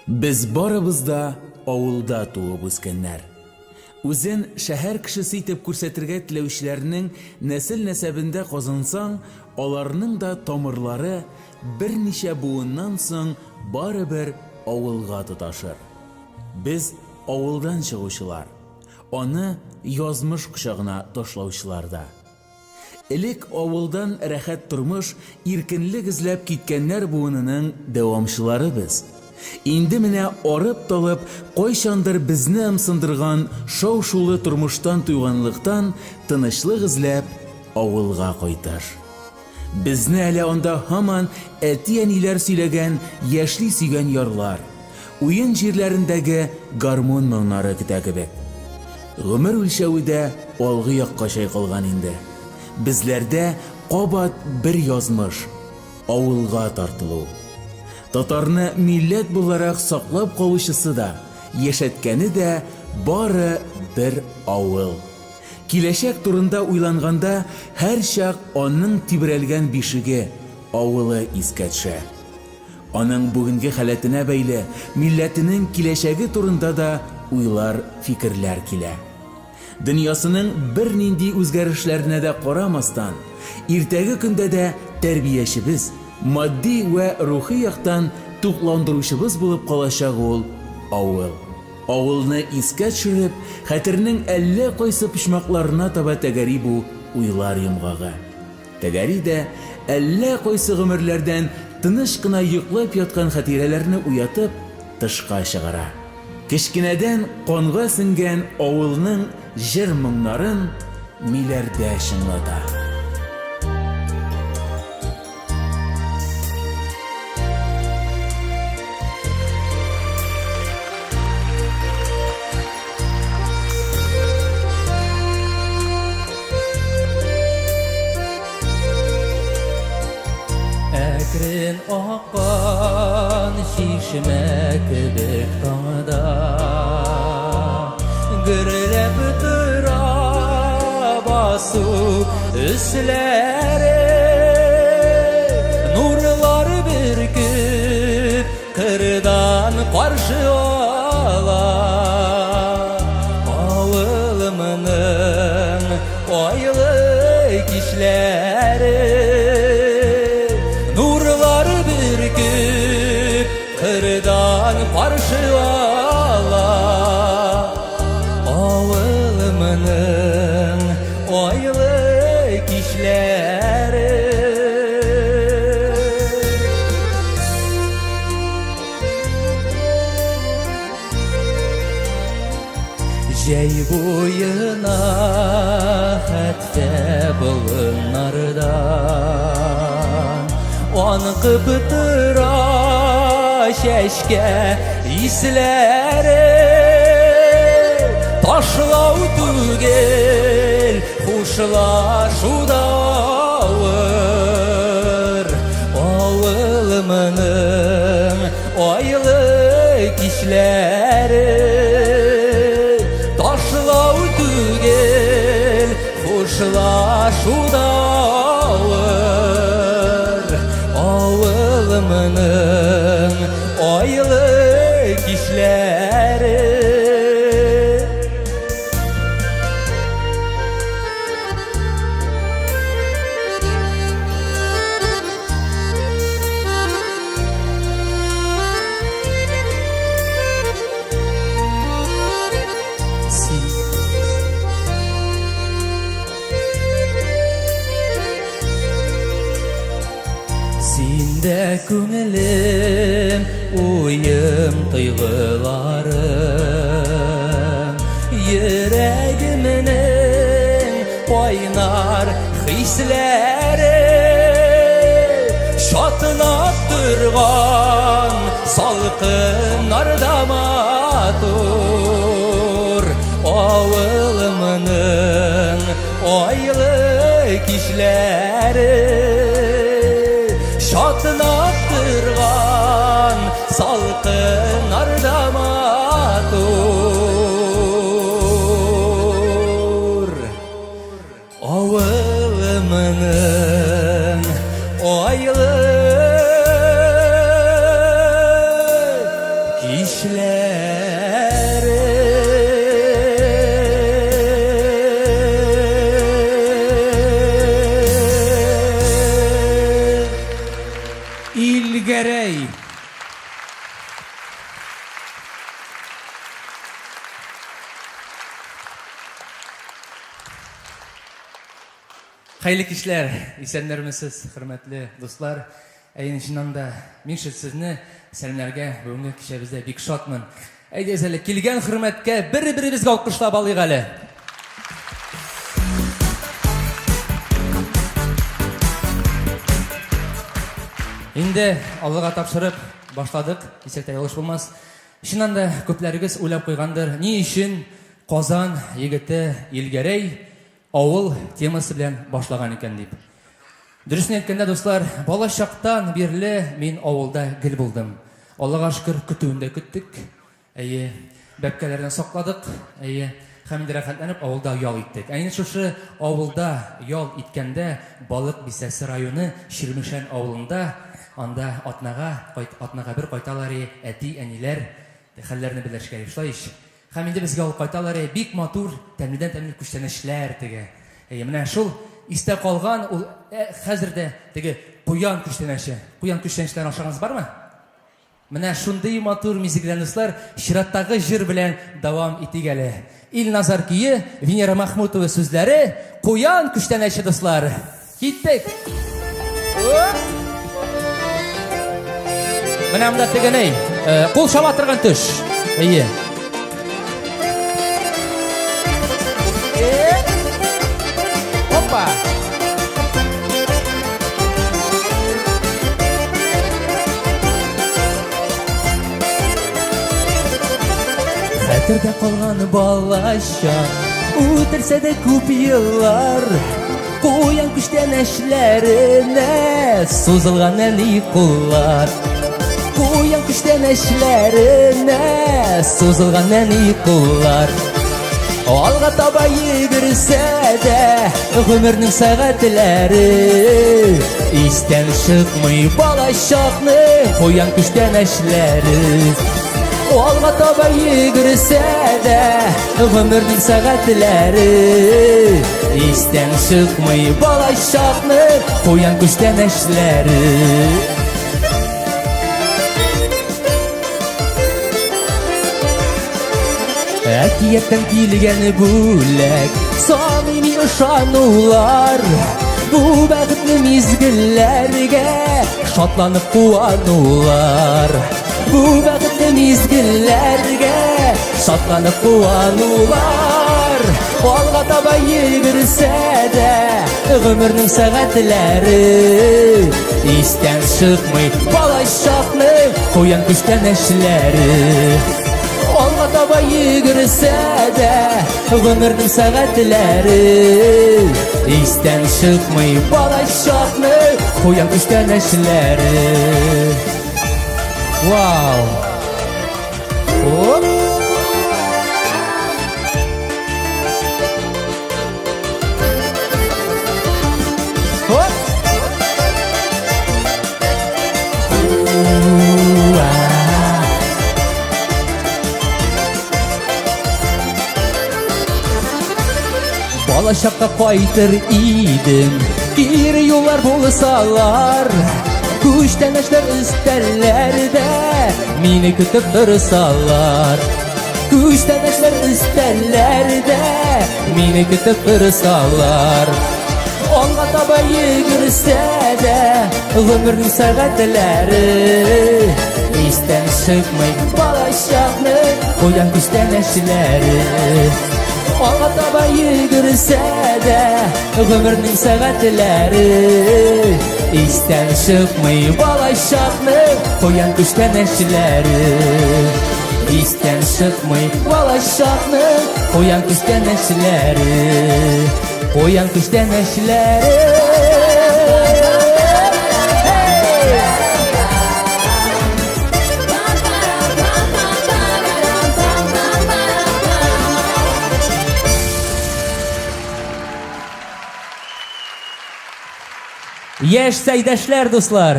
Без барыбыз да авылда туып үскәннәр. Үзен шәһәр кешесе итеп күрсәтергә теләүчеләрнең нәсел-нәсәбендә казынсаң, аларның да тамырлары берничә буыннан соң барыбер авылга тоташыр. Без авылдан чыгучылар, аны язмыш кочагына ташлаучылар да. Элек авылдан рәхәт тормыш, иркенлек эзләп киткәннәр буынының дәвамчылары без. Инде менә арып-талып, кайчандыр безне ымсындырган шау-шулы тормыштан туйганлыктан, тынычлык эзләп, авылга кайтыш. Безне әле анда һаман әти-әниләр сөйләгән яшьли сөйгән ярлар, уен җирләрендәге гармун моңнары көтә кебек. Гомер үлчәве дә алгы якка чайкалган инде. Безләрдә кабат бер язмыш, авылга тартылу. Татарны милләт буларак саклап калучысы да, яшәткәне дә бары бер авыл. Киләчәк турында уйланганда һәрчак аның тибрәлгән бишеге, авылы искә төшә. Аның бүгенге халәтенә бәйле милләтенең киләчәге турында да уйлар, фикерләр килә. Дөньясының бернинди үзгәрешләренә дә карамастан, иртәге көндә дә тәрбиячебез, матди вә рухи яктан тукландыручыбыз булып калачак ул авыл. Авылны искә төшереп, хәтернең әллә кайсы почмакларына таба тәгәри бу уйлар йомгагы. Тәгәри дә, әллә кайсы гомерләрдән тыныч кына йоклап яткан хатирәләрне уятып, тышка чыгара. Кечкенәдән канга сеңгән авылның җыр-моңнарын миләрдә чыңлата. Әкрен аккан чишмә кебек таңда Гөрләп тора басу өсләре Нурлар бөркеп кырдан каршы ала Авылымның айлы кичләре Нурлар бөркеп кырдан каршы ала Авылымның айлы кичләре. Җәй буена хәтфә болыннардан Аңкып тора чәчкә исләре. Ташлау түгел, хушлашу да авыр. Авылымның айлы кичләре. Ташлау түгел, хушлашу да авыр. Авылымның айлы кичләре. Синдә күңелем, уем, тойгыларым, Йөрәгемнең кайнар хисләре, Чатнап торган салкыннарда матур Авылымның айлы кичләре. Чатнап торган салкыннарда матур Авылымның айлы. Илгәрәй. Хәерле кичләр, исәннәрмесез, хөрмәтле дуслар. Әйе, чыннан да, мин сезне сәламләргә бүгенге кичәбездә бик шатмын. Әйдәгез әле, килгән хөрмәткә бер-беребезгә алкышлап алыйк әле. Инде Аллага тапшырып башладык, дисәк тә ялгыш булмас. Чыннан да, күпләрегез уйлап куйгандыр, ни өчен Казан егете Илгәрәй авыл темасы белән башлаган икән дип. Дөресен әйткәндә, дуслар, бала чактан бирле мин авылда гел булдым. Аллага шөкер, көтүен дә көттек. Әйе, бәбкәләрдән сакладык. Әйе, һәм инде рәхәтләнеп авылда ял иттек. Ә инде шушы авылда ял иткәндә Балык Бистәсе районы Чирмешән авылында анда атнага, атнага бер кайталар и әти-әниләр хәлләрне белешкә, шулай ич. Һәм инде безгә алып кайталар, әй, бик матур, тәмледән-тәмле күчтәнәчләр теге. Әйе, менә шул истә калган, ул ә, хәзер дә теге куян күчтәнәче. Куян күчтәнәчләрен ашаганыгыз бармы? Менә шундый матур мизгелләр, дуслар, чираттагы җыр белән дәвам итик әле. Илназар көе, Венера Махмутова сүзләре, Куян күчтәнәче, дуслар. Киттек! Менә монда теге ни, кул чаба торган төш. Әйе. Опа! Хәтердә калган балачак, үтерсә дә күп еллар, куян күчтәнәчләренә сузылган нәни куллар. Куян күчтәнәчләренә сузылган нәни куллар. Алга таба йөгерсә дә гомернең сәгатьләре истән чыкмый балачакның куян күчтәнәчләре. Алга таба йөгерсә дә гомернең сәгатьләре истән чыкмый балачакның куян күчтәнәчләре. Әкияттән килгән бүләк, самими ышанулар, бу бәхетле мизгелләргә шатланып куанулар. Бу бәхетле мизгелләргә шатланып куанулар. Алга таба йөгерсә дә гомернең сәгатьләре истән чыкмый балачакның куян күчтәнәчләре. Алга таба йөгерсә дә гомернең сәгатьләре истән чыкмый балачакның куян күчтәнәчләре. Вау! Оп! Оп! Уа! Балачакка кайтыр идем, кире юллар булсалар, күчтәнәчләр өстәлләрдә мине көтеп торсалар. Күчтәнәчләр өстәлләрдә мине көтеп торсалар. Алга таба йөгерсә дә гомернең сәгатьләре истән чыкмый балачакның куян күчтәнәчләре. Алга таба йөгерсә дә гомернең сәгатьләре истән чыкмый балачакның куян күчтәнәчләре. Истән чыкмый балачакның куян күчтәнәчләре. Куян күчтәнәчләре. Яшь сәйдәшләр, дуслар.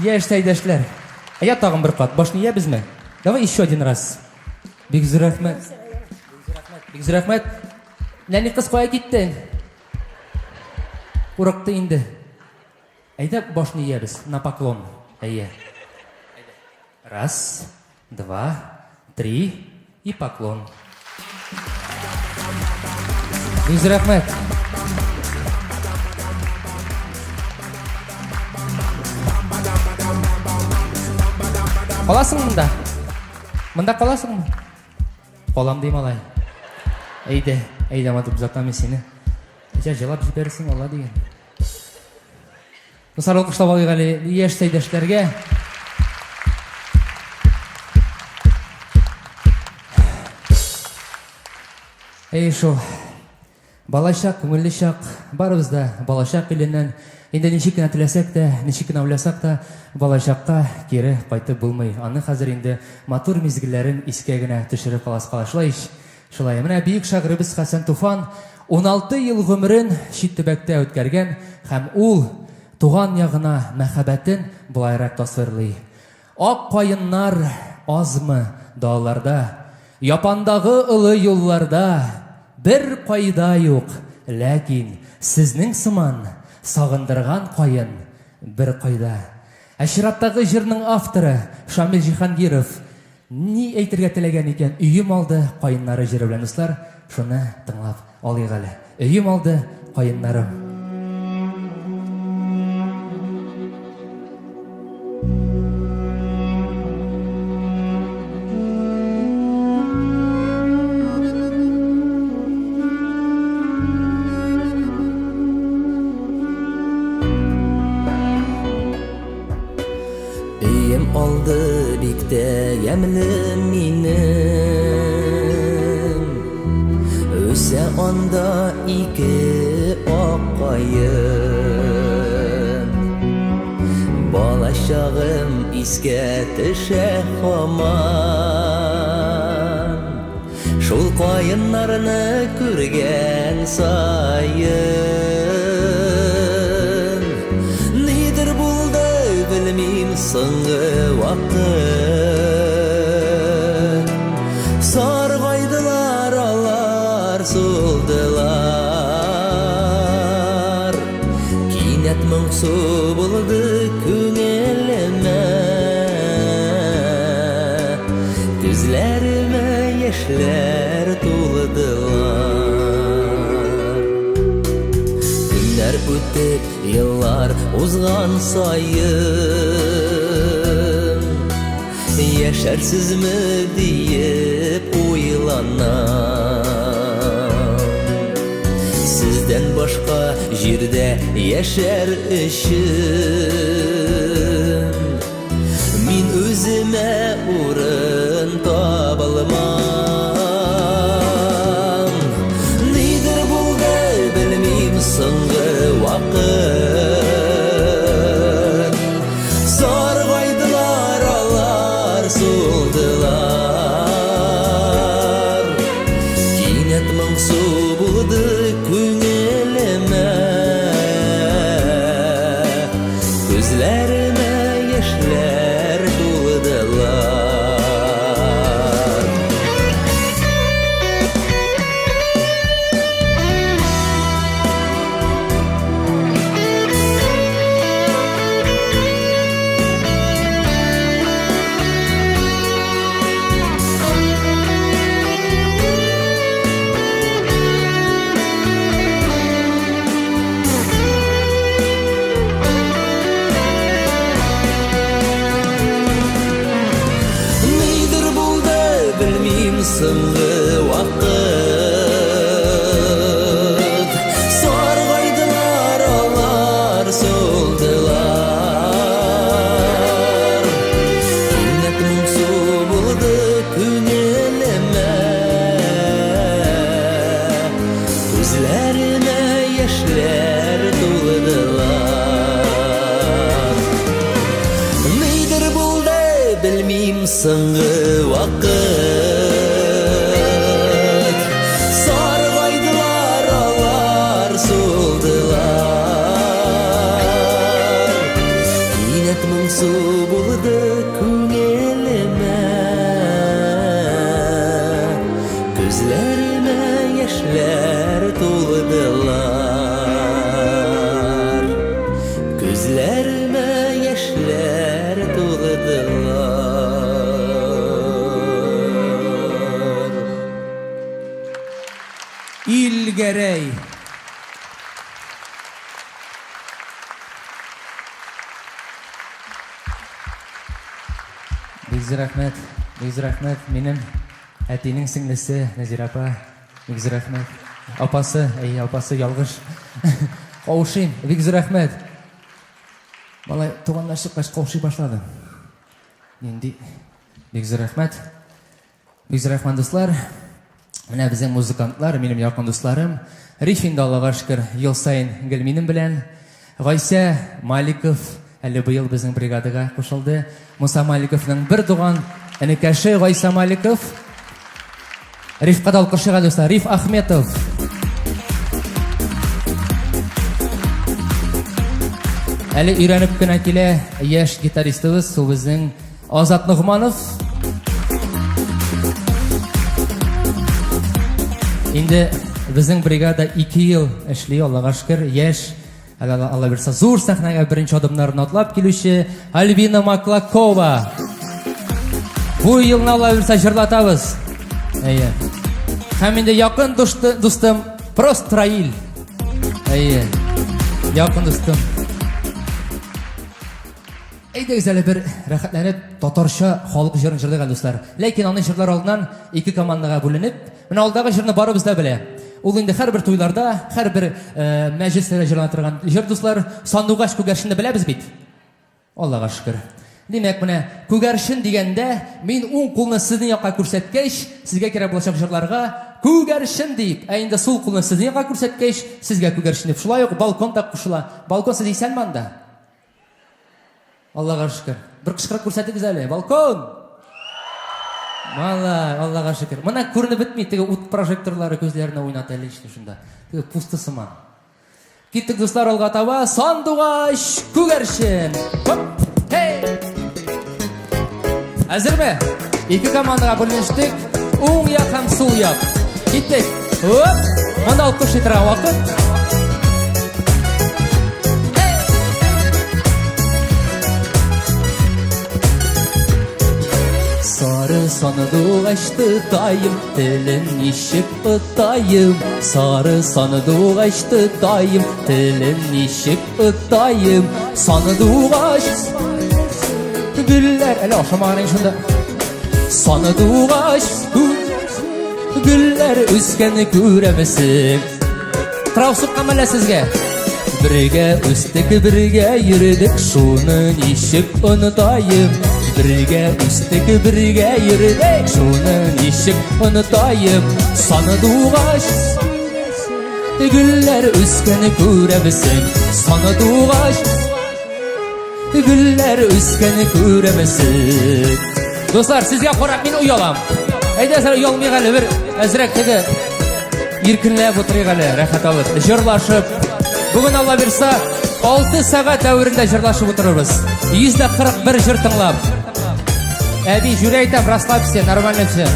Яшь сәйдәшләр. А я тагын бер кат. Башны иябезме? Давай еще один раз. Бик зур рәхмәт. Бик зур рәхмәт. Нәни кыз кая киттең? Курыкты инде. Әйдә башны иябез на поклон. Әйе. Раз, два, три и поклон. Бик рәхмәт. Каласың монда? Монда каласыңмы? Калам ди малай. Әйдә, әйдә, матур озатам мин сине. Әҗә җылап җибәрсең, алла диген. Дуслар, алкышлап алыйк әле яшь сәйдәшләргә. Әй шул. Балачак, күңелле чак. Барыбыз да балачак иленнән. Инде ничек кенә теләсәк тә, ничек кенә уйласак та, балачакка кире кайтып булмый. Аны хәзер инде матур мизгелләрен искә генә төшереп каласы кала. Шулай ич? Шулай. Менә бөек шагыйребез Хәсән Туфан 16 ел гомерен чит төбәктә үткәргән һәм ул туган ягына мәхәббәтен болайрак тасвирлый. Ак каеннар азмы далаларда, Япандагы олы юлларда Бер кайда юк, ләкин сезнең сыман Сагындырган каен бер кайда. Ә чираттагы җырның авторы Шамил Җиһангиров ни әйтергә теләгән икән Өем алды каеннары җыры белән, дуслар, шуны тыңлап алыйк әле. Өем алды каеннарым. Өем алды бик тә ямьле минем. Үсә анда ике ак каен. Балачагым искә төшә һаман. Шул каеннарны күргән саен. Нидер булды, белмим, соңгы вакыт. Саргайдылар алар, сулдылар. Кинәт моңсу булды күңелемә. Күзләремә яшьләр тулдылар. Көннәр үтеп, еллар узган саен, Яшәрсезме диеп уйланам. Сездән башка җирдә яшәр өчен Мин үземә урын табалмам. Нидер булды, белмим, соңгы вакыт. Саргайдылар алар, сулдылар. Кинәт моңсу булды күңелемә. Күзләремә яшьләр тулдылар. Нидер булды, белмим, соңгы вакыт. Саргайдылар алар, сулдылар. Кинәт моңсу булды күңелемә. Күзләремә яшьләр тулдылар. Нидер булды, белмим, соңгы вакыт. Саргайдылар алар, сулдылар. Кинәт моңсу булды күңелемә. Күзләремә яшьләр тулдылар. Күзләремә яшьләр. Илгәрәй. Бик зур рәхмәт, бик зур рәхмәт. Минем әтинең сеңлесе Нәзирә апа, бик зур рәхмәт. Апасы, әйе, апасы ялгыш. Каушыйм, бик зур рәхмәт. Малай, туганнар чыккач каушый башлады. Нинди? Бик зур рәхмәт. Бик зур рәхмәт, дуслар. Менә безнең музыкантлар, минем якын дусларым. Риф инде Аллага шөкер, ел саен гел минем белән. Гайсә Маликов әле быел безнең бригадага кушылды. Муса Маликовның бер туган энекәше Гайсә Маликов. Рифка да алкышыга, дуслар. Риф Ахметов. Әле өйрәнеп кенә килә яшь гитаристыбыз, ул безнең Азат Ногманов. Инде безнең бригада 2 ел эшли, Аллага шөкер, яшь, әле Алла бирсә, зур сәхнәгә беренче адымнарын атлап килүче Альбина Маклакова. Бу елны Алла бирсә җырлатабыз. Әйе. Һәм инде якын дустым Прост Раил. Әйе. Якын дустым. Әйдәгез әле бер рәхәтләнеп татарча халык җырын җырлыйк әле, дуслар. Ләкин аны җырлар алдыннан ике командага бүленеп, менә алдагы җырны барыбыз да белә. Ул инде һәрбер туйларда, һәрбер э, мәҗлесләрдә җырлана торган җыр, дуслар. Сандугач күгәрченне беләбез бит. Аллага шөкер. Димәк, менә күгәрчен дигәндә, мин уң кулны сезнең якка күрсәткәч, сезгә кирәк булачак җырларга күгәрчен дип, ә инде сул кулны сезнең якка күрсәткәч, сезгә күгәрчен дип. Шулай ук балкон да кушыла. Балкон сез исәнме анда? Аллага шөкер. Бер кычкырып күрсәтегез әле. Балкон! Малай, Аллага шөкер. Моны күренеп бетми, теге ут прожекторлары күзләренә уйната әле ичте шунда. Теге пусты сыман. Киттек, дуслар, алга таба. Сандугач, күгәрчен. Хоп! Хей! Әзерме? Ике командага бүленештек. Уң як һәм сул як. Киттек. Хоп! Монда алкыш итәргә вакыт. Сары сандугач тотаем, телен ничек отаем? Сары сандугач тотаем, телен ничек отаем? Сандугач гөлләр әле ашамаган шунда. Сандугач гөлләр үскән күрәмсең? Трау суккан әллә сезгә? Бергә үстек, бергә йөрдек, шуны ничек онытаем? Бергә үстек, бергә йөрдек, шуны ничек онытаем? Сандугач гөлләр үскән күрәмсең? Сандугач гөлләр үскән күрәмсең? Дуслар, сезгә карап мин оялам. Әйдә, оялмыйк әле бер әзрәк теге иркенләп утырыйк әле, рәхәт алып, җырлашып. Бүген Алла бирса, 6 сәгать дәверендә җырлашып утырырбыз. 141 җыр тыңлап. Әби, җүрә әйтәм, расслабься, нормально все.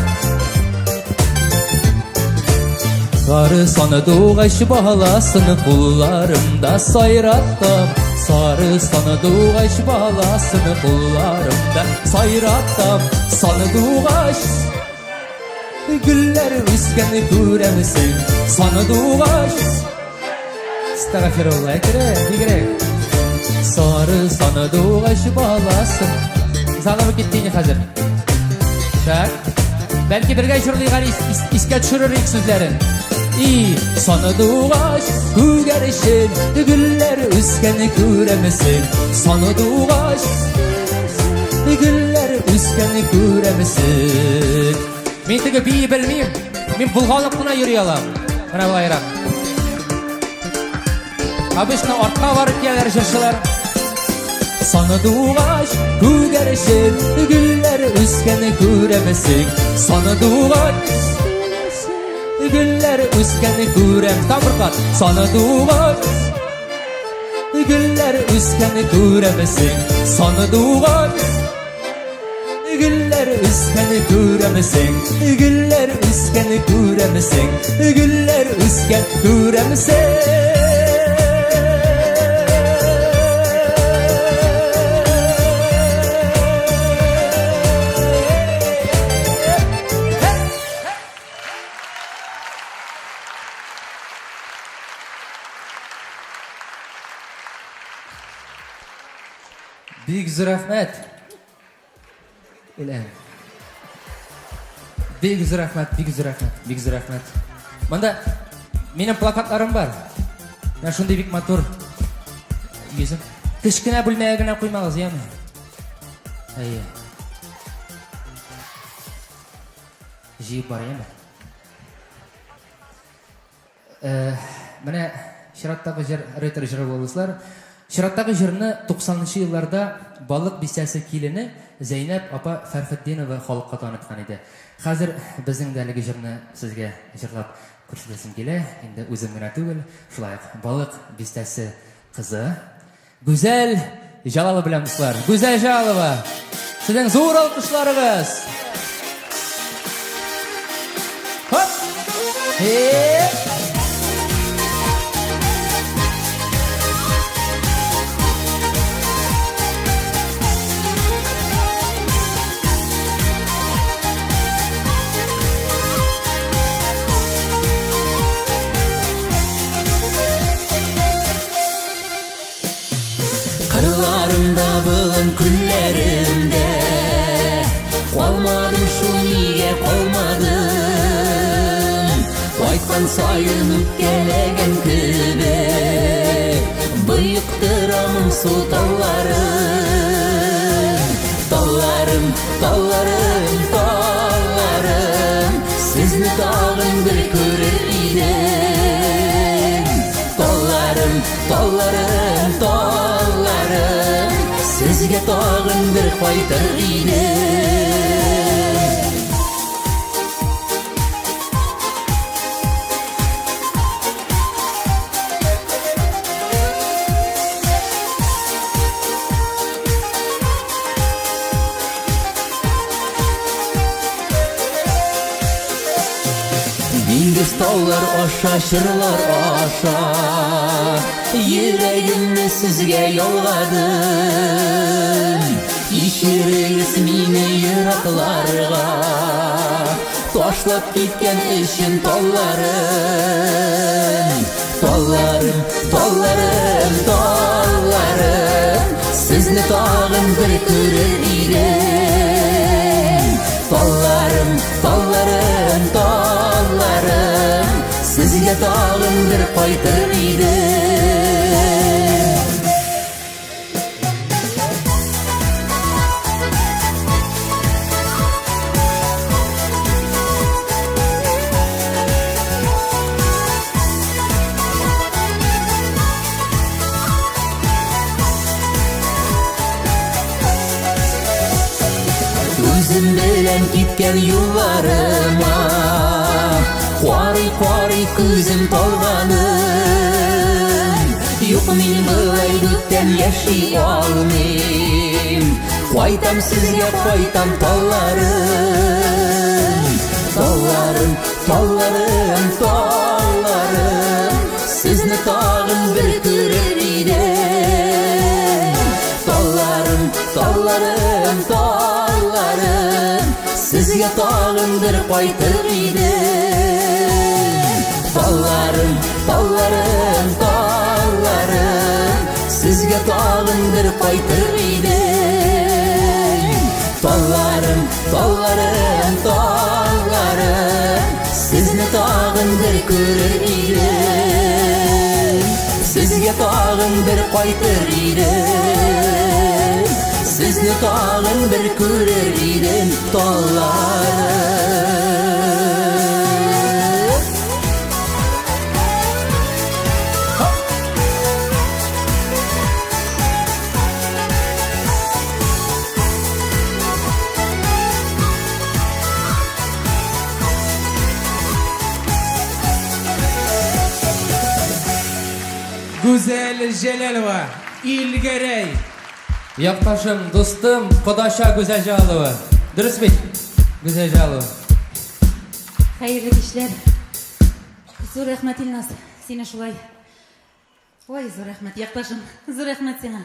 Сары сандугач баласын кулларымда сайратам. Сары сандугач баласын кулларымда сайратам. Сандугач гөлләр үскән күрәмсең? Сандугач Астагфирулла, әкрәк, бигрәк. Сары сандугач баласын. Заново китте инде хәзер. Так. Бәлки бергә җырлыйк әле, искә төшерер сүзләрен. И сандугач күгәрчен гөлләр үскән күрәмсең? Сандугач гөлләр үскән күрәмсең? Мин теге бии белмим. Мин булгалып кына йөри алам. Менә болайрак. Обычно артка барып киләләр җырчылар. Сандугач күгәрчен гөлләр үскән күрәмсең? Сандугач гөлләр үскән күрәм. Тагын бер кат. Сандугач гөлләр үскән күрәмсең? Сандугач гөлләр үскән күрәмсең? Гөлләр үскән күрәмсең? Гөлләр үскән күрәмсең? Бик зур рәхмәт. Үләм. Бик зур рәхмәт, бик зур рәхмәт, бик зур рәхмәт. Монда минем плакатларым бар. Менә шундый бик матур йөзем. Кечкенә бүлмәгә генә куймагыз, яме. Әйе. Җыеп бар, яме. Э, менә чираттагы җыр ретро җыры булды, дуслар. Чираттагы җырны 90 нчы елларда Балык бистәсе килене Зәйнәп апа Фәрхетдинова халыкка таныткан иде. Хәзер безнең дә әлеге җырны сезгә җырлап күрсәтәсем килә. Инде үзем генә түгел, шулай ук Балык бистәсе кызы Гүзәл Җалалова белән, дуслар. Гүзәл Җалалова! Сезнең зур алкышларыгыз! Хоп! Хе! Кырларымда болын күлләремдә Калмадым шул нигә калмадым Кайткан саен үпкәләгән кебек Боектыра моңсу талларым Талларым, талларым, талларым Сезне тагын бер күрер идем Талларым, Талларым, талларым, сезгә тагын бер кайтыр идем. Диңгез таулар аша, чырлар аша, Йөрәгемне сезгә ялгадым. Кичерегез мине еракларга, Ташлап киткән өчен талларым. Талларым, талларым, талларым, Сезне тагын бер күрер идем. Талларым, талларым, талларым, Сезгә тагын бер кайтыр идем. Үзем белән киткән юлларыма Карый-карый күзем талганым Юк, мин болай бүтән яши алмыйм Кайтам сезгә, кайтам, талларым Талларым, талларым, талларым Сезне тагын бер күрер идем Талларым, талларым, талларым Сезгә тагын бер кайтыр идем Талларым, талларым, талларым Сезгә тагын бер кайтыр идем Талларым, талларым, талларым Сезне тагын бер күрер идем Сезгә тагын бер кайтыр идем Сезне тагын бер күрер идем Талларым. Гүзәл Җәләлова, Илгәрәй. Якташым, дустым, кодача Гүзәл Җәләлова. Дөрес бит, Гүзәл Җәләлова. Хәерле кичләр. Зур рәхмәт, Илназ, сине шулай. Ой, зур рәхмәт, якташым, зур рәхмәт сиңа.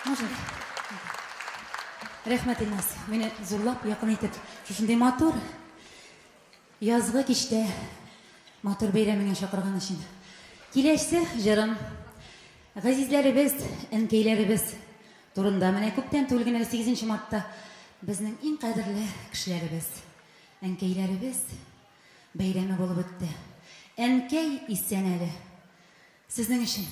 Может. Рәхмәт, Илназ, мине зурлап, якын итеп, шушындый матур язгы кичтә матур бәйрәмеңә чакырган өчен. Киләсе җырым. Газизләребез, әнкәйләребез турында менә күптән түгел генә 8 мартта безнең иң кадерле кешеләребез, әнкәйләребез бәйрәме булып үтте. Әнкәй исән әле. Сезнең өчен.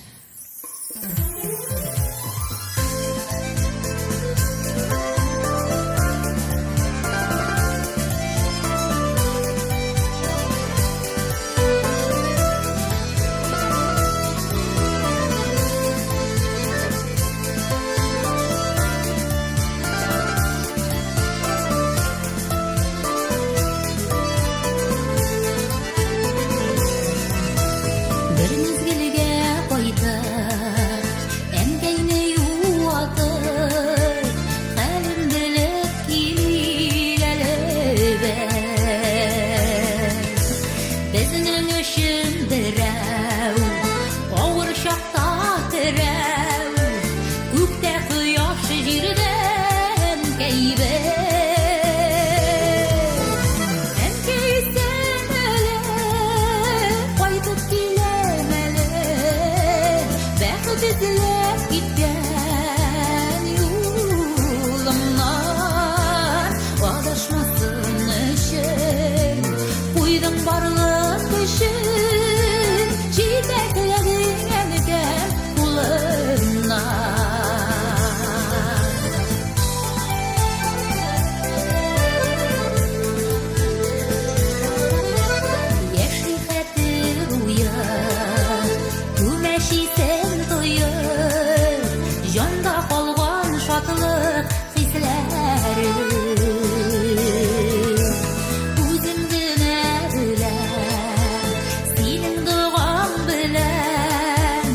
Бер мизгелгә кайтып, әнкәйне юатып, хәлен белеп килик әле без. Безнең өчен берәү, авыр чакта терәү, күктә кояш, җирдә әнкәйбез. Әнкәй исән әле, кайтып киләм әле, бәхет эзләп киткән юлымнан адашмасын өчен куйдым барлык көчен, җитәкләдең әнкәм кулымнан. Яшьли хәтер уе, күмәч исен тоеп, җанда калган шатлык хисләре. Үзем генә беләм, синең догаң белән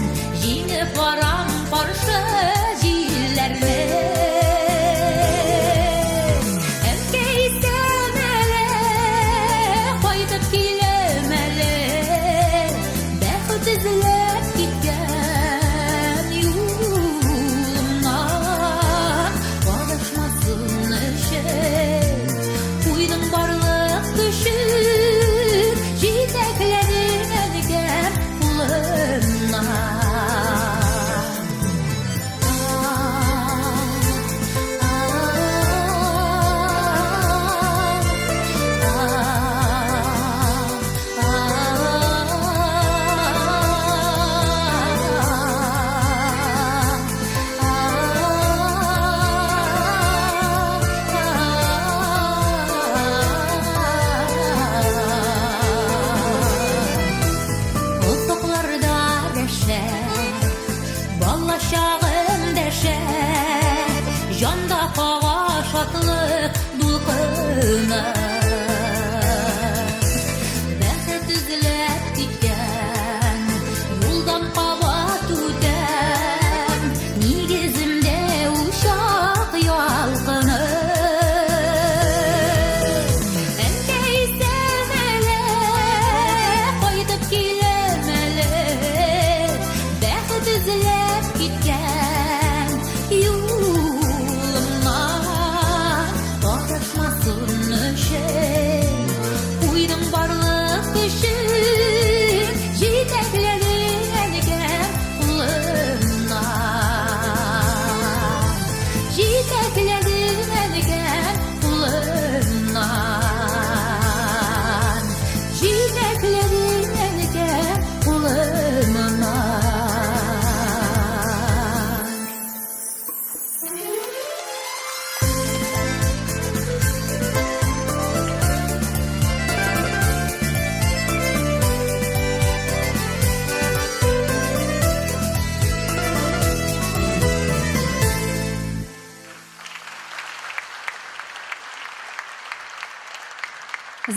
җиңеп барам каршы җилләрне. Әнкәй исән әле, кайтып киләм әле, бәхет эзләп киткән юлымнан адашмасын өчен куйдым барлык көчен, җитәкләдең әнкәм кулымнан. Офыкларда дәшә, бала чагым дәшә, җанда кага шатлык дулкыны. Бәхет эзләп киткән юлдан кабат үтәм, нигеземдә учак ялкыны. Әнкәй исән әле, кайтып киләм әле, бәхет эзләп киткән юлымнан адашмасын өчен куйдым барлык көчен, җитәкләдең әнкәм кулымнан. Җитәкләдең әнкәм кулымнан. Җитәкләдең әнкәм кулымнан.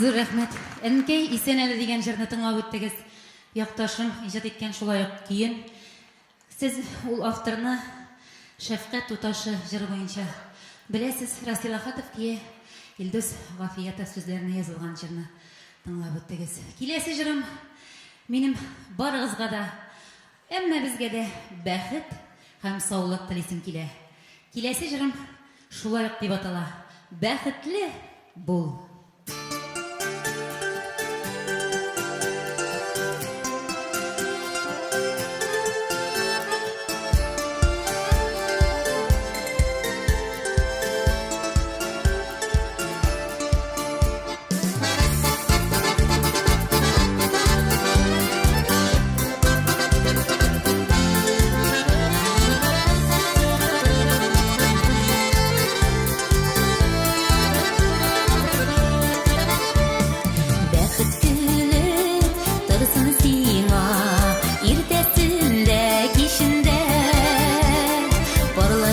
Зур рәхмәт. Әнкәй исән әле дигән җырны тыңлап үттегез. Якташым иҗат иткән шулай ук көен. Сез ул авторны Шәфкать туташы җыры буенча беләсез. Расил Әхәтов көе, Илдус Гафиятов сүзләренә язылган җырны тыңлап үттегез. Киләсе җырым минем барыгызга да, әммәбезгә дә бәхет һәм саулык телисем килә. Киләсе җырым шулай ук дип атала. Бәхетле бул.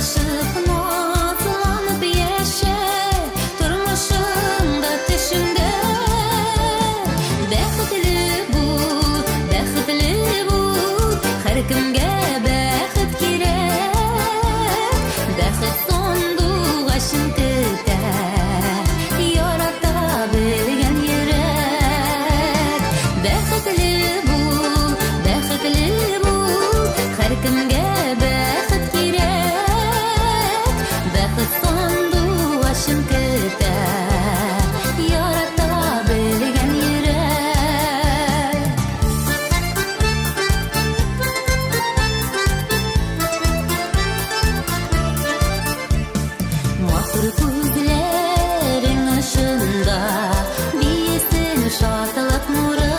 Елышып, назланып яшә, тормышыңда, төшеңдә. Бәхетле бул, бәхетле бул, һәркемгә бәхет кирәк. Бәхет сандугачын көтә, ярата белгән йөрәк. Бәхетле бул, бәхетле бул, һәркемгә бәхет кирәк. Бәхет сандугачын көтә, ярата белгән йөрәк. Матур күзләрең очында биесен шатлык нуры.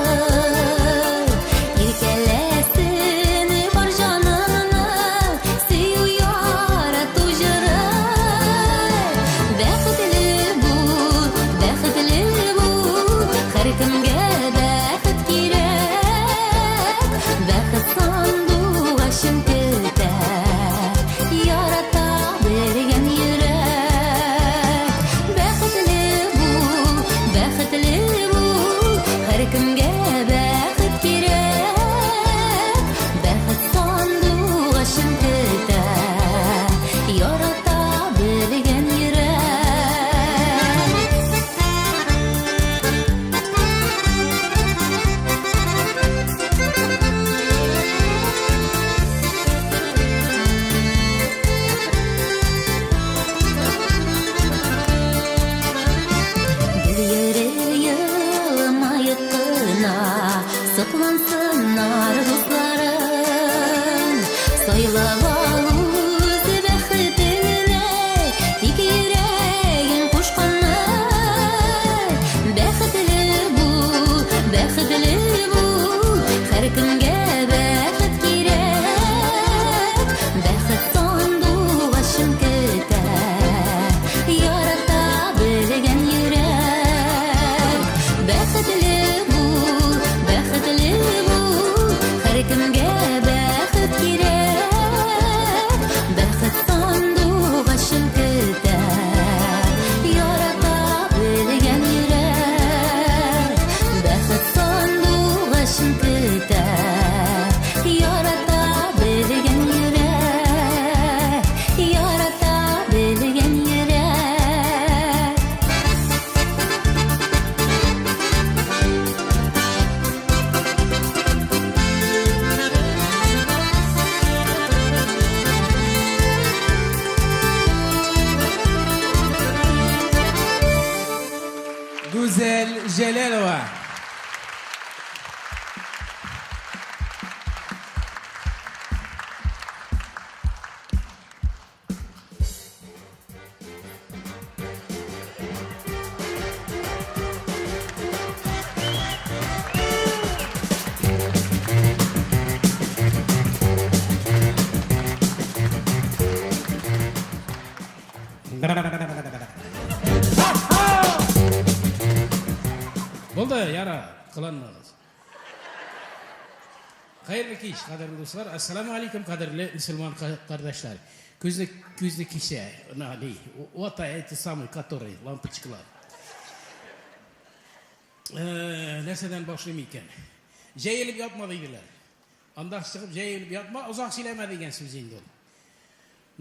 Иркәләсен бар җаныңны сөю, ярату җыры. Бәхетле бул, бәхетле бул, һәркемгә бәхет кирәк. Бәхет сандугачын көтә, ярата белгән йөрәк. Бәхетле бул, бәхетле бул, һәркемгә бәхет кирәк. Бәхет сандугачын көтә, ярата белгән йөрәк. Гел йөрер елмаеп кына, соклансыннар дусларың. Сайлап ал үз бәхетеңне, тик йөрәгең кушканны. Бәхетле бул, бәхетле бул, һәркемгә бәхет кирәк. Бәхет сандугачын көтә, ярата белгән йөрәк. Бәхетле бул, бәхетле бул, һәркемгә бәхет кирәк. Бәхет сандугачын көтә, ярата белгән йөрәк. Бәхет сандугачын көтә, ярата белгән йөрәк. Ярата белгән йөрәк. Гүзәл Җәләлова. Булды, яра, кыланмагыз. Хәерле кич, кадерле дуслар. Ассаламу алейкум, кадерле мөселман кардәшләр. Күзне күзне кисә, на ни, вот эти самые, которые лампочкалар. Нәрсәдән башлыйм икән? Җәелеп ятма диделәр. Анда чыгып җәелеп ятма, озак сөйләмә дигән сүз инде ул.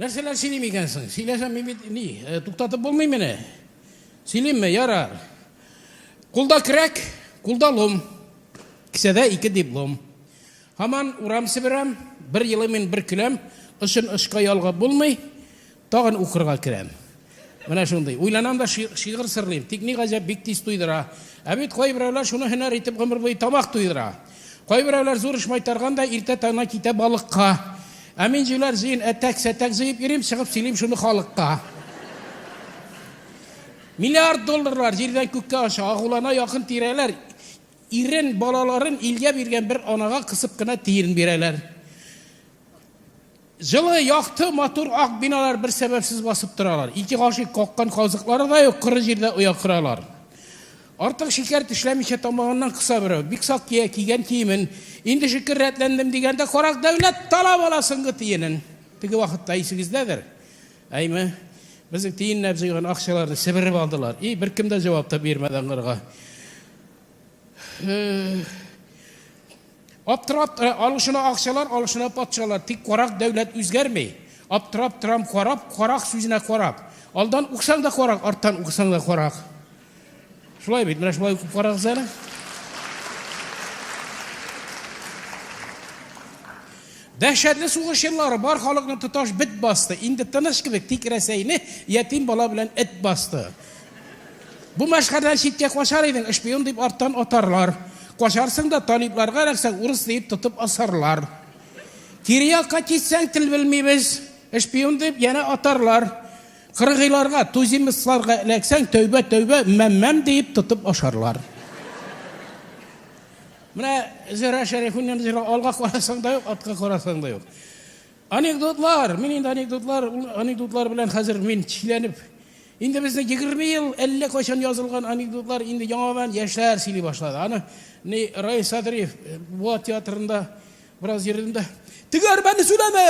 Нәрсәләр сөйлим икән соң? Сөйләсәм мин бит ни, туктатып булмый мине. Сөйлимме? Ярар. Кулда көрәк, кулда лом. Кесәдә ике диплом. Һаман урам себерәм, бер елыйм мин, бер көләм. Очын очка ялгап булмый, тагын укырга керәм. Менә шундый. Уйланам да шигырь сырлыйм. Тик ни гаҗәп, бик тиз туйдыра. Ә бит кайберәүләр шуны һөнәр итеп гомер буе тамак туйдыра. Кайберәүләр зур эш майтарган да иртә таңнан китә балыкка. Ә мин җүләр җыен әтәк-сәтәк җыеп йөрим, чыгып сөйлим шуны халыкка. Миллиард долларлар җирдән күккә аша, агулана якын тирәләр. Ирен, балаларын илгә биргән бер анага кысып кына тиен бирәләр. Җылы, якты, матур ак биналар бер сәбәпсез басып торалар. Ике гашыйк каккан казыклары да юк, коры җирдә оя коралар. Артык шикәр тешләмичә тамагыннан кыса берәү. Бик сак кия кигән киемен. Инде шөкер рәтләндем дигәндә, карак дәүләт талап ала соңгы тиенен. Теге вакытта исегездәдер. Әйме? Безнең тиенләп җыйган акчаларны себереп алдылар. И, беркем дә җавап та бирмәде аңарга. Аптырап, алышына акчалар, алышына патшалар. Тик карак дәүләт үзгәрми. Аптырап торам карап, карак сүзенә карап. Алдан укысаң да карак, арттан укысаң да карак. Шулай бит, менә шулай укып карагыз әле. Дәһшәтле сугыш еллары бар халыкны тоташ бет басты. Инде тыныч кебек, тик Рәсәйне ятим бала белән эт басты. Бу мәшхәрдән читкә качар идең, шпион дип арттан атарлар. Качарсың да талибларга эләксәң, урыс диеп тотып асарлар. Кире якка китсәң, тел белмибез, шпион дип янә атарлар. Кыргыйларга, туземецларга эләксәң, тәүбә, тәүбә, мәм-мәм диеп тотып ашарлар. Менә Зөһрә Шәрифуллина җыры алга карасаң да юк, артка карасаң да юк. Анекдотлар, мин инде анекдотлар, ул анекдотлар белән хәзер мин чиләнеп, инде безнең 20 ел әллә кайчан язылган анекдотлар инде яңадан яшьләр сөйли башлады. Аны ни Раил Садриев э, Буа театрында бераз йөрдем дә, теге әрмәнне сөйләмә!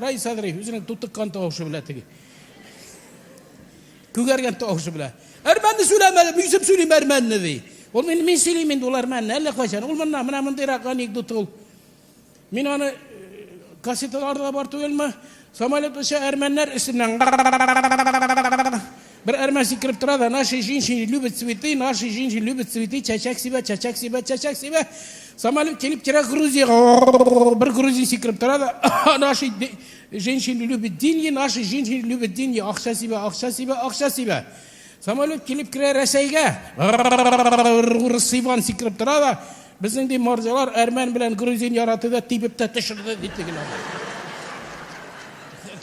Раил Садриев үзенең тутыккан тавышы белән теге. Күгәргән тавышы белән. Әрмәнне сөйләмә, үзем сөйлим әрмәнне ди. Ул мин мин сөйлим инде ул әрмәнне әллә кайчан. Ул моннан менә мондыйрак анекдот ул. Мин аны кассеталарда бар түгелме? Самолет оча әрмәннәр өстеннән бер әрмән сикереп тора да, наши женщины любят цветы, наши женщины любят цветы, чәчәк сибә, чәчәк сибә, чәчәк сибә. Самолет килеп керә Грузиягә, бер грузин сикереп тора да, наши женщины любят деньги, наши женщины любят деньги, акча сибә, акча сибә, акча сибә. Самолет килеп керә Рәсәйгә, урыс Иван сикереп тора да, безнең ди морзалар әрмән белән грузин яраты да тибеп тә төшерде ди тегеләр.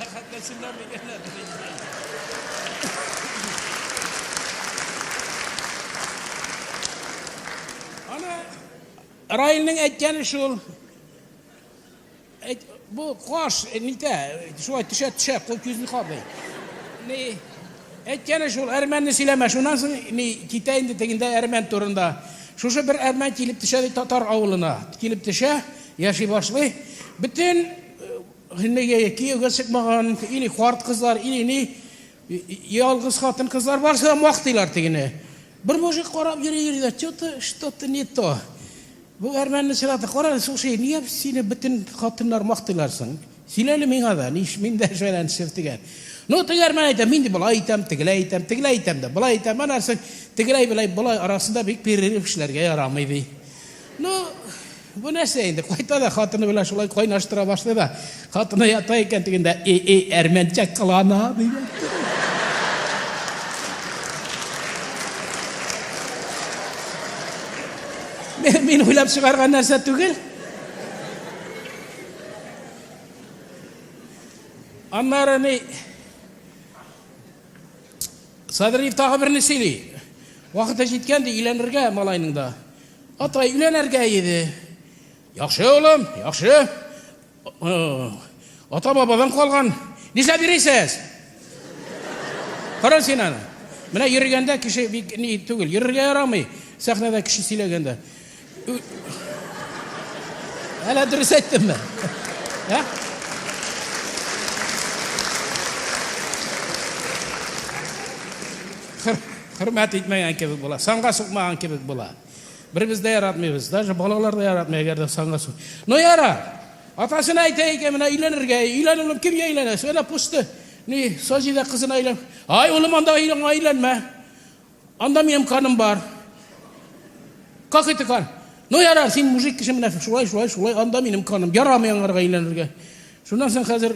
Рәхәтләнсеннәр дигәннәр. Аны Раилнең әйткәне шул. Әйт, бу каш э, нитә, шулай төшә төшә, кул күзне каплый. Ни, әйткәне шул, әрмәнне сөйләмә. Шуннан соң ни китә инде тегендә әрмән турында. Шушы бер әрмән килеп төшә ди татар авылына. Килеп төшә, яши башлый. Бөтен нигә кияүгә чыкмаган, или карт кызлар, или ни ялгыз хатын кызлар барысы да мактыйлар тегене. Бер мужик карап йөри-йөри дә, что-то, что-то не то. Бу әрмәнне чыраты, кара әле, слушай, нигә сине бөтен хатыннар мактыйлар соң? Сөйлә әле миңа да, ниш, мин дә шәлән шеф дигән. Ну, теге әрмән әйтә, мин ди болай итәм, тегеләй итәм, тегеләй итәм дә, болай итәм, аннан соң тегеләй белән болай арасында бик перерыв эшләргә ярамый ди. Ну, бу нәрсә инде, кайта да хатыны белән шулай кайнаштыра башлый да, хатыны ята икән тегендә, эй, эй, әрмәнчә кылана, ди. Мин уйлап чыгарган нәрсә түгел. Аннары ни Садриев тагы берне сөйли. Вакыты җиткән ди, өйләнергә малайның да. Атай өйләнергә иде. Яхшы, улым, яхшы. Ата-бабадан калган. Нишләп йөрисез? Кара син аны. Менә йөргәндә кеше бик ни түгел, йөрергә ярамый. Сәхнәдә кеше сөйләгәндә. Әле дөрес әйттемме? Ә? Хөрмәт итмәгән кебек була, санга сукмаган кебек була. Беребез дә яратмыйбыз, даже балалар да яратмый, әгәр дә санга сук. Ну ярар. Атасына әйтә икән, менә өйләнергә, өйлән улым, кемгә өйләнәсең? Әнә пусты. Ни, Саҗидә кызына өйлән. Ай, улым, анда аңа өйләнмә. Анда минем каным бар. Как это кан? Ну ярар, син мужик кеше менә шулай, шулай, шулай, анда минем каным. Ярамый аңарга өйләнергә. Шуннан соң хәзер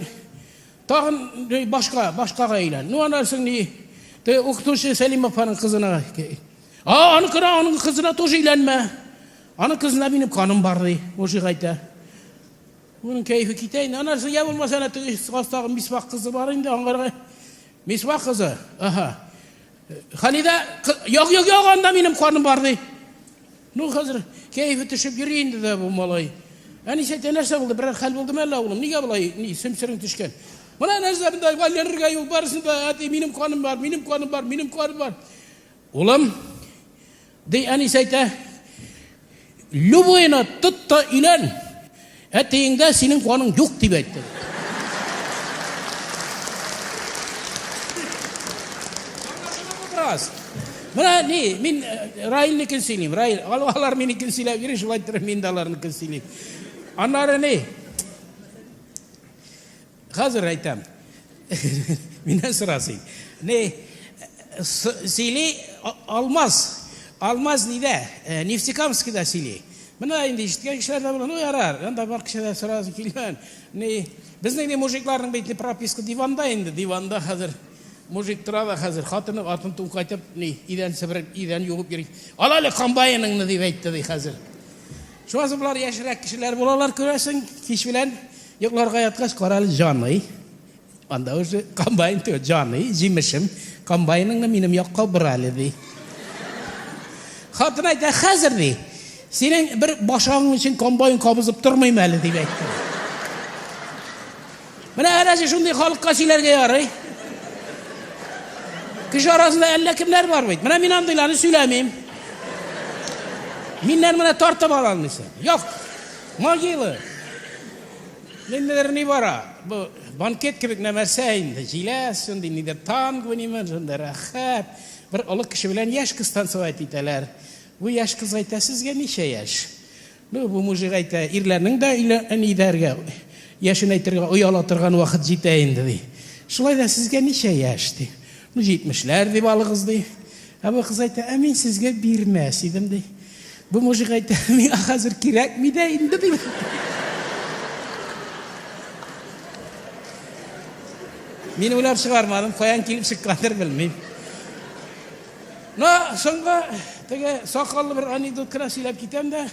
тагын башка, башкага өйлән. Ну аннан соң ни, теге укытучы Сәлим апаның кызына. А, аныкына, аның кызына тоже өйләнмә. Аның кызына минем каным бар, ди, мужик әйтә. Моның кәефе китә инде. Аннан соң, я булмаса, әнә теге класстагы Мисбах кызы бар инде, аңарга. Мисбах кызы, аһа. Халидә, як, як, як, анда минем каным бар, ди. Ну, хәзер кәефе төшеп йөри инде дә бу малай. Әнисе әйтә, нәрсә булды, берәр хәл булдымы әллә, улым, нигә болай, ни, сөмсерең төшкән? Менә нәрсә, монда өйләнергә юк, барысында, әти, минем каным бар, минем каным бар, минем каным бар. Улым, ди әнисе әйтә, любойына тот та өйлән, әтиеңдә синең каның юк, дип әйтте. Аз. Менә ни, мин Раилнекен сөйлим. Раил, алар минекен сөйләп йөри, шулай иттереп мин дә аларныкын сөйлим. Аннары ни? Хәзер әйтәм. Миннән сора син. Ни, сөйли Алмаз. Алмаз нидә? Нефтекамскида сөйли. Менә инде ишеткән кешеләр дә була. Ну ярар, анда бар кешедә сорасы килгән. Ни, безнең ни мужикларның бит прописка диванда инде, диванда хәзер. Мужик тора да хәзер, хатыны атын туңкайтып, ни, идән себереп, идән юып йөри. Ал әле комбайныңны, дип әйтте ди хәзер. Шуңа болар яшьрәк кешеләр булалар, күрәсең, кич белән йокларга яткач, кара әле, җаный. Анда уже комбайн түгел, җаный, җимешем, комбайныңны минем якка бор әле, ди. Хатын әйтә, хәзер, ди, синең бер башагың өчен комбайн кабызып тормыйм әле, дип әйтте. Менә әнәсе шундый халыкка сөйләргә ярый. Кеше арасында әллә кемнәр бар бит. Менә мин андыйларны сөйләмим. Миннән менә тартып ала алмыйсың. Юк. Могила. Ниндидер ни бара. Бу банкет кебек нәмәрсә инде. Җиләс, шундый нидер танго ниме, шундый рәхәт. Бер олы кеше белән яшь кыз танцевать итәләр. Бу яшь кыз әйтә, сезгә ничә яшь? Ну, бу мужик әйтә, ирләрнең дә өйләнергә, яшен әйтергә ояла торган вакыт җитә инде, ди. Шулай да сезгә ничә яшь, ди. Ну, җитмешләр дип алыгыз, ди. Ә бу кыз әйтә, ә мин сезгә бирмәс идем, ди. Бу мужик әйтә, миңа хәзер кирәкми дә инде, ди. Мин уйлап чыгармадым, каян килеп чыккандыр, белмим. Ну, соңгы теге сакаллы бер анекдот кына сөйләп китәм дә,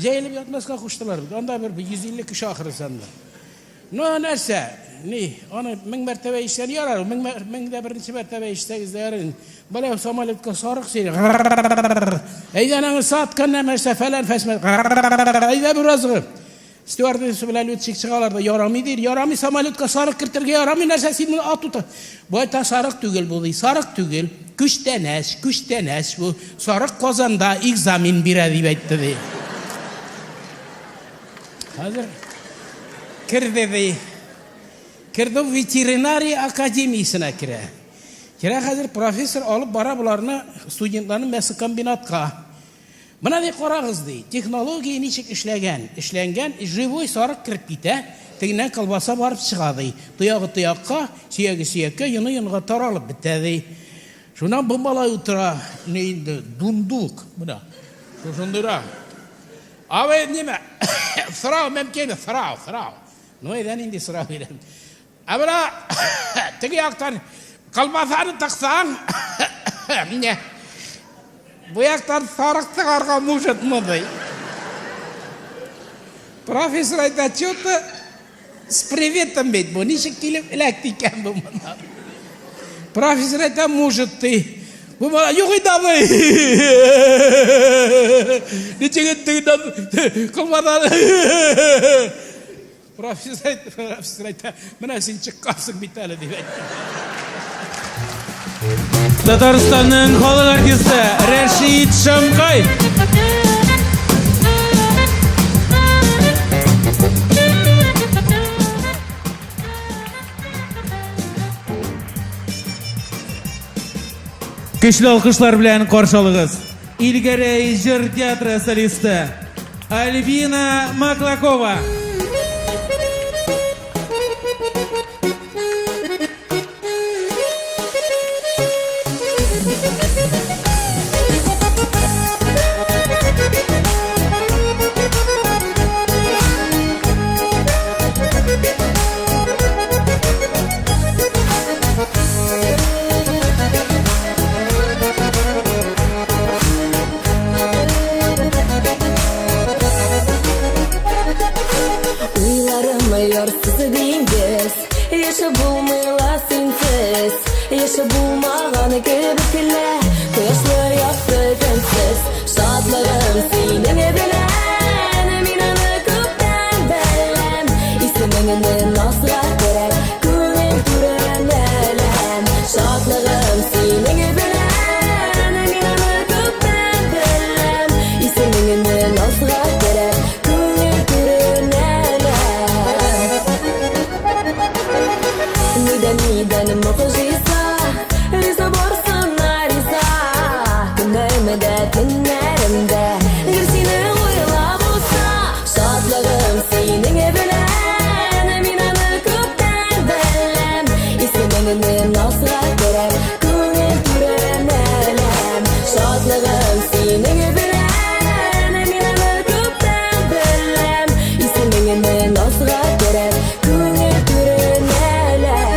җәелеп ятмаска куштылар бит. Анда бер 150 кеше ахырысы анда. Ну, нәрсә? Ни, аны мең мәртәбә ишетсәң ярар, мең, мең дә беренче мәртәбә ишетсәгез дә ярар. Бала самолетка сарык сөйли. Әйдә аны саткан нәрсә фәлән фәсмә. Әйдә бераз. Стюардесса белән летчик чыгалар да, ярамый ди, ярамый самолетка сарык кертергә ярамый, нәрсә син моны ат ута. Бу әйтә, сарык түгел бу ди, сарык түгел, күчтәнәч, күчтәнәч бу. Сарык Казанда экзамен бирә дип әйтте ди. Хәзер керде ди. Керде ветеринария академиясенә керә. Керә хәзер профессор алып бара боларны студентларны мясокомбинатка. Менә ди карагыз ди, технология ничек эшләгән, эшләнгән, живой сарык кереп китә, тегеннән колбаса барып чыга ди. Тоягы тоякка, сөяге сөяккә, йоны йонга таралып бетә ди. Шуннан бу малай утыра, ни инде, дундук, менә, шушындыйрак. Абый, ниме, сорау мөмкинме, сорау, сорау. Ну, әйдә, нинди сорау бирәм. Ә менә теге яктан колбасаны тыксаң, менә бу яктан сарык чыгарга может ди. Профессор әйтә, что-то с приветом бит бу, ничек килеп эләкте икән бу монда. Профессор әйтә, может ты. Бу бала, юк инде абый. Ничек иттең, колбасаны. Профессор әйтте, профессор әйтә, менә син чыккансың бит әле, дип әйтте. Татарстанның халык артисты Рәшит Шамкай. Көчле алкышлар белән каршы алыгыз. Илгәрәй җыр театры солисты Альбина Маклакова. Уйларым ярсыз диңгез, Яшәп булмый ла синсез. Яшәп булмаган кебек лә, Кояшлы якты көнсез. Шатлыгым синең белән, Мин аны күптән беләм. Исемеңне назга терәп, Күңел түренә эләм. Шатлыгым синең белән, Мин аны күптән беләм. Исемеңне назга терәп, Күңел түренә эләм. Нидән, нидән могҗиза, Риза барсына риза. Исемеңне назга терәп, күңел түрен әләм. Шатлыгым синең белән, мин аны күптән беләм. Исемеңне назга терәп, күңел түрен әләм.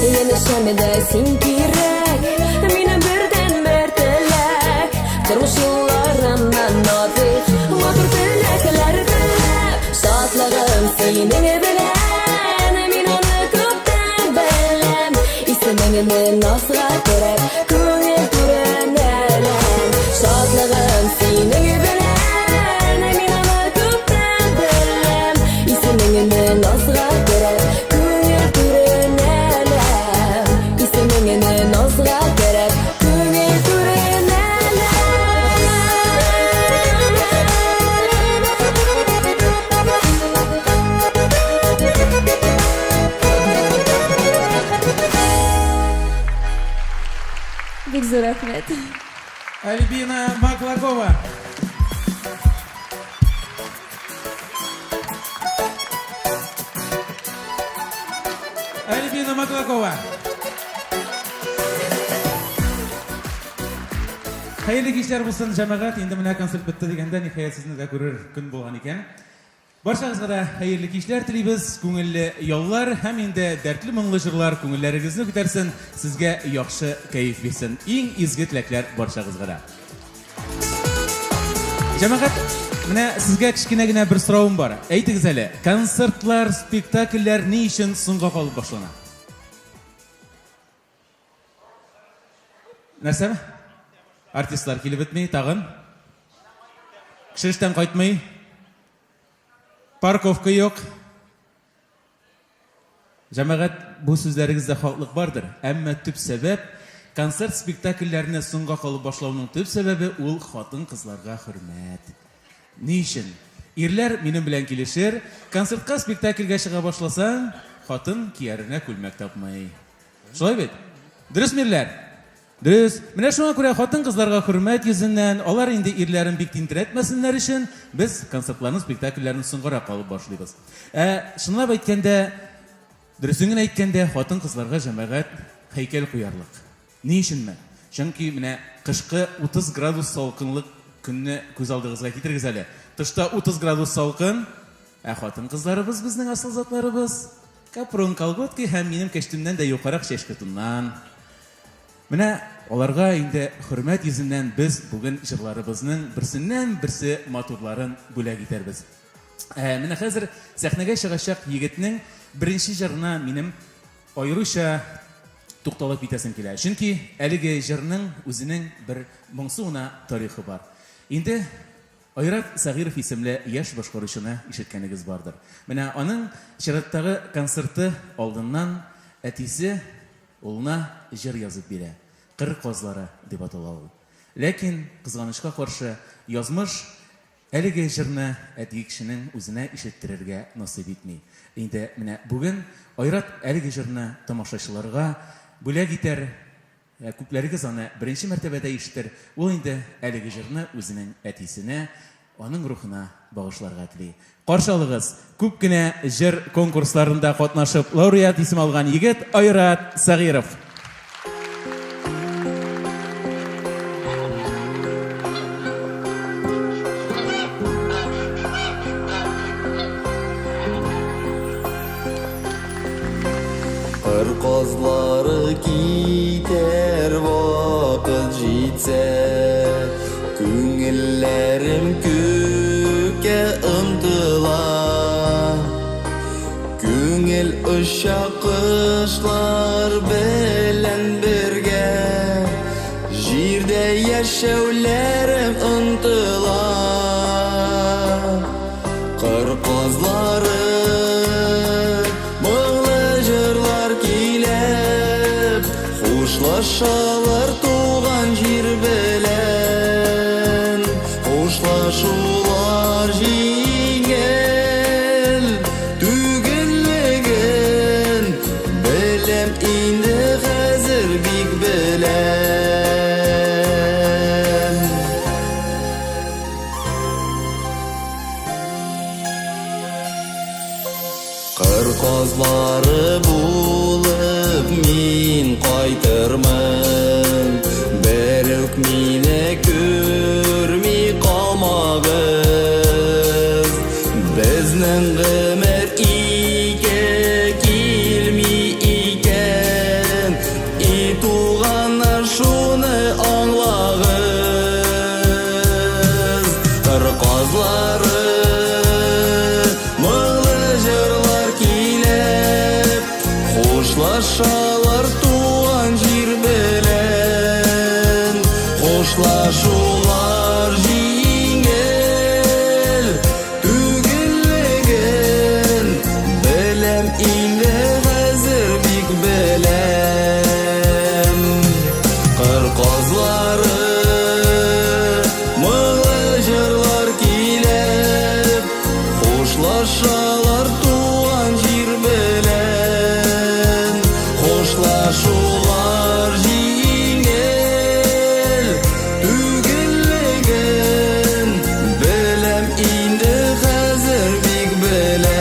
Янәшәмдә син кирәк, минем бердәнбер теләк. Тормыш юлларыннан атлыйк, матур теләкләр теләп. Шатлыгым синең белән, мин аны күптән беләм. Исемеңне назга терәп, күңел түрен әләм. Шатлыгым синең белән, мин аны күптән беләм. Исемеңне назга терәп, күңел түрен әләм. Исемеңне назга терәп, күңел түрен әләм. Бик зур рәхмәт. Альбина Маклакова. Альбина Маклакова. Хәерле кичләр булсын, җәмәгать. Инде менә концерт бетте дигәндә, ниһаять сезне дә күрер көн булган икән. Барчагызга да хәерле кичләр телибез, күңелле яллар һәм инде дәртле моңлы җырлар күңелләрегезне күтәрсен, сезгә яхшы кәеф бирсен. Иң изге теләкләр барчагызга да. Җәмәгать, менә сезгә кечкенә генә бер соравым бар. Әйтегез әле, концертлар, спектакльләр ни өчен соңга калып башлана? Нәрсәме? Артистлар килеп бетми, тагын. Кеше эштән кайтмый. Парковка юк. Җәмәгать, бу сүзләрегездә хаклык бардыр, әмма төп сәбәп, концерт спектакльләрне соңга калып башлауның төп сәбәбе ул хатын-кызларга хөрмәт. Ни өчен? Ирләр минем белән килешер, концертка спектакльгә чыга башласаң, хатын кияренә күлмәк тапмый. Шулай бит? Дөресме, ирләр? Дөрес. Менә шуңа күрә хатын-кызларга хөрмәт йөзеннән, алар инде ирләрен бик тинтерәтмәсеннәр өчен, без концертларны, спектакльләрне соңгарак алып башлыйбыз. Ә чынлап әйткәндә, дөресен генә әйткәндә, хатын-кызларга җәмәгать һәйкәл куярлык. Ни өченме? Чөнки менә кышкы 30 градус салкынлык көнне күз алдыгызга китерегез әле. Тышта 30 градус салкын, ә хатын-кызларыбыз безнең асыл затларыбыз капрон колготки һәм минем кәчтүмнән дә юкарак чәчкетуннан. Менә аларга инде хөрмәт йөзеннән без бүген җырларыбызның берсеннән-берсе матурларын бүләк итәрбез. Ә менә хәзер сәхнәгә чыгачак егетнең беренче җырына минем аеруча тукталып китәсем килә. Чөнки әлеге җырның үзенең бер моңсу гына тарихы бар. Инде Айрат Сәгыйров исемле яшь башкаручыны ишеткәнегез бардыр. Менә аның чираттагы концерты алдыннан әтисе улына җыр язып бирә. Кыр казлары дип атала ул. Ләкин, кызганычка каршы, язмыш әлеге җырны әти кешенең үзенә ишеттерергә насыйп итми. Инде менә бүген Айрат әлеге җырны тамашачыларга бүләк итәр. Ә күпләрегез аны беренче мәртәбә дә ишетер, ул инде әлеге җырны үзенең әтисенә, аның рухына багышларга тели. Каршы алыгыз, күп кенә җыр конкурсларында катнашып лауреат исеме алган егет Айрат Сәгыйров. Кыр казлары китәр вакыт җитсә, Күңелләрем күккә омтыла. Күңел оча кошлар белән бергә, Җирдә яшәүләрем онтыла. Кыр казлары моңлы җырлар көйләп, Хушлашалар туган җир белән. Хушлашулар җиңел. Кыр казлары булып мин кайтырмын, Берүк мине күрми калмагыз. Безнең гомер ике килми икән, И туганнар, шуны аңлагыз. Кыр казлары моңлы җырлар көйләп, Хушлашалар туган җир белән. Хушлашулар җиңел түгеллеген Беләм инде хәзер, бик беләм. Кыр казлары моңлы җырлар көйләп, Хушлашалар туган җир белән. Хушлашулар җиңел түгеллеген Беләм инде хәзер, бик беләм.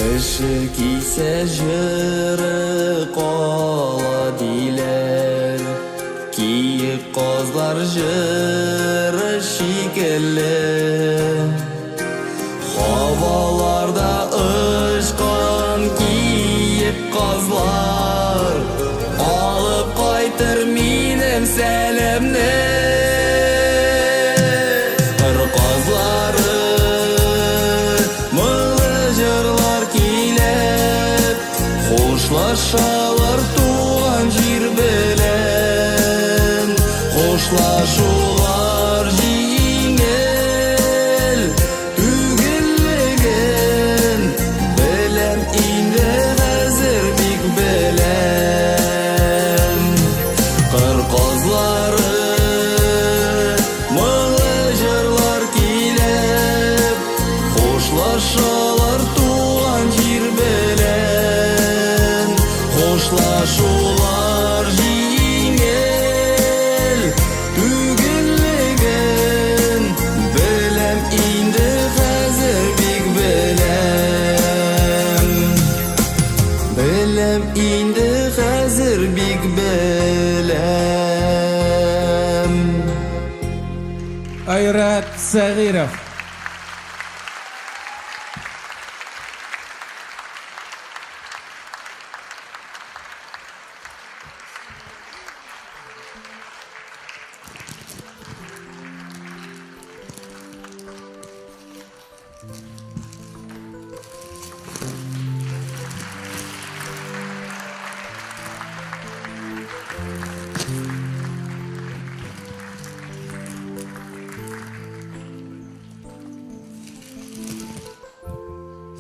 Кеше китсә җыры кала диләр, Киек казлар җыры шикелле. Һаваларда очкан киек казлар Алып кайтыр минем сәламне. Кыр казлары моңлы җырлар көйләп, Хушлашалар туган җир белән. Хушлашулар җиңел түгеллеген Беләм инде хәзер, бик беләм. Кыр казлары моңлы җырлар көйләп, Хушлашалар туган җир белән. Хушлашулар җиңел түгеллеген Беләм инде хәзер, бик беләм. Беләм инде хәзер, бик беләм. Айрат Сәгыйров.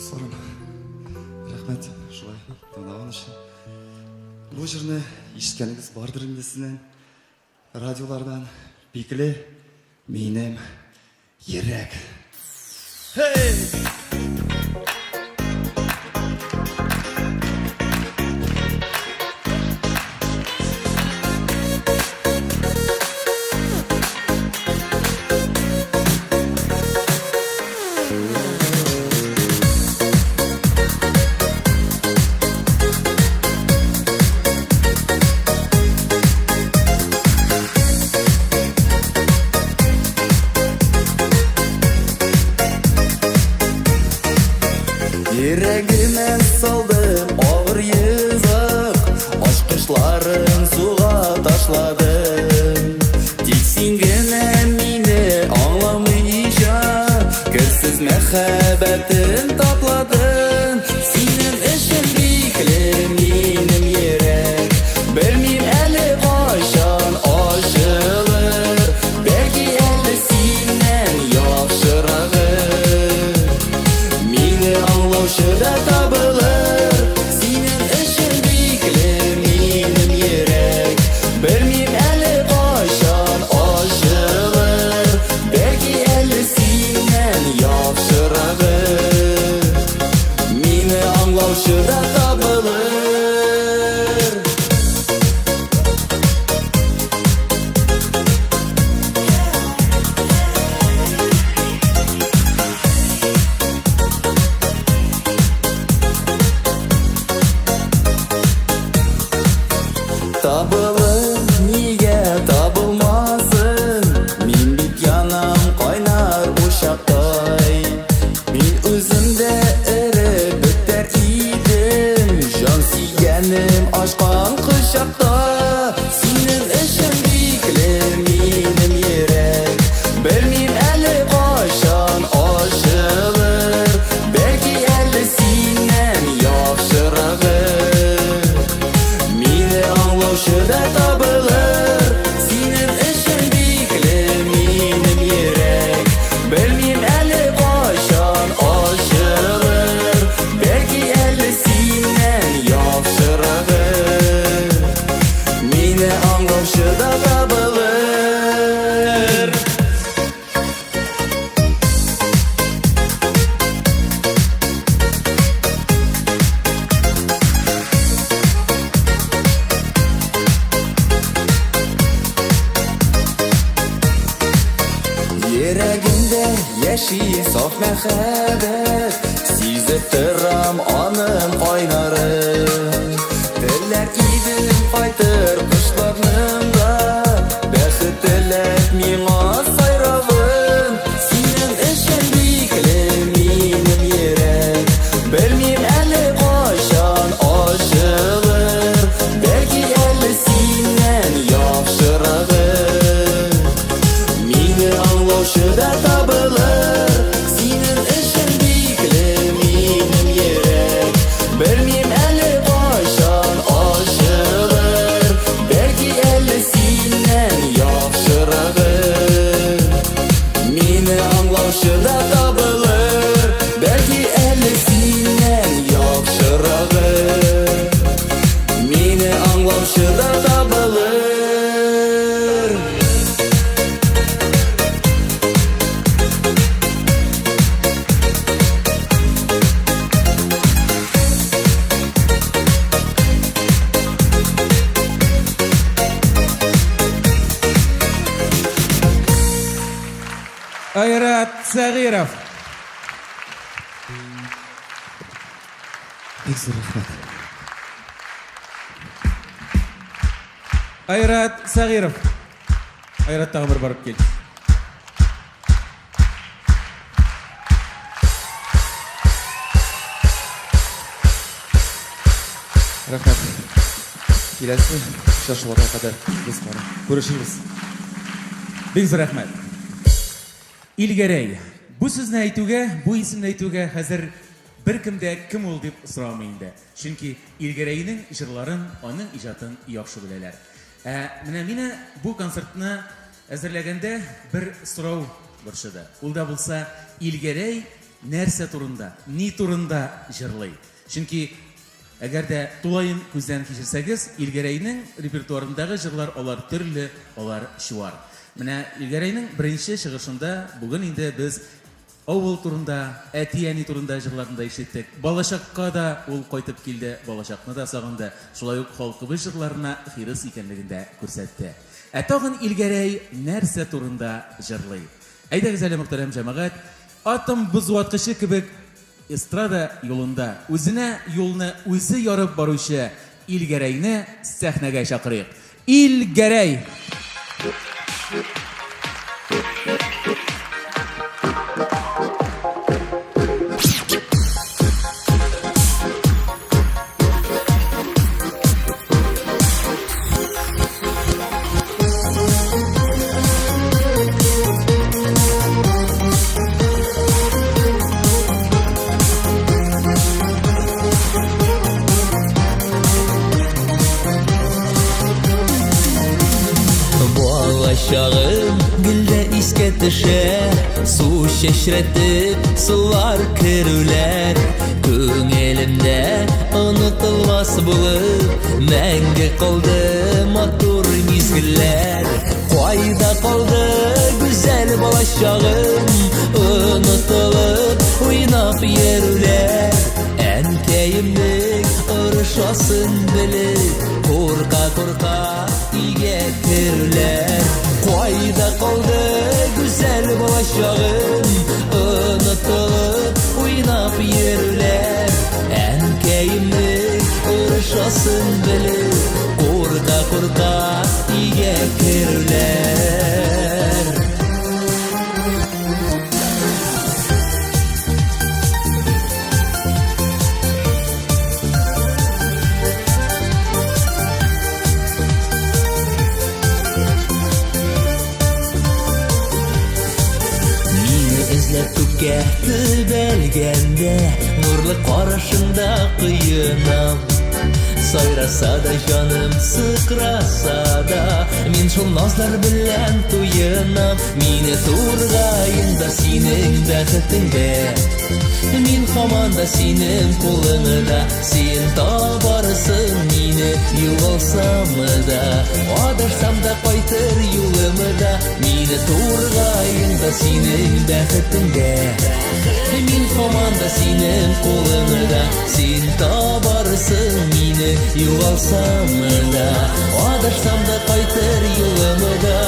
Дусларым, рәхмәт шулай тыңлаган өчен. Бу җырны ишеткәнегез бардыр инде сезнең радиолардан. Бикле минем йөрәк. Hey! аңлаучы да табылыр. Табылыр, нигә табылмасын? Мин бит янам кайнар учактай. Мин үзем дә эреп бетәр идем, җан сөйгәнем ачкан кочакта. Синең өчен бикле минем йөрәк, белмим әле кайчан ачылыр. Бәлки әле синнән яхшырагы мине аңлаучы да табылыр. Синең өчен бикле минем йөрәк, белмим әле кайчан ачылыр. Бәлки әле синнән яхшырагы мине аңлаучы да табылыр. Йөрәгемдә яши саф мәхәббәт, сизеп торам аның кайнарын. Теләр идем кайтыр кошларның да, бәхет теләп миңа сайравын. Синең өчен бикле минем йөрәк, белмим әле кайчан ачылыр. Бәлки әле синнән яхшырагы мине аңлаучы да табылыр. Синең өчен бикле минем йөрәк, белмим әле кайчан ачылыр. Бәлки әле синнән яхшырагы мине аңлаучы да табылыр. Бәлки әле синнән яхшырагы мине аңлаучы да табылыр. Айрат Сәгыйров. Бик зур рәхмәт. Айрат Сәгыйров. Айрат, тагын бер барып кил. Рәхмәт. Киләсе очрашуларга кадәр без бары күрешербез. Бик зур рәхмәт. Илгәрәй. Бу сүзне әйтүгә, бу исемне әйтүгә хәзер беркем дә кем ул дип сорамый инде. Чөнки Илгәрәйнең җырларын, аның иҗатын яхшы беләләр. Ә менә мине бу концертны әзерләгәндә бер сорау борчыды. Ул да булса, Илгәрәй нәрсә турында, ни турында җырлый? Чөнки әгәр дә тулаем күздән кичерсәгез, Илгәрәйнең репертуарындагы җырлар алар төрле, алар чуар. Менә Илгәрәйнең беренче чыгышында бүген инде без авыл турында, әти-әни турында җырларын да ишеттек. Балачакка да ул кайтып килде, балачакны да сагынды. Шулай ук халкыбыз җырларына хирыс икәнлеген дә күрсәтте. Ә тагын Илгәрәй нәрсә турында җырлый? Әйдәгез әле, мөхтәрәм җәмәгать, атом бозваткычы кебек эстрада юлында үзенә юлны үзе ярып баручы Илгәрәйне сәхнәгә чакырыйк. Илгәрәй! Балачагым гел дә искә төшә, су чәчрәтеп сулар керүләр күңелемдә онытылмас булып мәңге калды матур мизгелләр. Кайда калды гүзәл балачагым, онытылып уйнап йөрүләр, әнкәемнең Орышасын белеп, курка-курка өйгә керүләр. Кайда калды гүзәл балачагым, онытылып уйнап йөрүләр. Әнкәемнең орышасын белеп, курка-курка өйгә керүләр. Мине эзләп күккә төбәлгәндә, нурлы карашыңда коенам. Сайраса да җаным, сыкраса да, мин шул назлар белән туенам. Мине тургаем да синең бәхетеңдә, мин һаман да синең кулыңда. Син табарсың мине, югалсам да, адашсам да кайтыр юлымда. Мине тургаем да синең бәхетеңдә, мин һаман да синең кулыңда. Син табарсың мине, югалсам да, адашсам да кайтыр юлымда.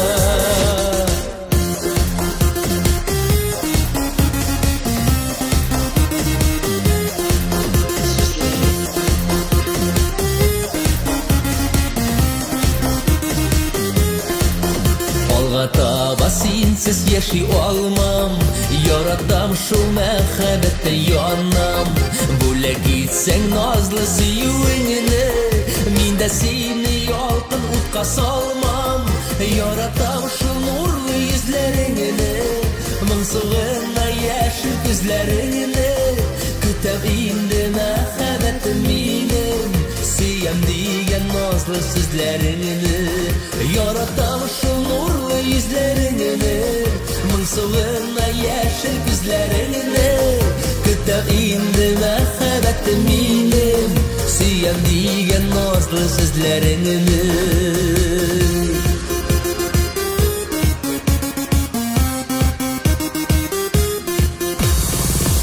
Алга таба синсез яши алмам, яратам шул мәхәббәттә янам. Бүләк итсәң назлы сөюеңне, мин дә сине ялкын утка салмам. Яратам шул нурлы йөзләреңне, моңсу гына яшел күзләреңне. Көтәм инде мәхәббәтем минем, сөям дигән назлы сүзләреңне. Яратам шул нурлы йөзләреңне, моңсу гына яшел күзләреңне. Көтәм инде мәхәббәтем минем, сөям дигән назлы сүзләреңне.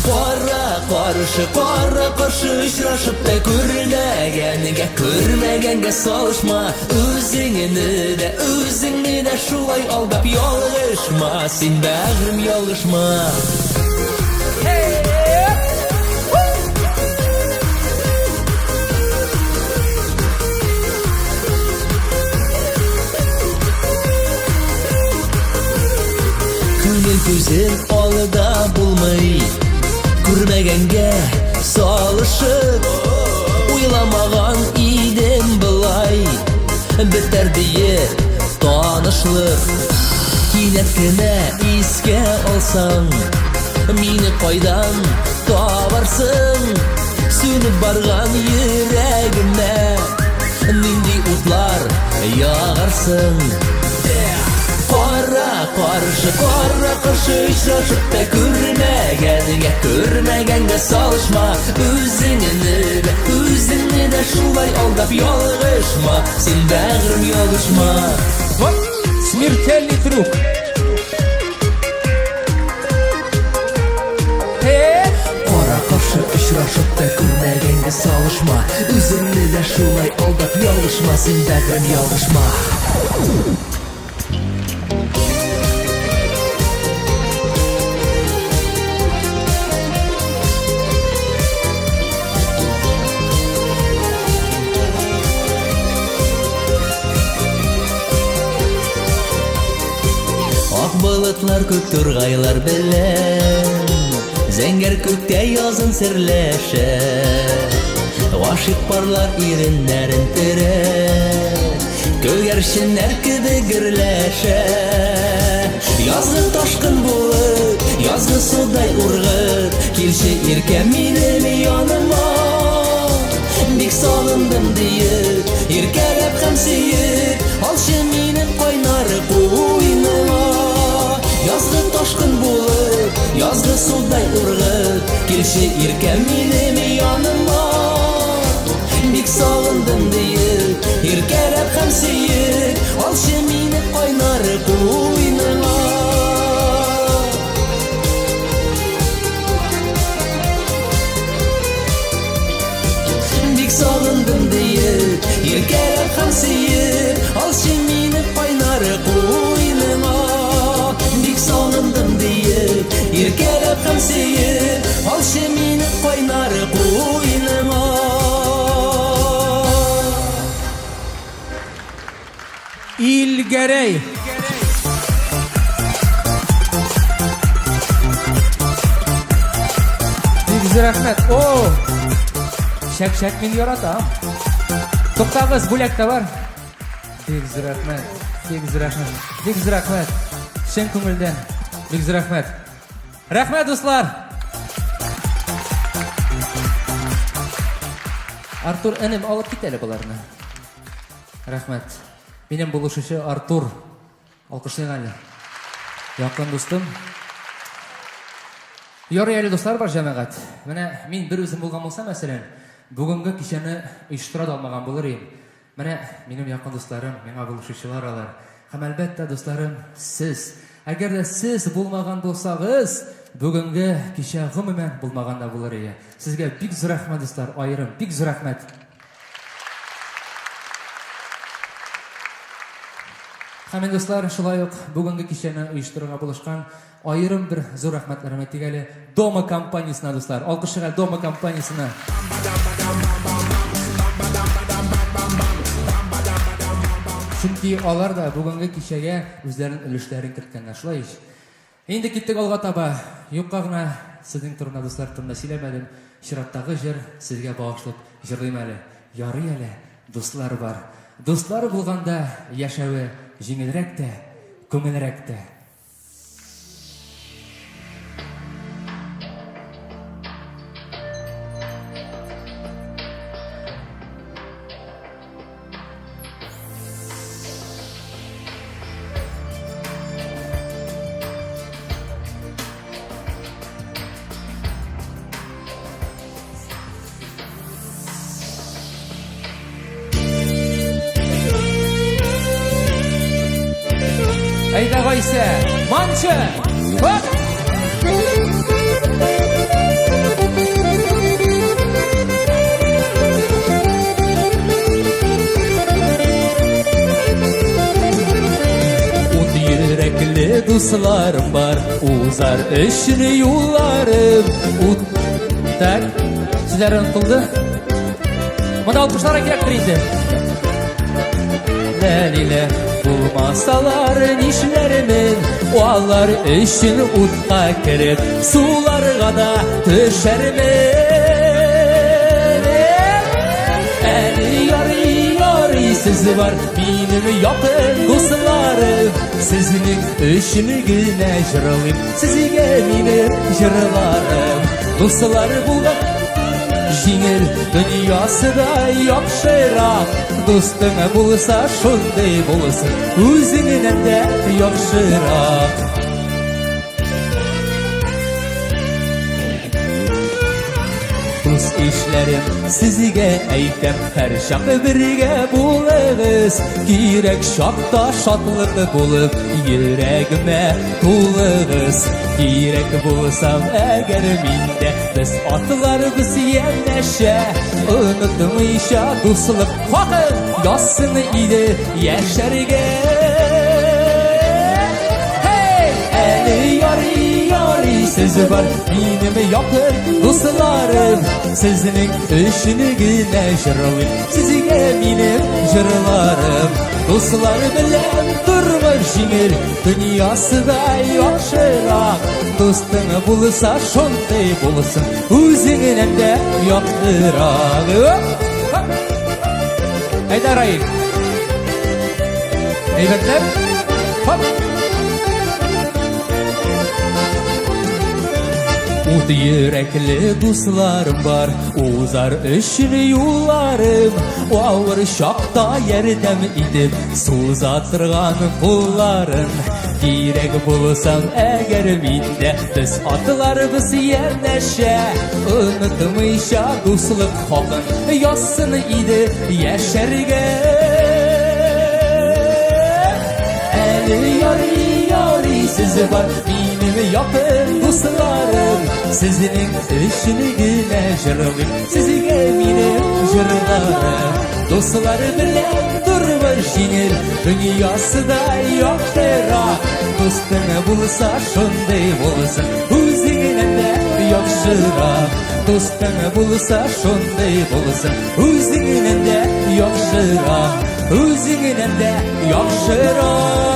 Кара каршы, кара каршы очрашып та күрмәгәнгә, күрмәгәнгә салышма. Үзеңне дә, үзеңне дә шулай алдап ялгышма. Син бәгърем ялгышма. Күңел күзен алда булмый, күрмәгәнгә салышып, уйламаган идем болай бетәр диеп танышлык. Кинәт кенә искә алсаң, мине кайдан табарсың? Сүнеп барган йөрәгемә нинди утлар ягарсың? Кара каршы, кара каршы очрашып та күрмәгәнгә, күрмәгәнгә салышма. Үзеңне дә, үзеңне дә шулай алдап ялгышма. Син бәгърем ялгышма. Вот смертельный трюк. Кара каршы очрашып та күрмәгәнгә салышма. Үзеңне дә шулай алдап ялгышма. Син бәгърем ялгышма. Ак болытлар күк тургайлар белән зәңгәр күктә язын серләшә. Гашыйк парлар иреннәрен терәп, күгәрченнәр кебек гөрләшә. Язгы ташкын булып, язгы судай ургып, килче иркәм минем яныма. Бик сагындым диеп, иркәләп һәм сөеп, алчы мине кайнар куеныңа. Язгы ташкын булып, язгы судай ургып, килче иркәм минем яныма. Бик сагындым диеп, иркәләп һәм сөеп, алчы мине кайнар куеныңа. Бик Иркәләп һәм сөеп, алчы мине кайнар куеныңа. Бик сагындым диеп, иркәләп һәм сөеп, алчы мине кайнар куеныңа. Илгәрәй. Бик зур рәхмәт. О! Чәк-чәк мин яратам. Туктагыз, бүләк тә бар. Бик зур рәхмәт. Бик зур рәхмәт. Бик зур рәхмәт. Чын күңелдән. Бик зур рәхмәт. Рәхмәт, дуслар. Артур энем, алып кит әле боларны. Рәхмәт. Минем булышучы Артур. Алкышлыйк әле. Якын дустым. Ярый әле дуслар бар, җәмәгать. Менә мин бер үзем булган булсам, мәсәлән, бүгенге кичәне оештыра да алмаган булыр идем. Менә минем якын дусларым, миңа булышучылар алар. Һәм әлбәттә, дусларым, сез. Әгәр дә сез булмаган булсагыз, бүгенге кичә гомумән булмаган да булыр иде. Сезгә бик зур рәхмәт, дуслар, аерым бик зур рәхмәт. Һәм инде, дуслар, шулай ук бүгенге кичәне оештырырга булышкан аерым бер зур рәхмәтләрем әйтик әле Дома компаниясенә, дуслар. Алкышыга Дома компаниясенә. Чөнки алар да бүгенге кичәгә үзләренең өлешләрен керткәннәр, шулай ич. Инде киттек алга таба. Юкка гына сезнең турында, дуслар турында сөйләмәдем. Чираттагы җыр сезгә багышлап җырлыйм әле. Ярый әле, дуслар бар. Дуслар булганда яшәве җиңелрәк тә, күңелрәк тә. Әйдә, Гайсә, манчы! Хоп! Ут йөрәкле дусларым бар, узар өчен юлларым. Ут Так, сүзләр онытылды. Монда алкышлар кирәктер инде. Ләлилә, булмасалар нишләрмен, алар өчен утка кереп, суларга да төшәрмен. Әле ярый, ярый сез бар, минем якын дусларым, сезнең өчен генә җырлыйм, сезгә минем җырларым. Дуслар булган җиңел, дөньясы да яхшырак. Дустың булса шундый булсын, үзеңнән дә яхшырак. Дус ишләрем, сезгә әйтәм, һәрчак бергә булыгыз. Кирәк чакта шатлык булып, йөрәгемә тулыгыз. Кирәк булсам әгәр миндә, без атларбыз янәшә. Онытмыйча дуслык хакын, язсын иде яшәргә. Hey! Әле ярый, ярый сез бар, минем якын дусларым. Сезнең өчен генә җырлыйм, сезгә минем җырларым. Дуслар белән тормыш җиңел, дөньясы да яхшырак. Дустың булса шундый булсын, үзеңнән дә яктырак. Хоп! Әйдә, Раил. Әйбәтләп. Хоп! Ут йөрәкле дусларым бар, узар өчен юлларым. Авыр чакта ярдәм итеп, суза торган кулларын. Кирәк булсам әгәр миндә, без атларбыз янәшә. Онытмыйча дуслык хакын, язсын иде яшәргә. Әле ярый, ярый сез бар, минем якын дусларым. Сезнең өчен генә җырлыйм, сезгә минем җырларым. Дуслар белән тормыш җиңел, дөньясы да яхшырак. Дустың булса шундый булсын, үзеңнән дә яхшырак. Дустың булса шундый булсын, үзеңнән дә яхшырак. Үзеңнән дә яхшырак.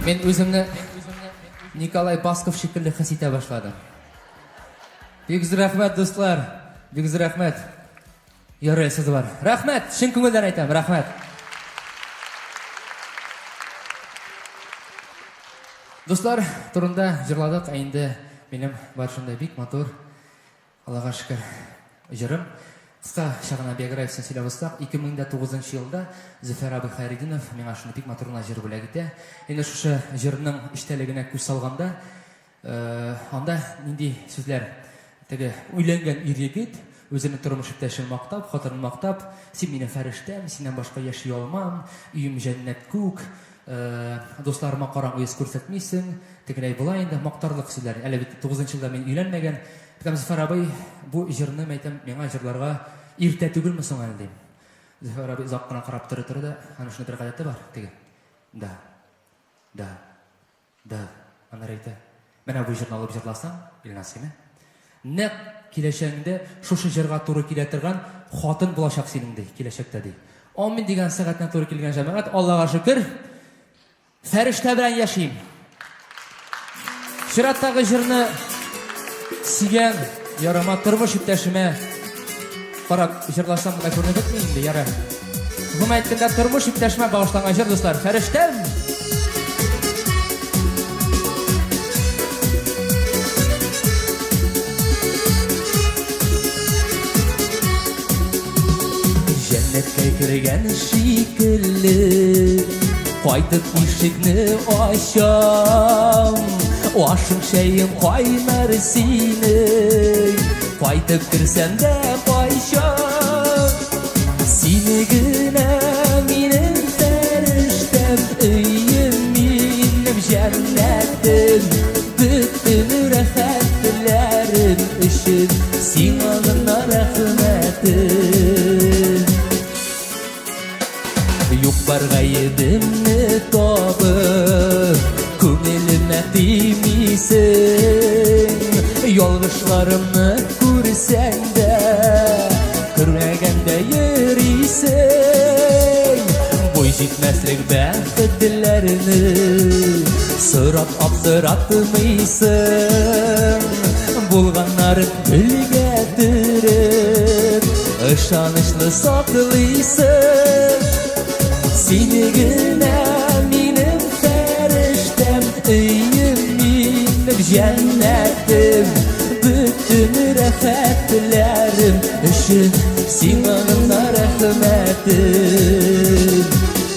Мин үземне Николай Басков шикелле хис итә башладым. Бик зур рәхмәт, дуслар. Бик зур рәхмәт. Ярый, сез бар. Рәхмәт, чын күңелдән әйтәм, рәхмәт. Дуслар турында җырладык, ә инде минем бар шундай бик матур, Аллага шөкер, җырым. Кыскача гына биографиясен сөйләп узсак, 2009 елда Зөфәр абый Хәйретдинов миңа шундый бик матур гына җыр бүләк итә. Инде шушы җырның эчтәлегенә күз салганда, Анда нинди сүзләр? Теге өйләнгән ир-егет үзенең тормыш иптәшен мактап, хатынын мактап, син минем фәрештәм, синнән башка яши алмам, өем җәннәт күк, дусларыма караңгы йөз күрсәтмисең, тегеләй болай инде мактарлык сүзләр. Әле бит тугызынчы елда мин өйләнмәгән. Әйтәм, Зөфәр абый, бу җырны, мәйтәм, миңа җырларга иртә түгелме соң әле, дим. Зөфәр абый озак кына карап торды-торды да, аның шундый бер гадәте бар, теге, да, да, Да, аннары әйтә, Менә бу җырны алып җырласаң, Илназ, сине нәкъ киләчәгеңдә шушы җырга туры килә торган хатын булачак синең, ди, киләчәктә, ди. Амин дигән сәгатенә туры килгән җәмәгать, Аллага шөкер, фәрештә белән яшим. Чираттагы җырны сөйгән ярыма, тормыш иптәшемә карап җырласам да күренеп бетми инде, ярар. Гомумән әйткәндә, тормыш иптәшемә багышланган җыр, дуслар. Фәрештәм! Җәннәткә кергән шикелле, кайтып ишекне ачам. Ашың чәең кайнар синең, кайтып керсәм дә кайчан. Сине генә минем фәрештәм, өем минем җәннәтем, бөтен рәхәтләрем өчен сиңа гына рәхмәтем. Юк бар гаебемне табып, күңелемә тимисең. Ялгышларымны күрсәң дә, күрмәгәндә йөрисең. Буй җитмәслек бәхетләрне сорап аптыратмыйсың. Булганнарын гөлгә төреп, ышанычлы саклыйсың. Сине генә минем фәрештәм, өем минем җәннәтем, бөтен рәхәтләрем өчен сиңа гына рәхмәтем.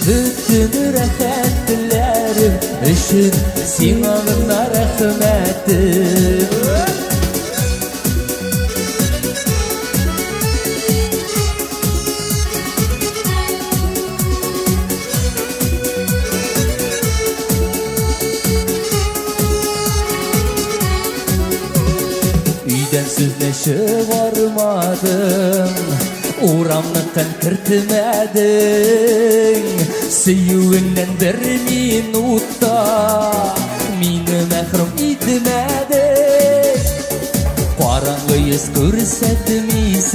Бөтен рәхәтләрем өчен сиңа гына рәхмәтем. Өйдән сүзне чыгармадың, урамныкын кертмәдең. Сөюеңнән бер минутта мине мәхрүм итмәдең. Караңгы йөз күрсәтмисең,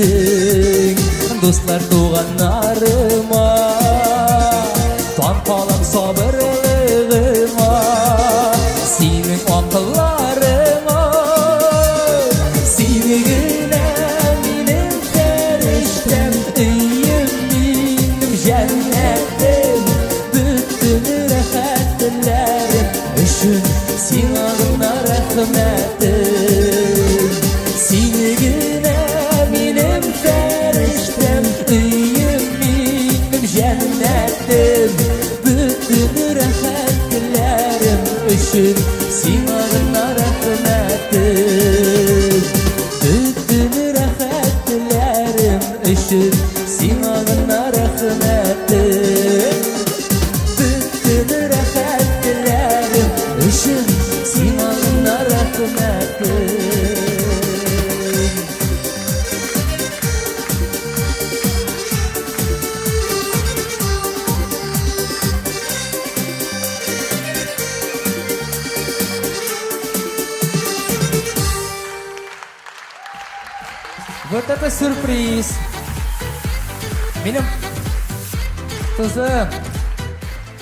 дуслар туганнарыма. Таң калам сабырлыгыңа, синең акылларыңа. Сине генә минем фәрештәм, өем минем җәннәтем, бөтен рәхәтләрем өчен сиңа гына рәхмәтем. Сине генә минем фәрештәм. өчен сиңа гына рәхмәтем. Бөтен рәхәт теләгем өчен сиңа гына рәхмәтем. Вот это сюрприз! Минем кызым,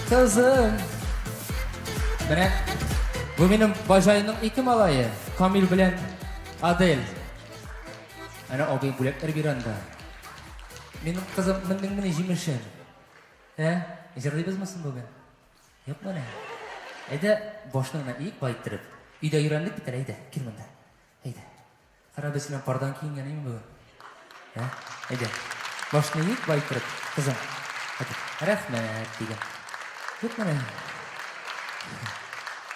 кызым. Менә бу минем бажайның ике малае, Камил белән Адель. Әнә абый бүләкләр бирә анда. Минем кызым мендең менә җимешен. Ә, җырлыйбызмы соң бүген? Юк менә. Әйдә, башны гына иек байтырып. Өйдә өйрәндек бит әле, әйдә, кил монда. Әйдә. Кара, без синнән пардан киенгән име бүген? Ә? Әйдә. Башны иек байтырып, кызым. Әйдә. Рәхмәт, дигән. Юк менә.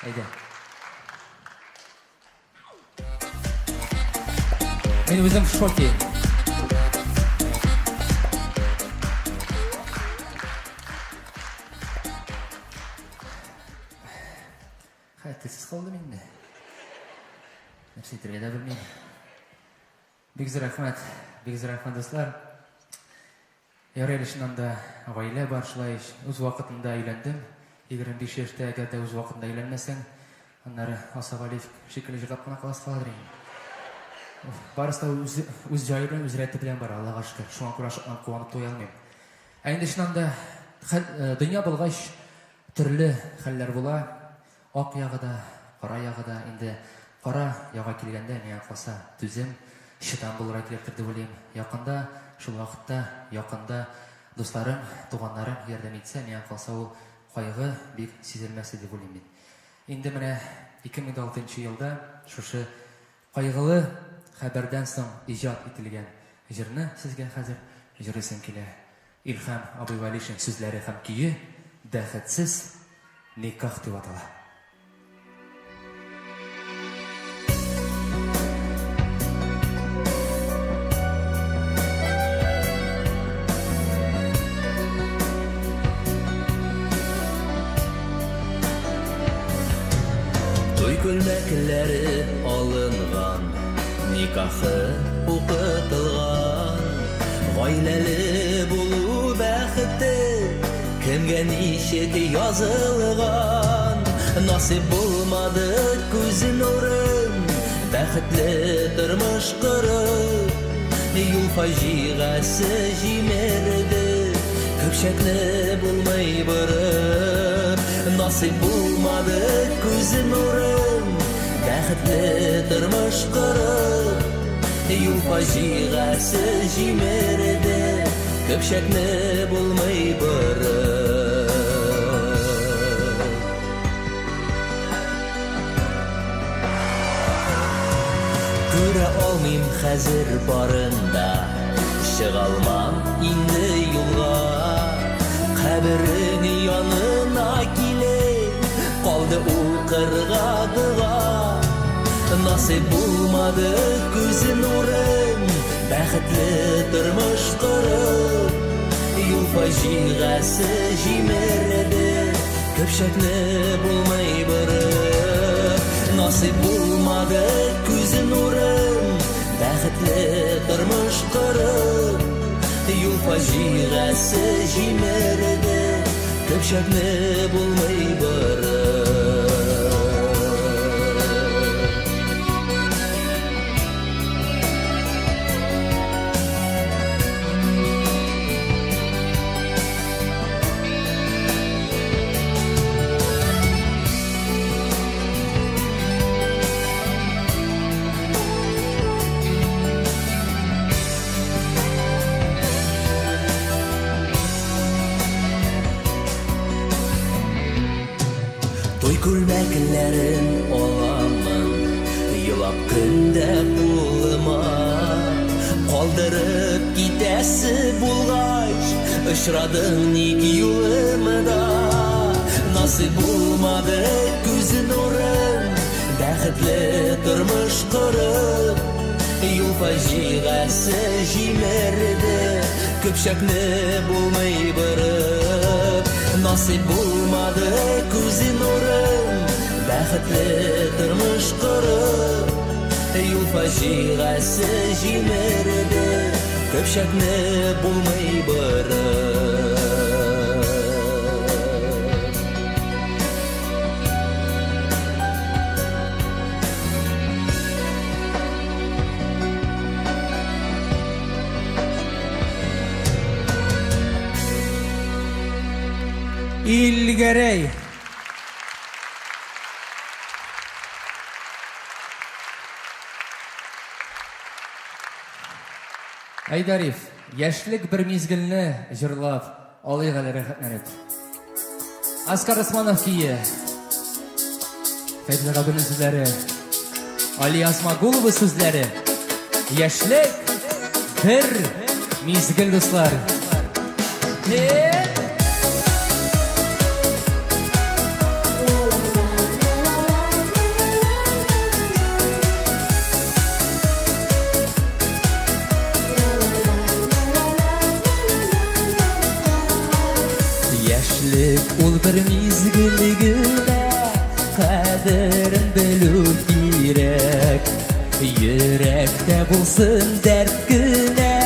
Әйдә. Мин үзем в шоке. Хәй, телсез калдым инде. Нәрсә әйтергә дә белмим. Бик зур рәхмәт, бик зур рәхмәт, дуслар. Ярый әле чыннан да гаилә бар шулай ич. Үз вакытында өйләндем. 25 яшьтә, әгәр дә үз вакытында өйләнмәсәң, аннары Асаф Алиев шикелле җырлап кына каласы каладыр инде. Барысы да үз, үз җае белән, үз рәте белән бара, Аллага шөкер. Шуңа күрә шатланып, куанып туя алмыйм. Ә инде чыннан да хәл, э, дөнья булгач, төрле хәлләр була. Ак ягы да, кара ягы да. Инде кара яга килгәндә, миңа калса, түзем, чыдам булырга кирәктер дип уйлыйм. Якында, шул вакытта, якында дусларым, туганнарым ярдәм итсә, миңа калса, ул кайгы бик сизелмәс иде дип уйлыйм мин. Инде менә 2006 нчы елда шушы кайгылы хәбәрдән соң иҗат ителгән җырны сезгә хәзер җырлыйсым килә. Илһам абый Вәлишин сүзләре һәм көе Бәхетсез никах дип атала. Туй күлмәкләре алынган, никахы укытылган. Гаиләле булу бәхете кемгә ничек язылган. Насыйп булмады күз нурым, бәхетле тормыш корып. Юл фаҗигасе җимерде, көпчәкне булмый борып. Насыйп булмады күз нурым, бәхетле тормыш корып. Юл фаҗигасе җимерде, көпчәкне булмый борып. Күрә алмыйм хәзер барын да, чыгалмам инде юлга. Каберең янына килеп, калды укырга дога. Насыйп булмады күз нурым, бәхетле тормыш корып. Юл фаҗигасе җимерде, көпчәкне булмый борып. Насыйп булмады күз нурым, бәхетле тормыш корып. Юл фаҗигасе җимерде, көпчәкне булмый борып. Туй күлмәкләрен аламын, елап көндә кулыма. Калдырып китәсе булгач, очрадың ник юлымда? Насыйп булмады күз нурым, бәхетле тормыш корып. Юл фаҗигасе җимерде, Көпчәкне булмый борып. Насыйп булмады күзе нурын, Бәхетле тормыш корып. Юл фаҗигасе җимерде, Көпчәкне булмый борып. Илгәрәй. Әйдә, Риф, яшьлек бер мизгелне җырлап алыйк әле рәхәтләнеп. Аскар Османов көе. Фәйзулла Габдуллин сүзләре. Али Асмагулова сүзләре. Яшьлек бер мизгел, дуслар. Hey! Яшьлек ул бер мизгел генә, кадерен белү кирәк. Йөрәктә булсын дәрт кенә,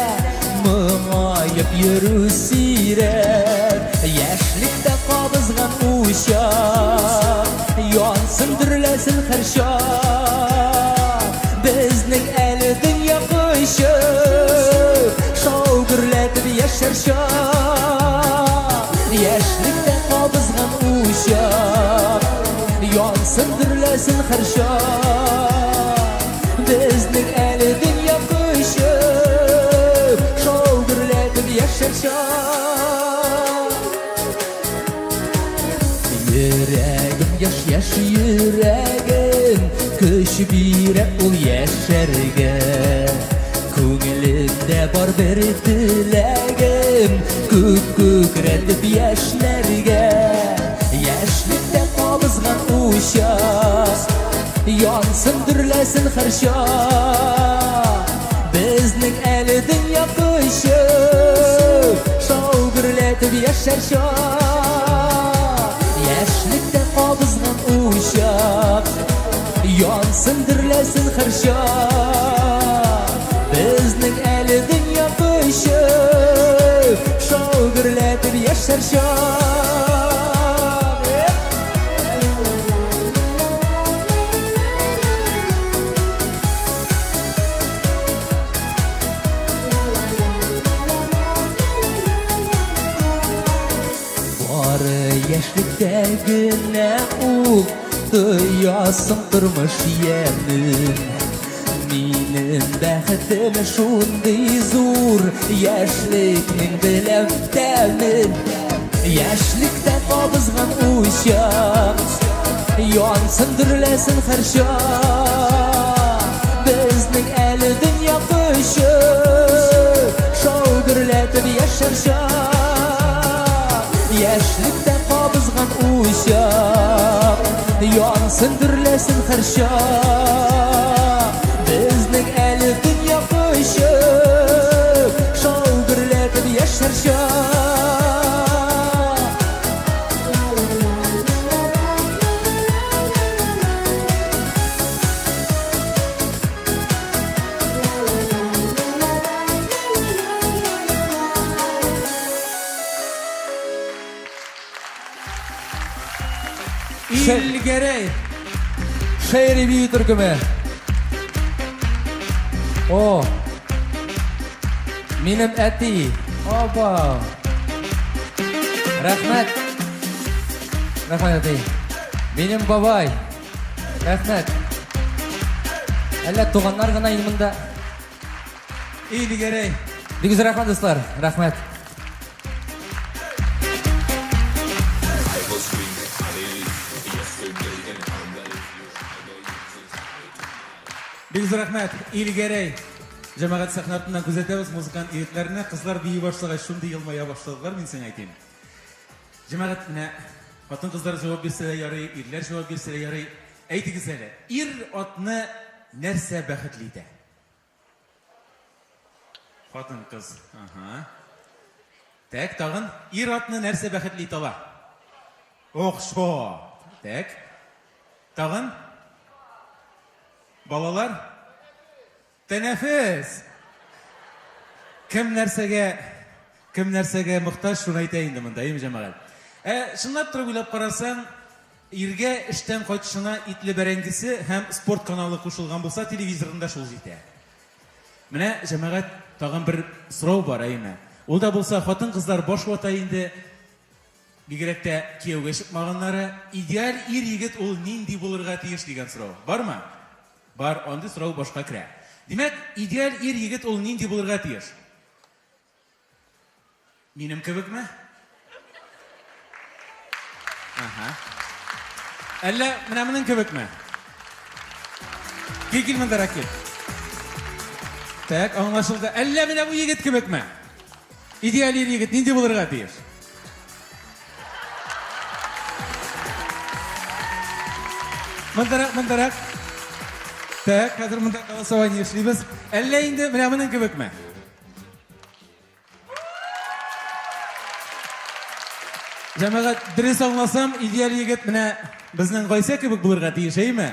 моңаеп йөрү сирәк. Яшьлектә кабызган учак, янсын, дөрләсен һәрчак. Безнең әле дөнья кочып, шау гөрләтеп яшәр чак. Яшьлектә кабызган учак, янсын, дөрләсен һәрчак. Безнең әле дөнья кочып, шау гөрләтеп яшәр чак. Йөрәгем, яшь-яшь йөрәгем, көч бирә ул яшәргә. Күңелемдә бар бер теләгем, күк күкрәтеп яшьләргә. Яшьлектә кабызган учак, янсын, дөрләсен һәрчак. Безнең әле дөнья кочып, шау гөрләтеп яшәр чак. Яшьлектә кабызган учак, янсын, дөрләсен һәрчак. Безнең әле дөнья кочып, шау гөрләтеп яшәр чак. Бары яшьлектә генә ул тоясың тормыш ямен. Минем бәхетем шундый зур, яшьлекнең беләм тәмен. Яшьлектә кабызган учак, янсын, дөрләсен һәрчак. Безнең әле дөнья кочып, шау гөрләтеп яшәр чак. Яшьлектә кабызган учак, янсын, дөрләсен һәрчак. Безнең әле дөнья кочып, шау гөрләтеп яшәр чак. Илгәрәй. Шәйри бию төркеме. О! Минем әти. Оба! Рәхмәт. Рәхмәт, әти. Минем бабай. Рәхмәт. Әллә туганнар гына инде монда. Илгәрәй. Бик зур рәхмәт, дуслар. Рәхмәт. Бик зур рәхмәт, Илгәрәй. Җәмәгать сәхнә артыннан күзәтәбез музыкант егетләрне. Кызлар бии башлагач, шундый елмая башладылар, мин сиңа әйтим. Җәмәгать, менә хатын-кызлар җавап бирсә дә ярый, ирләр җавап бирсә дә ярый. Әйтегез әле, ир-атны нәрсә бәхетле итә? Хатын-кыз. Ага. Тәк, тагын ир-атны нәрсә бәхетле итә ала? Акча. Тәк. Тагын? Балалар? Тәнәфес. Кем нәрсәгә кем нәрсәгә мохтаҗ, шуны әйтә инде монда, әйеме, җәмәгать? Ә чынлап торып уйлап карасаң, иргә эштән кайтышына итле бәрәңгесе һәм спорт каналы кушылган булса, телевизорында шул җитә. Менә, җәмәгать, тагын бер сорау бар, әйеме? Ул да булса, хатын-кызлар баш вата инде, бигрәк тә кияүгә чыкмаганнары, идеаль ир-егет ул нинди булырга тиеш дигән сорау. Бармы? Бар, андый сорау башка керә. Димәк, идеаль ир-егет ул нинди булырга тиеш? Минем кебекме? Ага. Әллә менә моның кебекме? Кил, кил мондарак кил. Так, аңлашылды. Әллә менә бу егет кебекме? Идеаль ир егет нинди булырга тиеш? Мондарак, мондарак. Так, хәзер монда голосование эшлибез. Әллә инде менә моның кебекме? Җәмәгать, дөрес аңласам, идеаль егет менә безнең Гайсә кебек булырга тиеш, әйеме?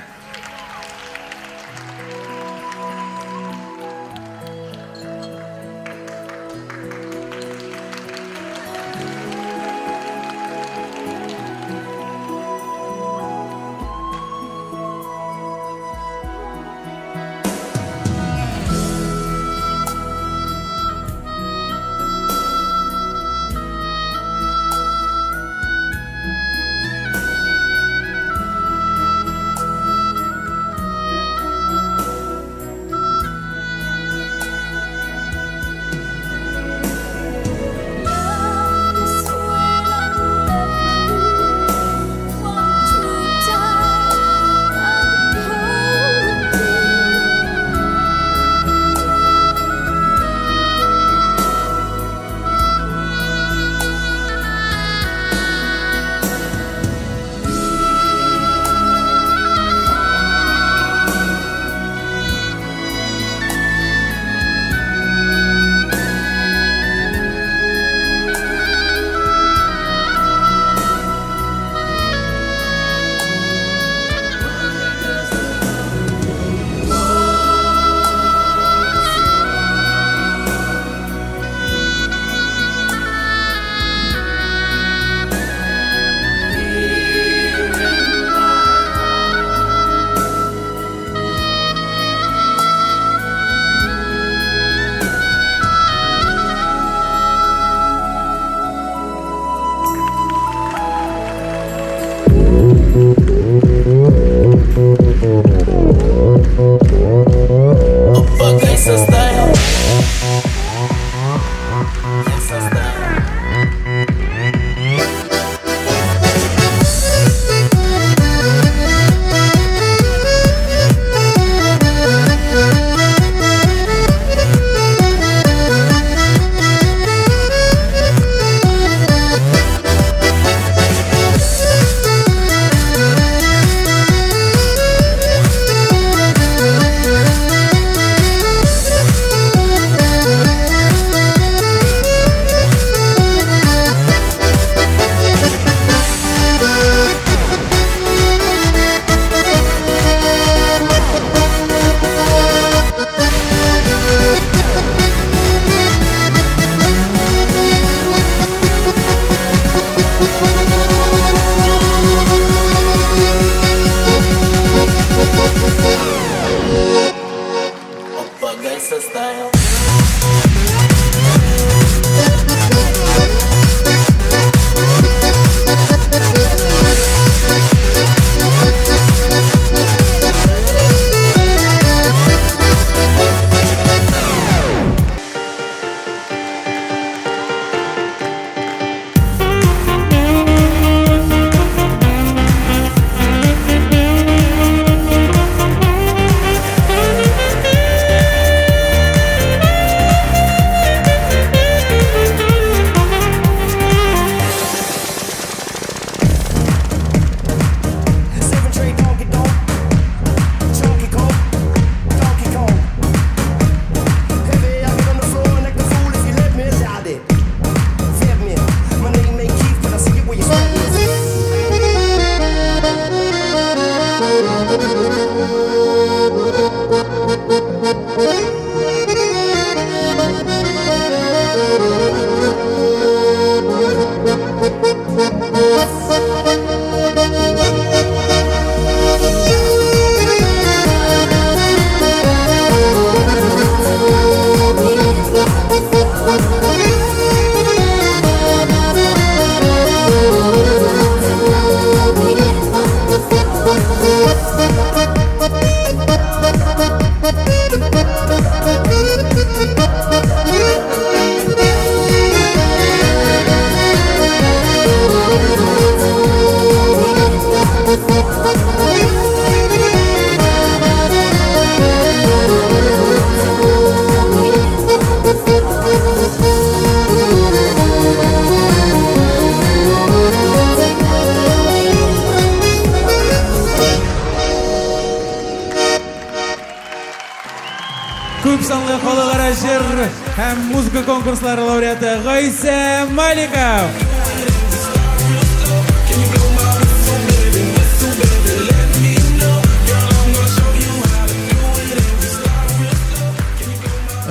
җыр һәм музыка конкурслары лауреаты Гайсә Маликов.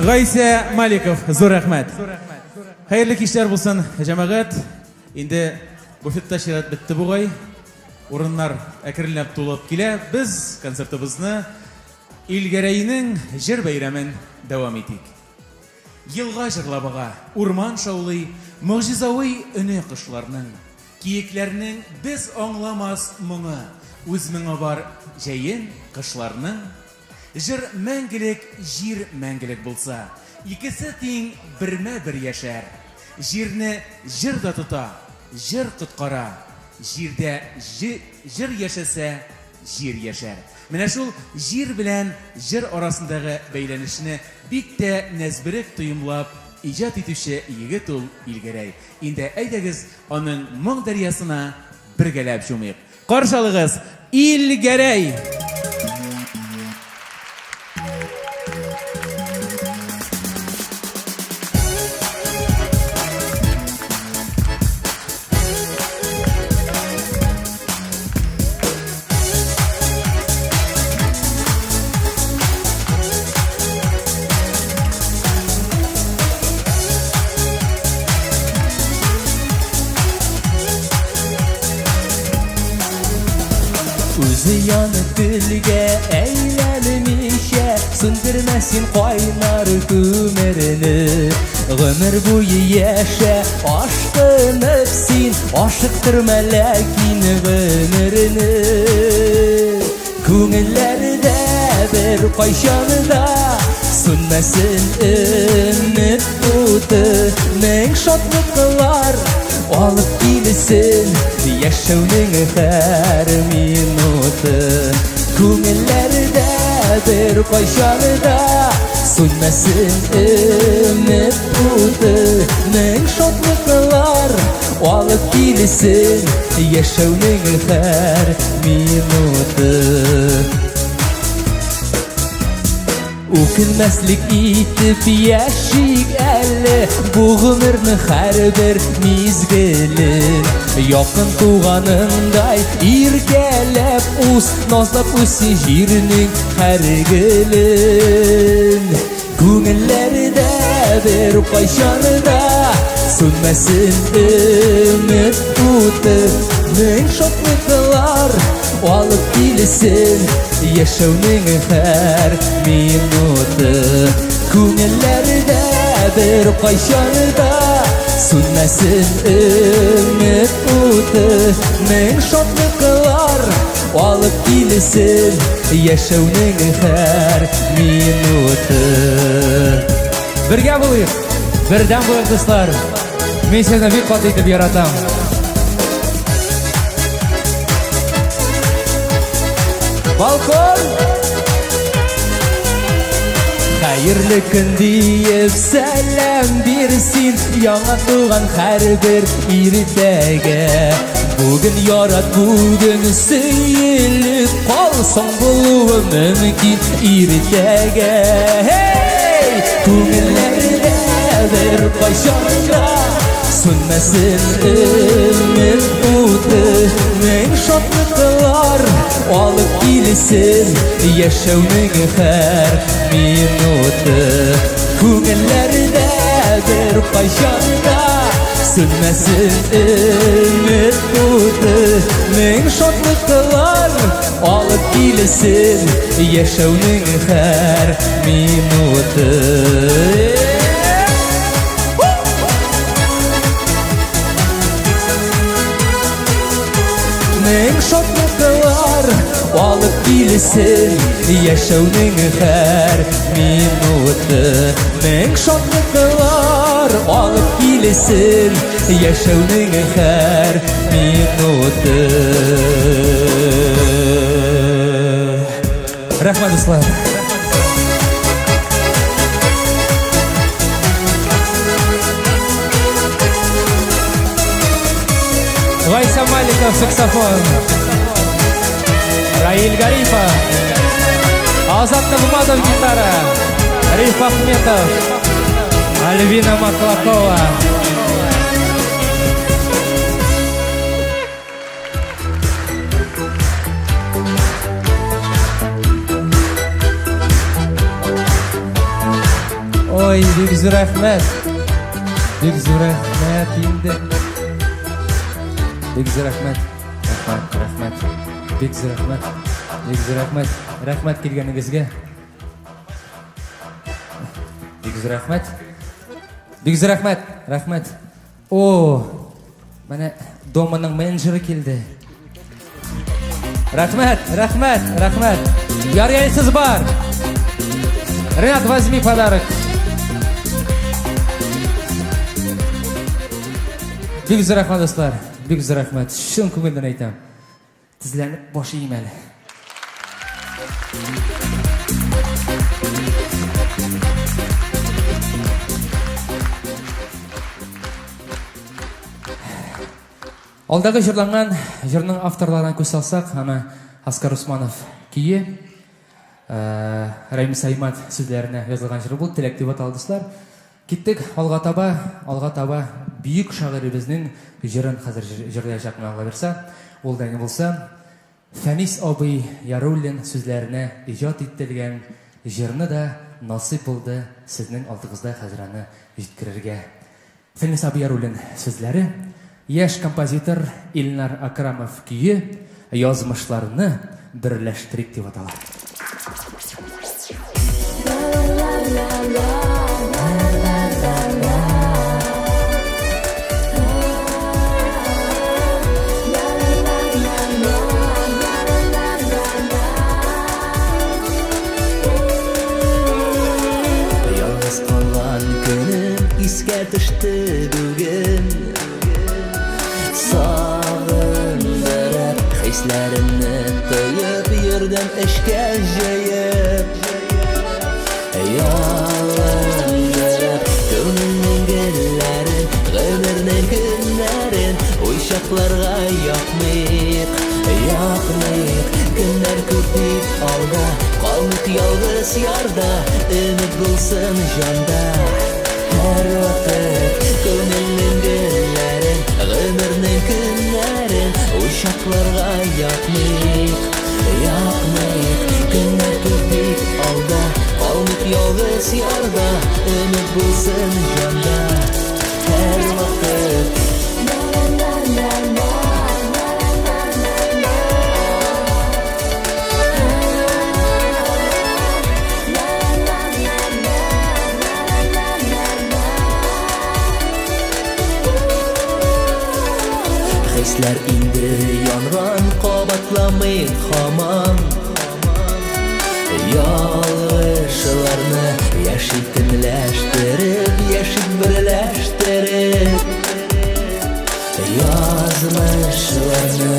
Гайсә Маликов, зур рәхмәт. Хәерле кичләр булсын, җәмәгать. Инде буфетта чират бетте бугай. Урыннар әкренләп тулып килә. Без концертыбызны Илгәрәйнең җыр бәйрәмен дәвам итик. Елга җырлап ага, урман шаулый, могҗизави өне кошларның, киекләрнең без аңламас моңы, үз моңы бар җәен, кышларның. Җыр мәңгелек, җир мәңгелек булса, икесе тиң бермә-бер яшәр. Җирне җыр да тота, җыр коткара, җирдә җыр яшәсә, җир яшәр. Менә шул җир белән җыр арасындагы бәйләнешне бик тә нәзберек тоемлап иҗат итүче егет ул Илгәрәй. Инде әйдәгез аның моң дәрьясына бергәләп чумыйк. Каршы алыгыз, Илгәрәй! Үзе янып көлгә әйләнмичә, Сүндермә син кайнар күмерне. Гомер буе яшә, ашкынып син, Ашыктырма ләкин гомерне. Күңелләрдә бер кайчан да Сүнмәсен өмет уты. Мең шатлыклар алып килсен Яшәүнең һәр минуты. Күңелләрдә бер кайчан да Сүнмәсен өмет уты. Мең шатлыклар алып килсен Яшәүнең һәр минуты. Үкенмәслек итеп яшик әле бу гомернең һәрбер мизгелен. Якын туганыңдай иркәләп үс, назлап үс җирнең һәр гөлен. Күңелләрдә бер кайчан да сүнмәсен өмет уты. Мең шатлыклар алып килсен яшәүнең һәр минуты. Күңелләрдә бер кайчан да сүнмәсен өмет уты. Мең шатлыклар алып килсен яшәүнең һәр минуты. Бергә булыйк, бердәм булыйк, дуслар. Мин сезне бик каты итеп яратам. Балкон! Хәерле көн диеп сәлам бирсин яңа туган һәрбер иртәгә. Бүген ярат, бүген сөелеп кал, соң булуы мөмкин иртәгә. Hey! Күңелләрдә бер кайчан да сүнмәсен өмет уты. Мең шатлыклар алып килсен яшәүнең һәр минуты. Күңелләрдә бер кайчан да сүнмәсен өмет уты. Мең шатлыклар алып килсен яшәүнең һәр минуты. Мең шатлыклар алып килсен яшәүнең һәр минуты. Мең шатлыклар алып килсен яшәүнең һәр минуты. Рәхмәт, дуслар. Гайса Маликов, саксофон. Раиль Гарипов. Азат Нагуматов, гитара. Риф Ахметов, Альвина Маклакова. Ой, бик зур рәхмәт. Бик зур рәхмәт инде. Бик зур рәхмәт. Рәхмәт, рәхмәт. Бик зур рәхмәт. Бик зур рәхмәт. Рәхмәт килгәнегезгә. Бик зур рәхмәт. Бик зур рәхмәт. Рәхмәт. О, менә доманың менеджеры килде. Рәхмәт, рәхмәт, рәхмәт. Ярый сез бар. Ренат, возьми подарок. Бик зур рәхмәт, дуслар. Бик зур рәхмәт. Чын күңелдән әйтәм. Тезләнеп баш ием әле. Алдагы җырланган җырның авторларына күз салсак, аны Аскар Усманов көе, э, Рәмис Аймат сүзләренә язылган җыр бу, Теләк дип аталды, дуслар. Киттек алга таба, алга таба бөек шагыйребезнең җырын хәзер җырлаячакмын, Алла бирса. Ул да ни булса, Фәнис абый Яруллин сүзләренә иҗат ителгән җырны да насыйп булды сезнең алдыгызда хәзер аны җиткерергә. Фәнис абый Яруллин сүзләре, яшь композитор Илнар Акрамов көе Язмышларны берләштерик дип атала. Ялгыз калган көнем искә төште бүген. Сагындырып, хисләремне тоеп йөрдем эшкә җыеп. Ялындырып, күңелнең гөлләрен, гомернең көннәрен уйчакларга якмыйк, якмыйк. Көннәр күп дип алда, калмыйк ялгыз ярда, өмет булсын җанда. Һәрвакыт күңелнең гөлләрен, гомернең көннәрен учакларга якмыйк, якмыйк. Көннәр күп дип алда, калмыйк ялгыз ярда, өмет булсын җанда. Һәрвакыт. Хисләр инде янган, кабатламыйк һаман. Ялгышларны яшик көнләштереп, яшик берләштереп. Язмышларны.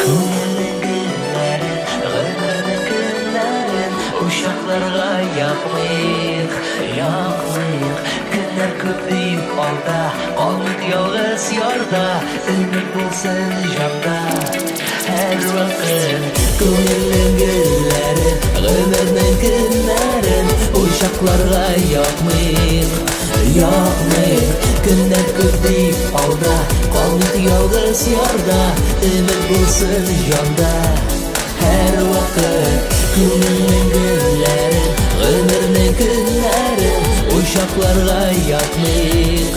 Күңелнең гөлләрен, гомернең көннәрен учакларга якмыйк, якмыйк. Көннәр күп дип алда, калмыйк ялгыз ярда, өмет булсын җанда. Һәрвакыт күңелнең гөлләрен, гомернең көннәрен учакларга якмыйк, якмыйк. Көннәр күп дип алда, калмыйк ялгыз ярда, өмет булсын җанда. Һәрвакыт күңелнең гөлләрен, гомернең көннәрен учакларга якмыйк,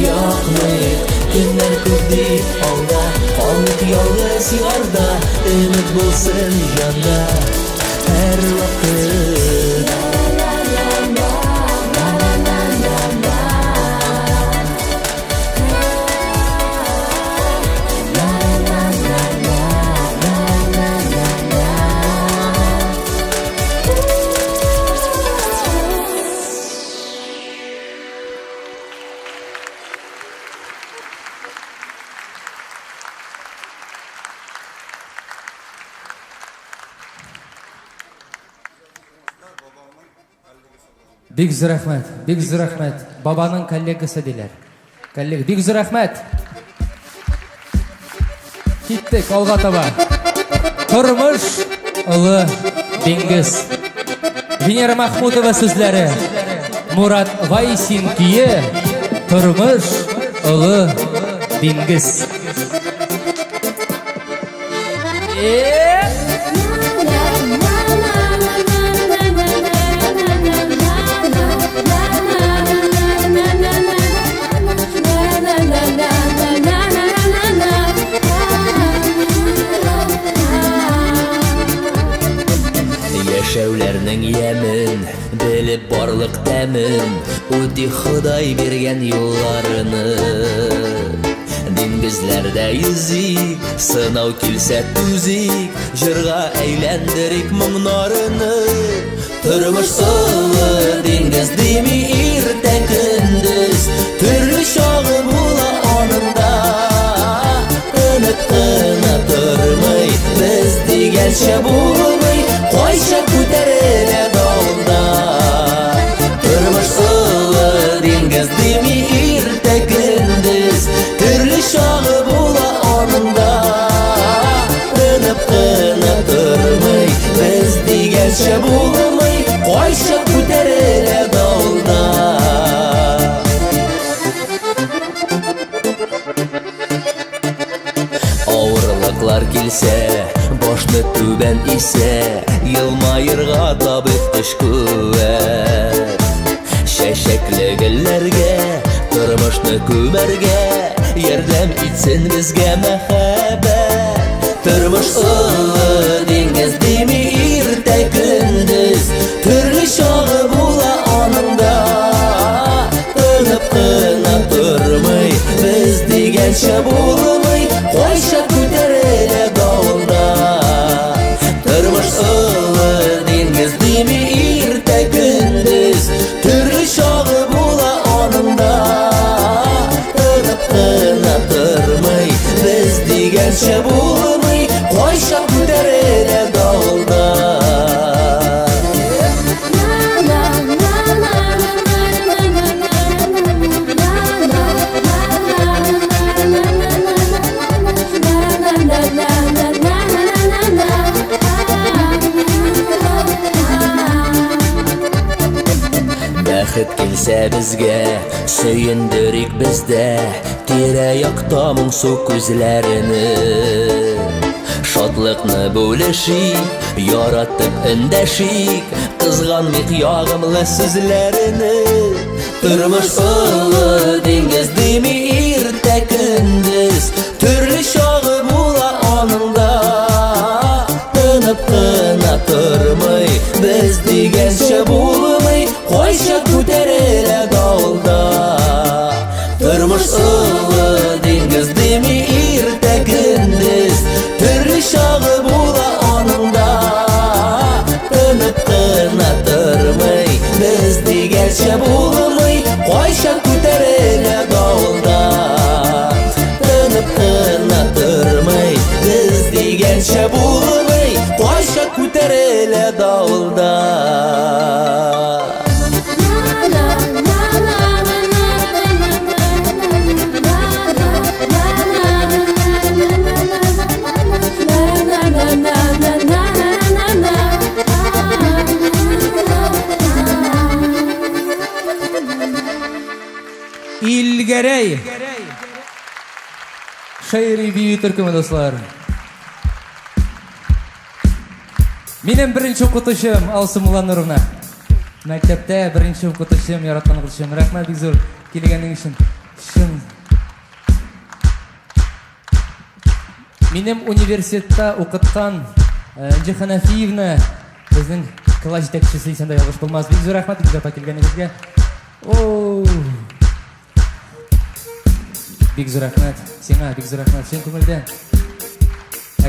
якмыйк. Көннәр күп дип алда, калмыйк ялгыз ярда, өмет булсын җанда. Һәрвакыт. Бик зур рәхмәт, бик зур рәхмәт. Бабаның коллегасы диләр. Коллега, бик зур рәхмәт. Киттек алга таба. Тормыш олы диңгез. Венера Махмутова сүзләре. Мурат Гайсин көе. Тормыш олы диңгез. Яшәүләрнең ямен, белеп барлык тәмен, Үти Ходай биргән юлларны. Диңгезләрдә йөзик, сынау килсә түзик, Җырга әйләндерик моңнарыны. Тормыш олы диңгез дими иртә көндез, Төрле чагы була аның да. Тынып кына тормый, без дигәнчә булмый, Кайчак күтәрелә давылда. Тормыш олы диңгез дими иртә көндез, Төрле чагы була аның да. Тынып кына тормый, без дигәнчә булмый, Кайчак күтәрелә давылда. Авырлыклар килсә, башны түбән исә, Елмаерга табып көч куәт. Чәчәкле гөлләргә, тормышны күмәргә, Ярдәм итсен безгә мәхәббәт. Тормыш олы диңгез дими иртә көндез, Төрле чагы була аның да. Тынып кына тормый, без дигәнчә булмый, Кайчак күтәрелә давылда. Тормыш олы диңгез дими иртә көндез, Төрле чагы була аның да. Тынып кына тормый, без дигәнчә булмый, Кайчак күтәрелә давылда. Бәхет килсә безгә, сөендерик без дә Тирә-якта моңсу күзләрне. Шатлыкны бүлешик, яратып эндәшик, Кызганмыйк ягымлы сүзләрне. Тормыш олы диңгез дими иртә көндез, Төрле чагы була аның да. Тынып кына тормый, без дигәнчә булмый, Кайчак күтәрелә давылда. Тормыш олы диңгез дими иртә көндез, Төрле чагы була аның да. Тынып кына тормый, без дигәнчә булмый, Кайчак күтәрелә давылда. Тынып кына тормый, без дигәнчә булмый, Кайчак күтәрелә давылда. Илгәрәй! Шәйри бию төркеме, дуслар. Минем беренче укытучым Алсу Муллануровна. Мәктәптә беренче укытучым, яраткан укытучым. Рәхмәт бик зур килгәнең өчен. Чын. Минем университетта укыткан э, Энҗе Ханафиевна безнең класс җитәкчесе исәндә ялгыш булмас. Бик зур рәхмәт Илгиз апа килгәнегезгә. Оу. Бик зур рәхмәт сиңа, бик зур рәхмәт чын күңелдән.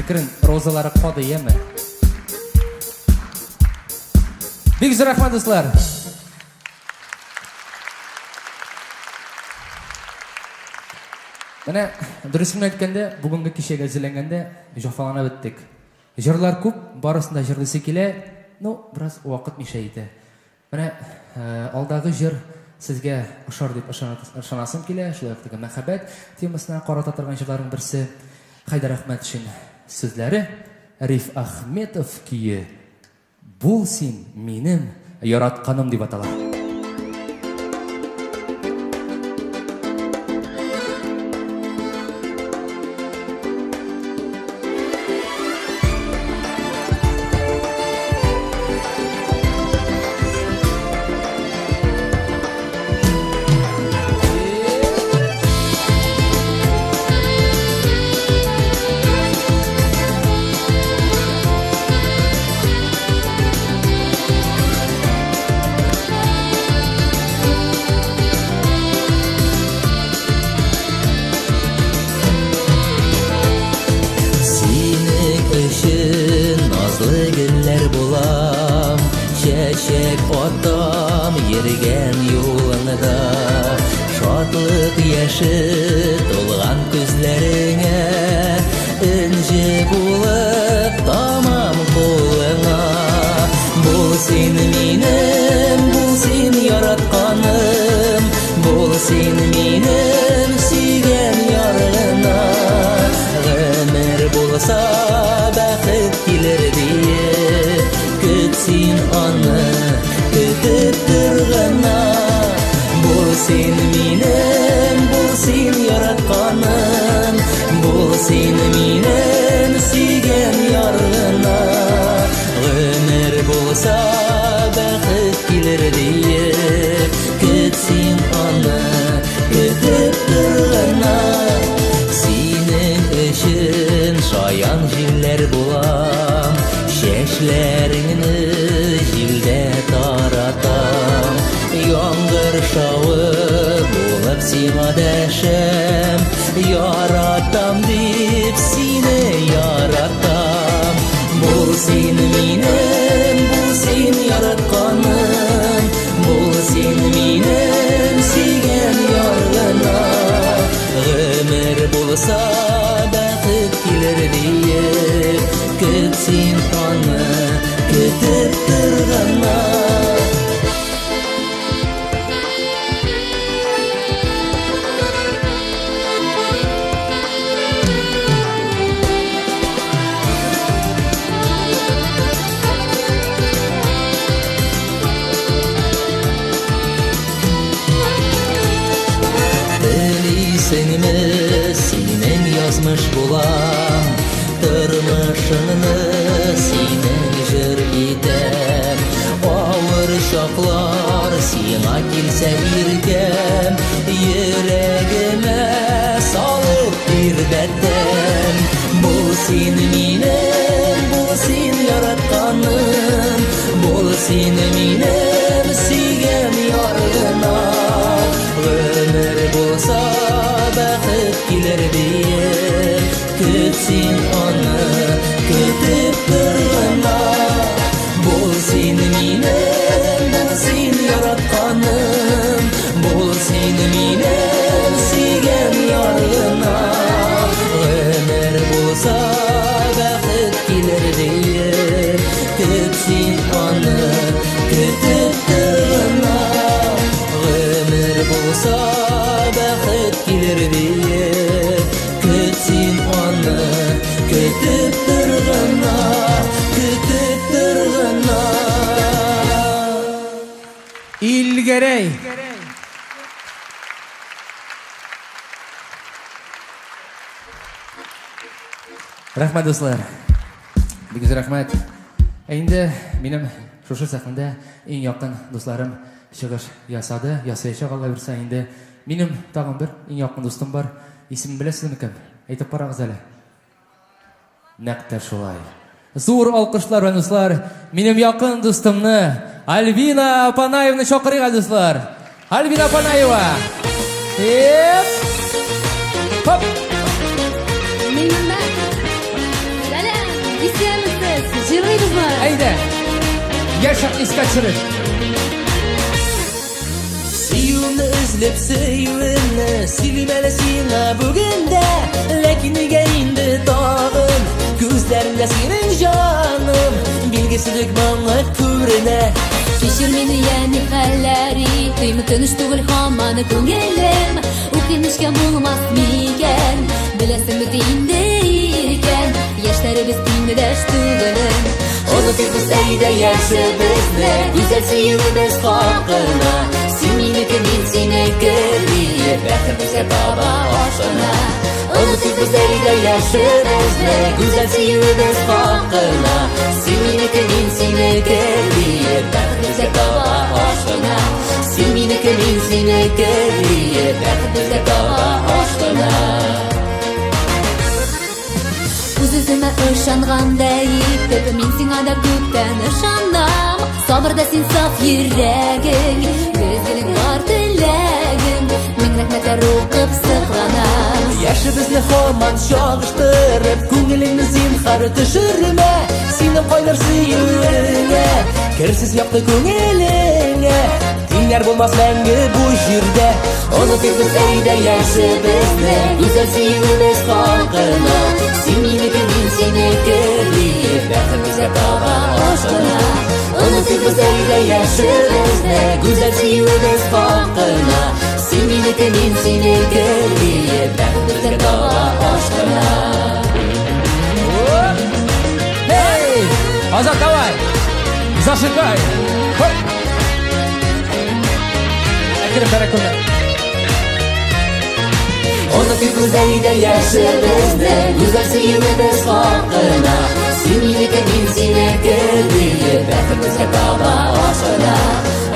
Әкрен розалары кады, яме. Бик зур рәхмәт, дуслар. Менә дөресен әйткәндә, бүгенге кичәгә әзерләнгәндә җафалана беттек. Җырлар күп, барысын да җырлыйсы килә, ну, бераз вакыт мишә итә. Менә алдагы җыр сезгә ошар дип ышанасым килә. Шулай ук теге мәхәббәт темасына карата торган җырларның берсе. Хәйдәр Әхмәтшин сүзләре, Риф Ахметов көе Бул син минем яратканым дип атала. Синең өчен назлы гөлләр булам, чәчәк атам йөргән юлыңда. Шатлык яше тулган күзләреңә, энҗе булып тамам кулыңа. Бул син минем, бул син яратканым, бул син минем сөйгән ярына. Гомер булса бәхет килер диеп, көт син аны, көтеп тор гына. Бул син минем, бул син яратканым, бул син минем сөйгән ярына. Гомер булса бәхет килер диеп, көт син аны, көтеп тор гына. Синең өчен шаян җилләр булам, чәчләреңне җилдә таратам. Яңгыр шавы булып сиңа дәшәм, яратам дип сине яратам. Бул син минем, бул син яратканым, бул син минем сөйгән яргына. Гомер булса бәхет килер диеп, көт син аны, көтеп тор гына. Телисеңме, синең язмыш булам, тормышыңны синең җыр итәм. Авыр чаклар сиңа килсә иркәм, йөрәгемә салып тирбәтәм. Бул син минем, бул син яратканым, бул син минем сөйгән яргына. Гомер булса бәхет килер диеп, көт син аны, көтеп тор гына. Бул син минем, бул син яратканым, бул син минем сөйгән яргына. Гомер булса бәхет килер диеп, көт син аны, көтеп тор гына. Гомер булса бәхет килер диеп, көт син аны, көтеп тор гына, көтеп тор гына. Илгәрәй! Рәхмәт, дуслар. Бик зур рәхмәт. Ә инде минем шушы сәхнәдә иң якын дусларым чыгыш ясады, ясаячак Алла бирсә инде. Минем тагын бер иң якын дустым бар. Исемен беләсезме кем? Әйтеп карагыз әле. Нәкъ тә шулай. Зур алкышлар белән, дуслар, минем якын дустымны Альбина Апанаевны чакырыйк әле, дуслар. Альбина Апанаева. Еп! Хоп! Мин монда. Сәлам, исәнмесез. Җырлыйбызмы? Әйдә. Яшь чакны искә төшереп. Сөюемне өзлеп сөюемне сөйлим әле сиңа бүген дә, ләкин нигә инде тагын күзләреңдә синең җаным билгесезлек моңы күренә. Кичер мине, я ни хәлләр итим, Тыныч түгел һаман күңелем. Үкенечкә булмас микән, Беләсең бит инде иркән, Яшьләребез тиңдәш түгелен. Онытыйбыз әйдә яшебезне, Гүзәл сөюебез хакына. Син минеке, мин синеке диеп, Бәхет безгә таба ашкына. Онытыйбыз әйдә яшебезне, Гүзәл сөюебез хакына. Син минеке, мин синеке диеп, Бәхет безгә таба ашкына. Син минеке, мин синеке диеп, Бәхет безгә таба ашкына. Үз-үземә ышангандай итеп, Мин сиңа да күптән ышанам. Сабыр да син саф йөрәгең, Изгелек бар теләгең. Мең рәхмәтләр укып сыкланам. Яшебезне һаман чагыштырып, Күңелеңне зинһар төшермә. Синең кайнар сөюеңә, Керсез якты күңелеңә Тиңнәр булмас мәңге бу җирдә. Онытыйбыз әйдә яшебезне, Гүзәл сөюебез хакына. Син минеке, мин синеке диеп, Бәхет безгә таба ашкына. Онытыйбыз әйдә яшебезне, Гүзәл сөюебез хакына. Син минеке, мин синеке диеп, Бәхет безгә таба ашкына. Эй! Азат, давай! Зажигай! Хоп! Әкрен бәрә күрмә. Онытыйбыз әйдә яшебезне, Гүзәл сөюебез хакына. Син минеке, мин синеке диеп, Бәхет безгә таба ашкына.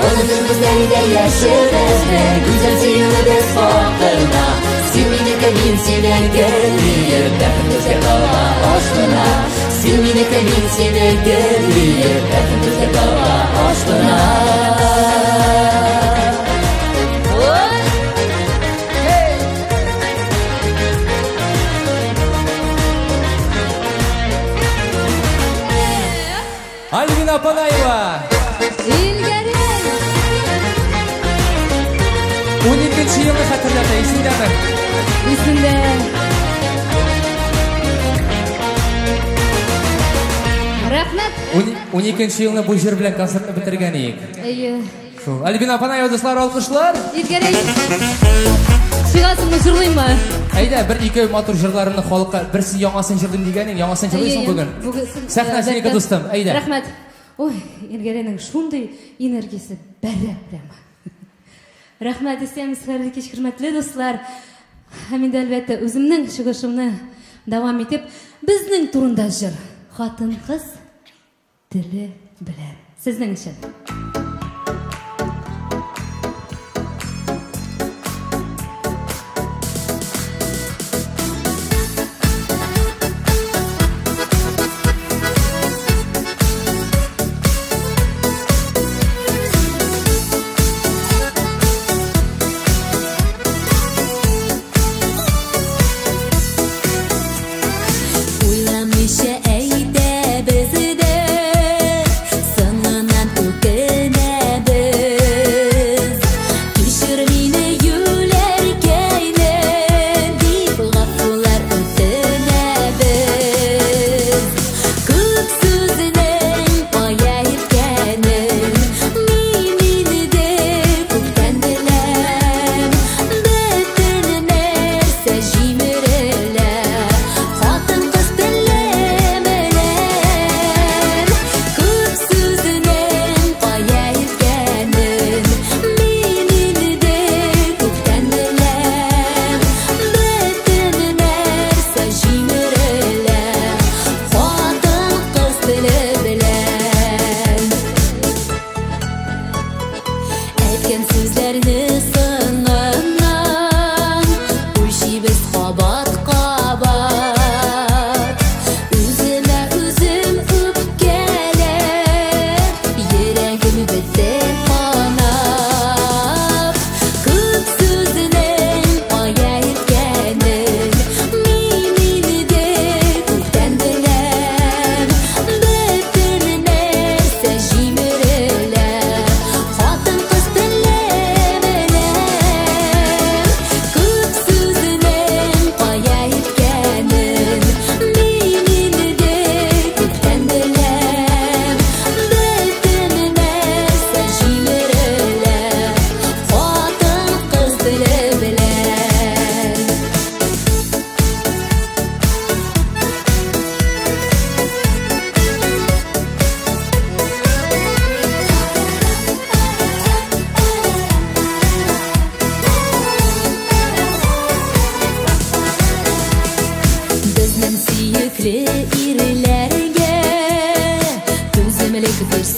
Онытыйбыз әйдә яшебезне, Гүзәл сөюебез хакына. Син минеке, мин синеке диеп, Бәхет безгә таба ашкына. Син минеке, мин синеке диеп, Бәхет безгә таба ашкына. Альбина Апанаева! Илгәрәй! 12 елны хәтерләтә, исеңдәме? Исемдә. Рәхмәт. 12 елны бу җыр белән концертны бетергән идек. Әйе. Шул. Альбина Апанаева, дуслар, алкышлар. Илгәрәй. Чыгасыңмы, җырлыйммы? Әйдә, бер ике матур җырларыңны халыкка, берсе яңасын җырлыйм дигәнең, яңасын җырлыйсың бүген. Сәхнә синеке, дустым, әйдә. Рәхмәт. Ой, Илгәрәйнең шундый энергиясе бәрә прямо. Рәхмәт, исәнмесез, хәерле кич, хөрмәтле дуслар. Һәм инде, әлбәттә, үземнең чыгышымны дәвам итеп, безнең турында җыр. Хатын-кыз теле белән. Сезнең өчен. Уйламыйча әйтәбез дә, Соңыннан үкенәбез.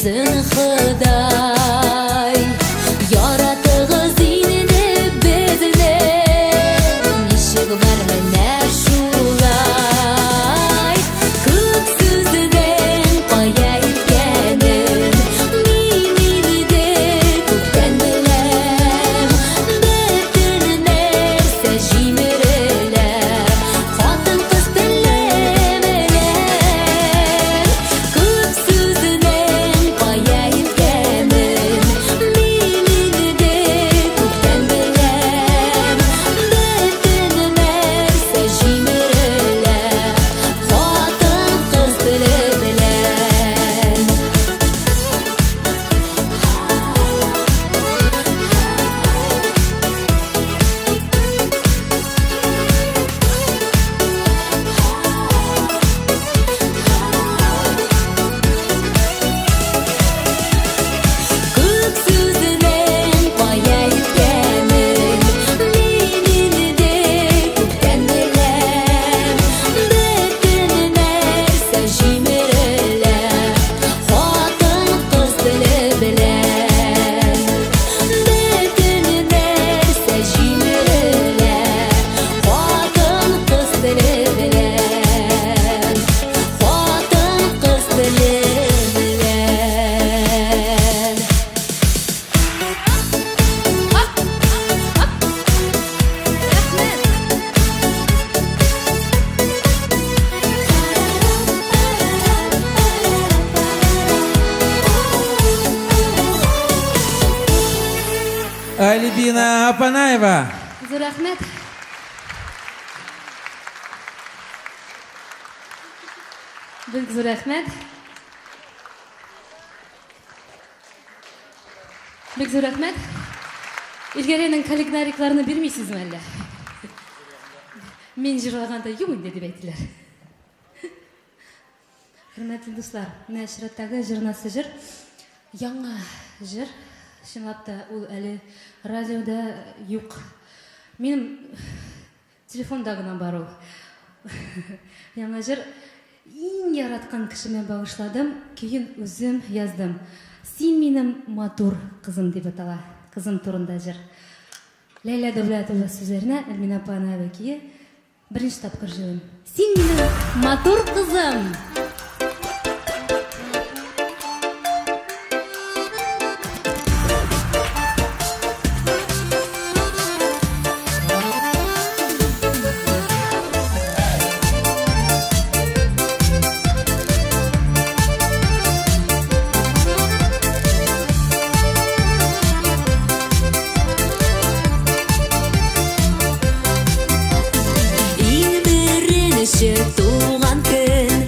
Бирсен Ходай. Яратыгыз инде безне, ничек бар менә шулай. Күп сүзнең кая илткәнен мин инде күптән беләм. Бөтен нәрсә җимерелә хатын-кыз теле белән. Күп сүзнең кая илткәнен мин инде күптән беләм. Бөтен нәрсә җимерелә хатын-кыз теле белән. Күп сүзнең кая илткәнен мин инде күптән беләм. Бөтен нәрсә җимерелә хатын-кыз теле белән. Бөтен нәрсә җимерелә хатын-кыз теле белән. Хатын-кыз теле белән. Альбина Апанаева. Зур рәхмәт. Бик зур рәхмәт. Бик зур рәхмәт. Илгәрәйнең калигнарикларны бирмисезме әллә? Мин җырлаганда юк инде дип әйттеләр. Хөрмәтле дуслар, менә чираттагы җырнасы җыр. Яңа җыр. Чынлап та ул әле радиода юк. Минем телефонда гына бар ул. Яңа җыр иң яраткан кешемә багышладым, көен үзем яздым. Син минем матур кызым дип атала. Кызым турында җыр. Ләйлә Дәүләтова сүзләренә Әлминә Апанаева көе. Беренче тапкыр җырлыйм. Син минем матур кызым! Иң беренче туган көн.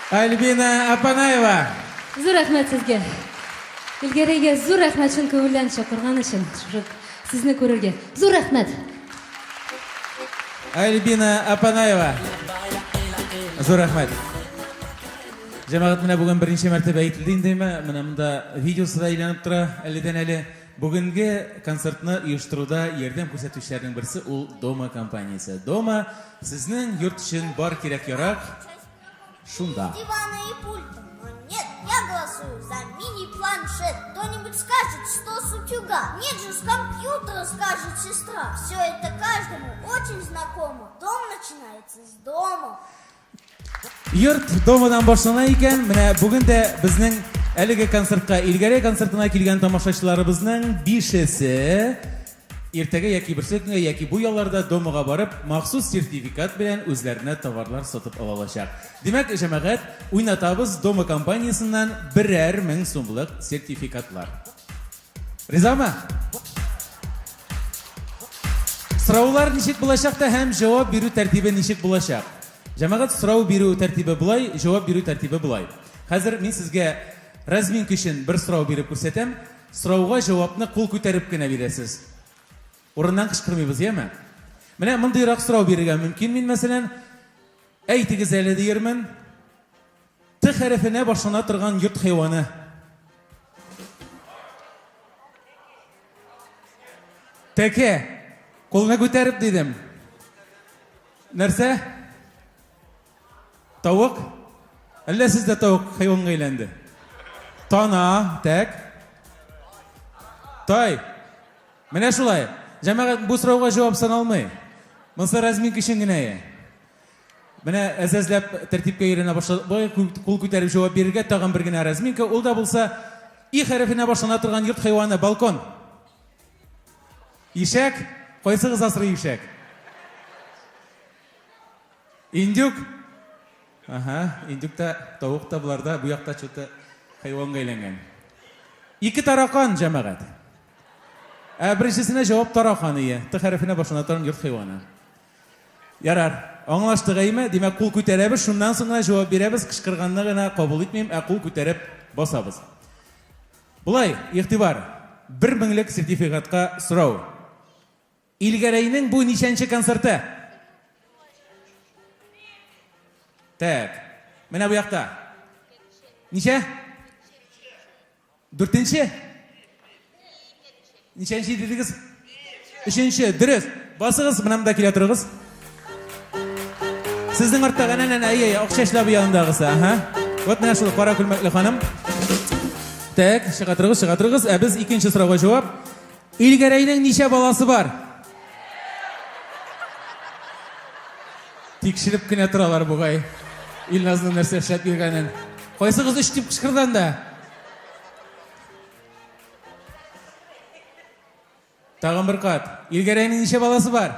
Альбина Апанаева. Зур рәхмәт сезгә. Илгәрәйгә зур рәхмәт чын күңелдән чакырган өчен. Шушы сезне күрергә. Зур рәхмәт. Альбина Апанаева. Зур рәхмәт. Җәмәгать менә бүген берничә мәртәбә әйтелде инде, менә монда видеосы да әйләнеп тора әледән-әле. Бүгенге концертны оештыруда ярдәм күрсәтүчеләрнең берсе ул Дома компаниясе. Дома сезнең йорт өчен бар кирәк-ярак шунда. Дивана и пульта. Но нет, я голосую за мини-планшет. Кто-нибудь скажет, что с утюга. Нет же, с компьютера, скажет сестра. Все это каждому очень знакомо. Дом начинается с дома. Йорт домадан башлана икән, менә бүген дә безнең әлеге концертка, Илгәрәй концертына килгән тамашачыларыбызның бишесе иртәгә яки берсе көнгә яки бу ялларда домага барып, махсус сертификат белән үзләренә товарлар сатып ала алачак. Димәк, җәмәгать, уйнатабыз Дома компаниясеннән берәр мең сумлык сертификатлар. Ризамы? Сораулар ничек булачак та һәм җавап бирү тәртибе ничек булачак? Җәмәгать сорау бирү тәртибе болай, җавап бирү тәртибе болай. Хәзер мин сезгә разминка өчен бер сорау биреп күрсәтәм. Сорауга җавапны кул күтәреп кенә бирәсез. Урыннан кычкырмыйбыз, яме? Менә мондыйрак сорау бирергә мөмкин мин, мәсәлән, әйтегез әле диермен. Т хәрефенә башлана торган йорт хайваны. Тәкә. Кулны күтәреп дидем. Нәрсә? Тавык? Әллә сездә тавык хайванга әйләнде? Тана, тәк. Тай. Менә шулай. Җәмәгать бу сорауга җавап саналмый. Монысы разминка өчен генә. Менә әз-әзләп тәртипкә өйрәнә башладык. Бай кул күтәреп җавап бирергә тагын бер генә разминка. Ул да булса И хәрефенә башлана торган йорт хайваны, балкон. Ишәк. Кайсыгыз асрый ишәк? Индюк. Ага, индюк та, тавык та боларда бу якта что-то хайванга әйләнгән. Ике таракан, җәмәгать. Ә беренчесенә җавап таракан ие. Т хәрефенә башлана торган йорт хайваны. Ярар, аңлаштык, әйеме? Димәк, кул күтәрәбез, шуннан соң гына җавап бирәбез, кычкырганны гына кабул итмим, ә кул күтәреп басабыз. Болай, игътибар, бер меңлек сертификатка сорау. Илгәрәйнең бу ничәнче концерты? Так, менә бу якта. Ничә? Дүртенче? Ничәнче дидегез? Өченче, дөрес. Басыгыз, менә монда килә торыгыз. Сезнең артта әнә әнә әй, ак чәчле абый янындагысы, аһа. Вот менә шул кара күлмәкле ханым. Так, чыга торыгыз, чыга торыгыз. Ә без икенче сорауга җавап. Илгәрәйнең ничә баласы бар? Тикшереп кенә торалар бугай. Илназның нәрсә эшләп йөргәнен. Кайсыгыз өч дип кычкырды анда? Тагын бер кат. Илгәрәйнең ничә баласы бар?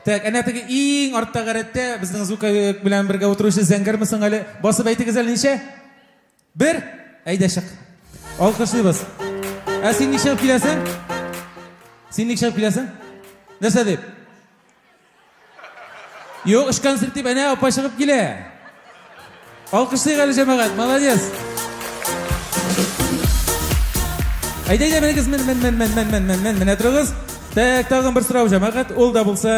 Так, әнә теге иң арттагы рәттә безнең звуковик белән бергә утыручы зәңгәрме соң әле? Басып әйтегез әле ничә? Бер! Әйдә чык. Алкышлыйбыз. Ә син ник чыгып киләсең? Син ник чыгып киләсең? Нәрсә дип? Юк, эш концерт дип әнә апа чыгып килә. Алкышлыйк әле җәмәгать, молодец. Әйдә, әйдә, менегез, мен, мен, мен, мен, мен, мен, мен, мен, менә торыгыз. Так, тагын бер сорау җәмәгать, ул да булса.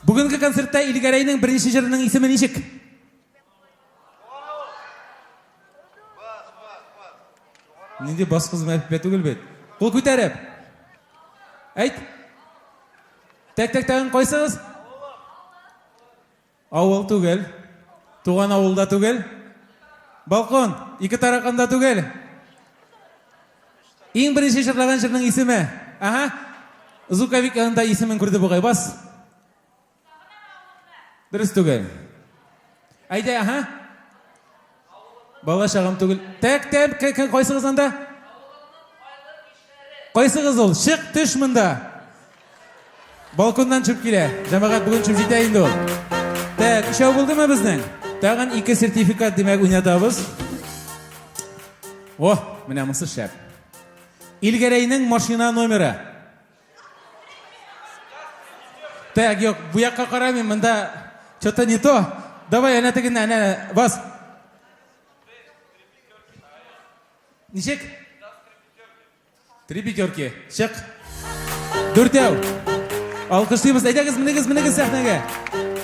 Бүгенге концертта Илгәрәйнең беренче җырының исеме ничек? Нинди бас кыз мәхәббәт түгел бит. Кул күтәреп. Әйт. Тәк, тәк, тагын кайсыгыз? Авыл түгел. Туган авылда түгел. Балкон. Ике тараканда түгел. Иң беренче җырлаган җырның исеме. Ага. Звуковик янында исемен күрде бугай. Бас. Дөрес түгел. Әйдә, аһа. Бала чагым түгел. Тәк, тәк, кем, кайсыгыз анда? Кайсыгыз ул? Чык, төш монда. Балконнан чыгып килә. Җәмәгать бүген чыгып җитә инде ул. Тәк, өчәү булдымы безнең? Тагын ике сертификат, димәк, уйнатабыз. О, менә монысы шәп. Илгәрәйнең машина номеры. Так, юк, бу якка карамыйм, монда что-то не то. Давай, әнә тегенне, әнә, бас. Ничек? Три пятерки. Чык. Дүртәү. Алкышлыйбыз. Әйдәгез, менегез, менегез сәхнәгә.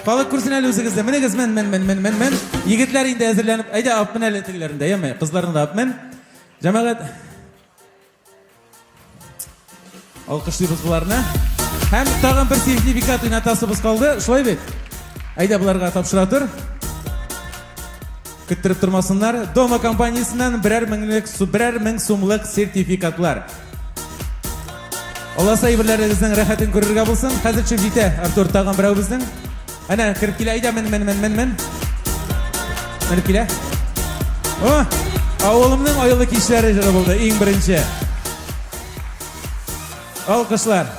Халык күрсен әле үзегезне. Менегез, мен, мен, мен, мен, мен, мен. Егетләр инде әзерләнеп, әйдә, алып мен әле тегеләрен дә, яме. Кызларны да алып мен. Җәмәгать. Алкышлыйбыз боларны. Һәм тагын бер сертификат уйнатасыбыз калды. Шулай бит? Әйдә боларга тапшыра тор. Көттереп тормасыннар. Дома компаниясеннән берәр меңлек, берәр мең сумлык сертификатлар. Аласа әйберләрегезнең рәхәтен күрергә булсын. Хәзер төшеп җитә Артур тагын берәү безнең. Әнә кереп килә, әйдә мен мен мен мен мен. Менеп килә. О, авылымның айлы кичләре җыры булды иң беренче. Алкышлар.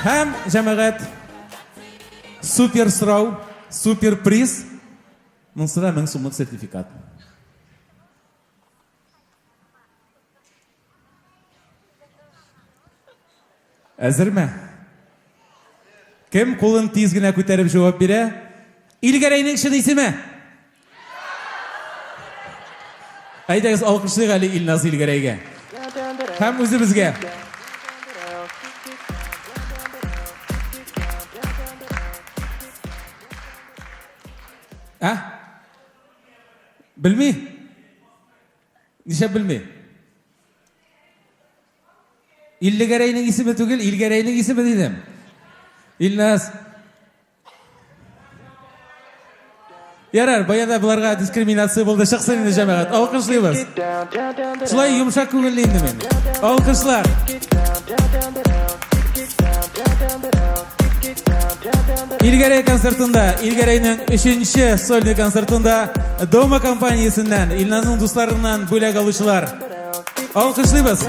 Һәм җәмәгать супер сорау, супер приз. Монысы да 1000 сумлык сертификат. Әзерме? Кем кулын тиз генә күтәреп җавап бирә? Илгәрәйнең чын исеме? Әйдәгез, алкышлыйк әле Илназ Илгәрәйгә. Һәм үзебезгә. Ә? Белми? Нишләп белми? Иллегәрәйнең исеме түгел, Илгәрәйнең исеме дидем. Илназ. Ярар, бая да боларга дискриминация булды. Чыксын инде җәмәгать. Алкышлыйбыз. Шулай йомшак күңелле инде мин. Алкышлар. Илгәрәй концертында, Илгәрәйнең өченче сольный концертында Дома компаниясеннән, Илназның дусларыннан бүләк алучылар. Алкышлыйбыз.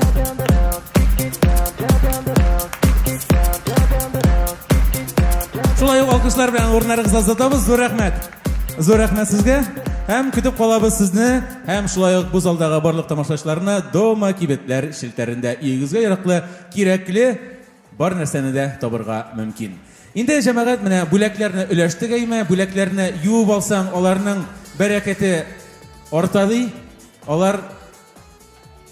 Шулай ук алкышлар белән урыннарыгызга озатабыз. Зур рәхмәт. Зур рәхмәт сезгә. Һәм көтеп калабыз сезне һәм шулай ук бу залдагы барлык тамашачыларны Дома кибетләр челтәрендә өегезгә яраклы, кирәкле Бар нәрсәне дә табырга мөмкин. Инде, җәмәгать, менә бүләкләрне өләштек әйме, бүләкләрне юып алсаң, аларның бәрәкәте арта ди, алар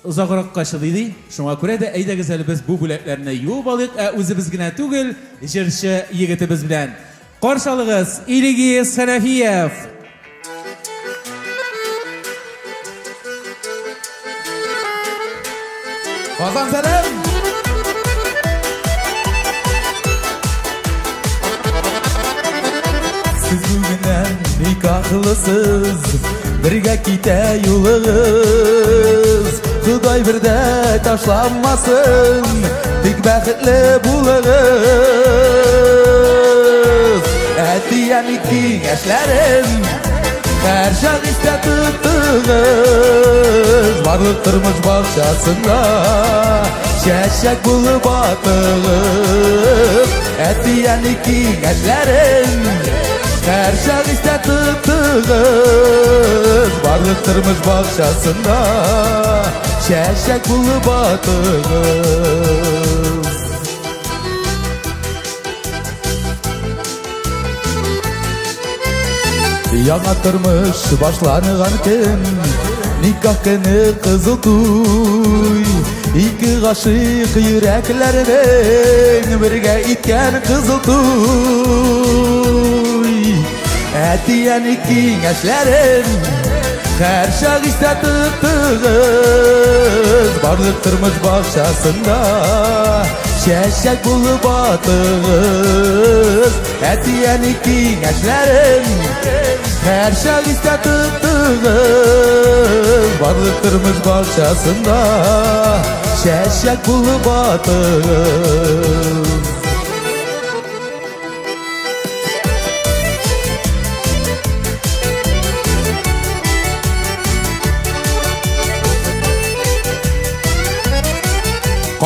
озагракка чыдый ди. Шуңа күрә дә әйдәгез әле без бу бүләкләрне юып алыйк, ә үзебез генә түгел, җырчы егетебез белән. Каршы алыгыз, Илгиз Хәнәфиев! Казан сәлам! Сез бүгеннән никахлысыз, бергә китә юлыгыз. Ходай бердә ташламасын, тик бәхетле булыгыз. Әти-әни киңәшләрен һәрчак истә тотыгыз. Барлык тормыш бакчасында чәчәк булып атыгыз. Әти-әни киңәшләрен һәрчак истә тотыгыз. Барлык тормыш бакчасында чәчәк булып атыгыз. Яңа тормыш башланган көн, Никах көне кызыл туй. Ике гашыйк йөрәкләрнең Бергә иткән кызыл туй. Әти-әни киңәшләрен Һәрчак истә тотыгыз. Барлык тормыш бакчасында Чәчәк булып атыгыз. Әти-әни киңәшләрен Һәрчак истә тотыгыз. Барлык тормыш бакчасында Чәчәк булып атыгыз.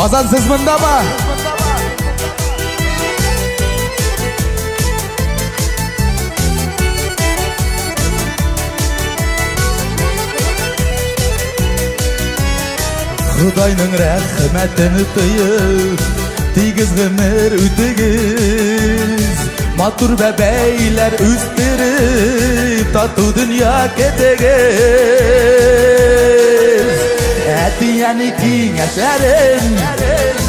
Казан сез мондамы? Худайның рәхмәтен тоеп, тигез гомер үтегез. Матур бәбәйләр үстереп, тату дөнья көтегез. Әти-әни киңәшләрен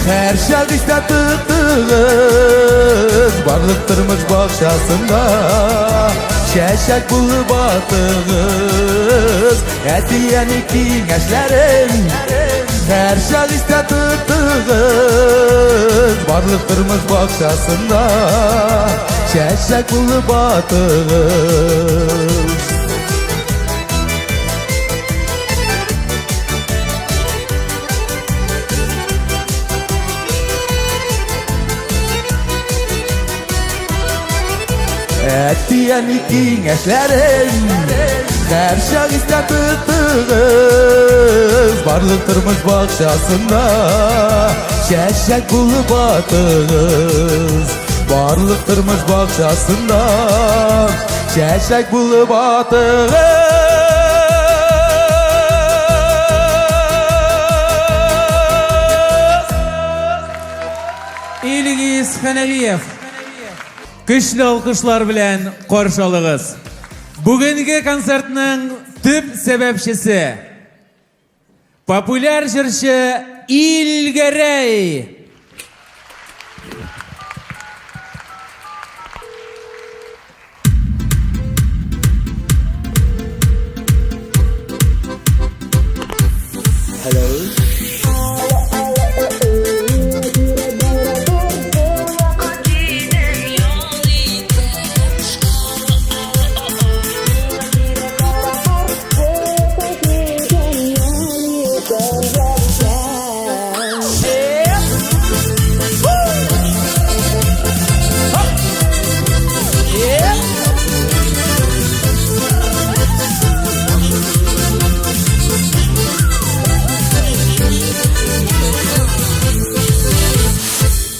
һәрчак истә тотыгыз. Барлык тормыш бакчасында чәчәк булып атыгыз. Әти-әни киңәшләрен һәрчак истә тотыгыз. Барлык тормыш бакчасында чәчәк булып атыгыз. Әти-әни киңәшләрен һәрчак истә тотыгыз. Барлык тормыш бакчасында чәчәк булып атыгыз. Барлык тормыш бакчасында чәчәк булып атыгыз. Илгиз Хәнәвиев. Көчле алкышлар белән каршы алыгыз. Бүгенге концертның төп сәбәпчесе популяр җырчы Илгәрәй.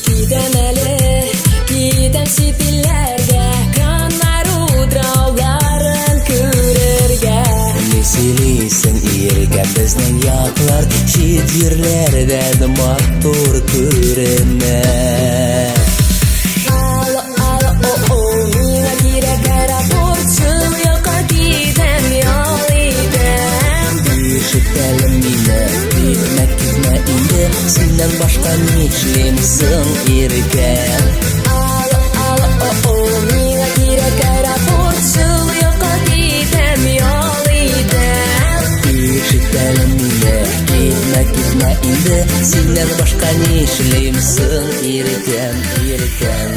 Китәм әле, китәм чит илләргә, Канар утрауларын күрергә. Ни сөйлисең, иркәм, безнең яклар чит җирләрдән матур күренә. Алло, алло, о, о, миңа кирәк аэропорт, шул якка китәм, ял итәм. Ишет әле мине, китмә, китмә инде, синнән башка нишлим соң, иркәм? Алло, алло, о, о, миңа кирәк аэропорт, шул якка китәм, ял итәм. Ишет әле мине, китмә, китмә инде, синнән башка нишлим соң, иркәм, иркәм?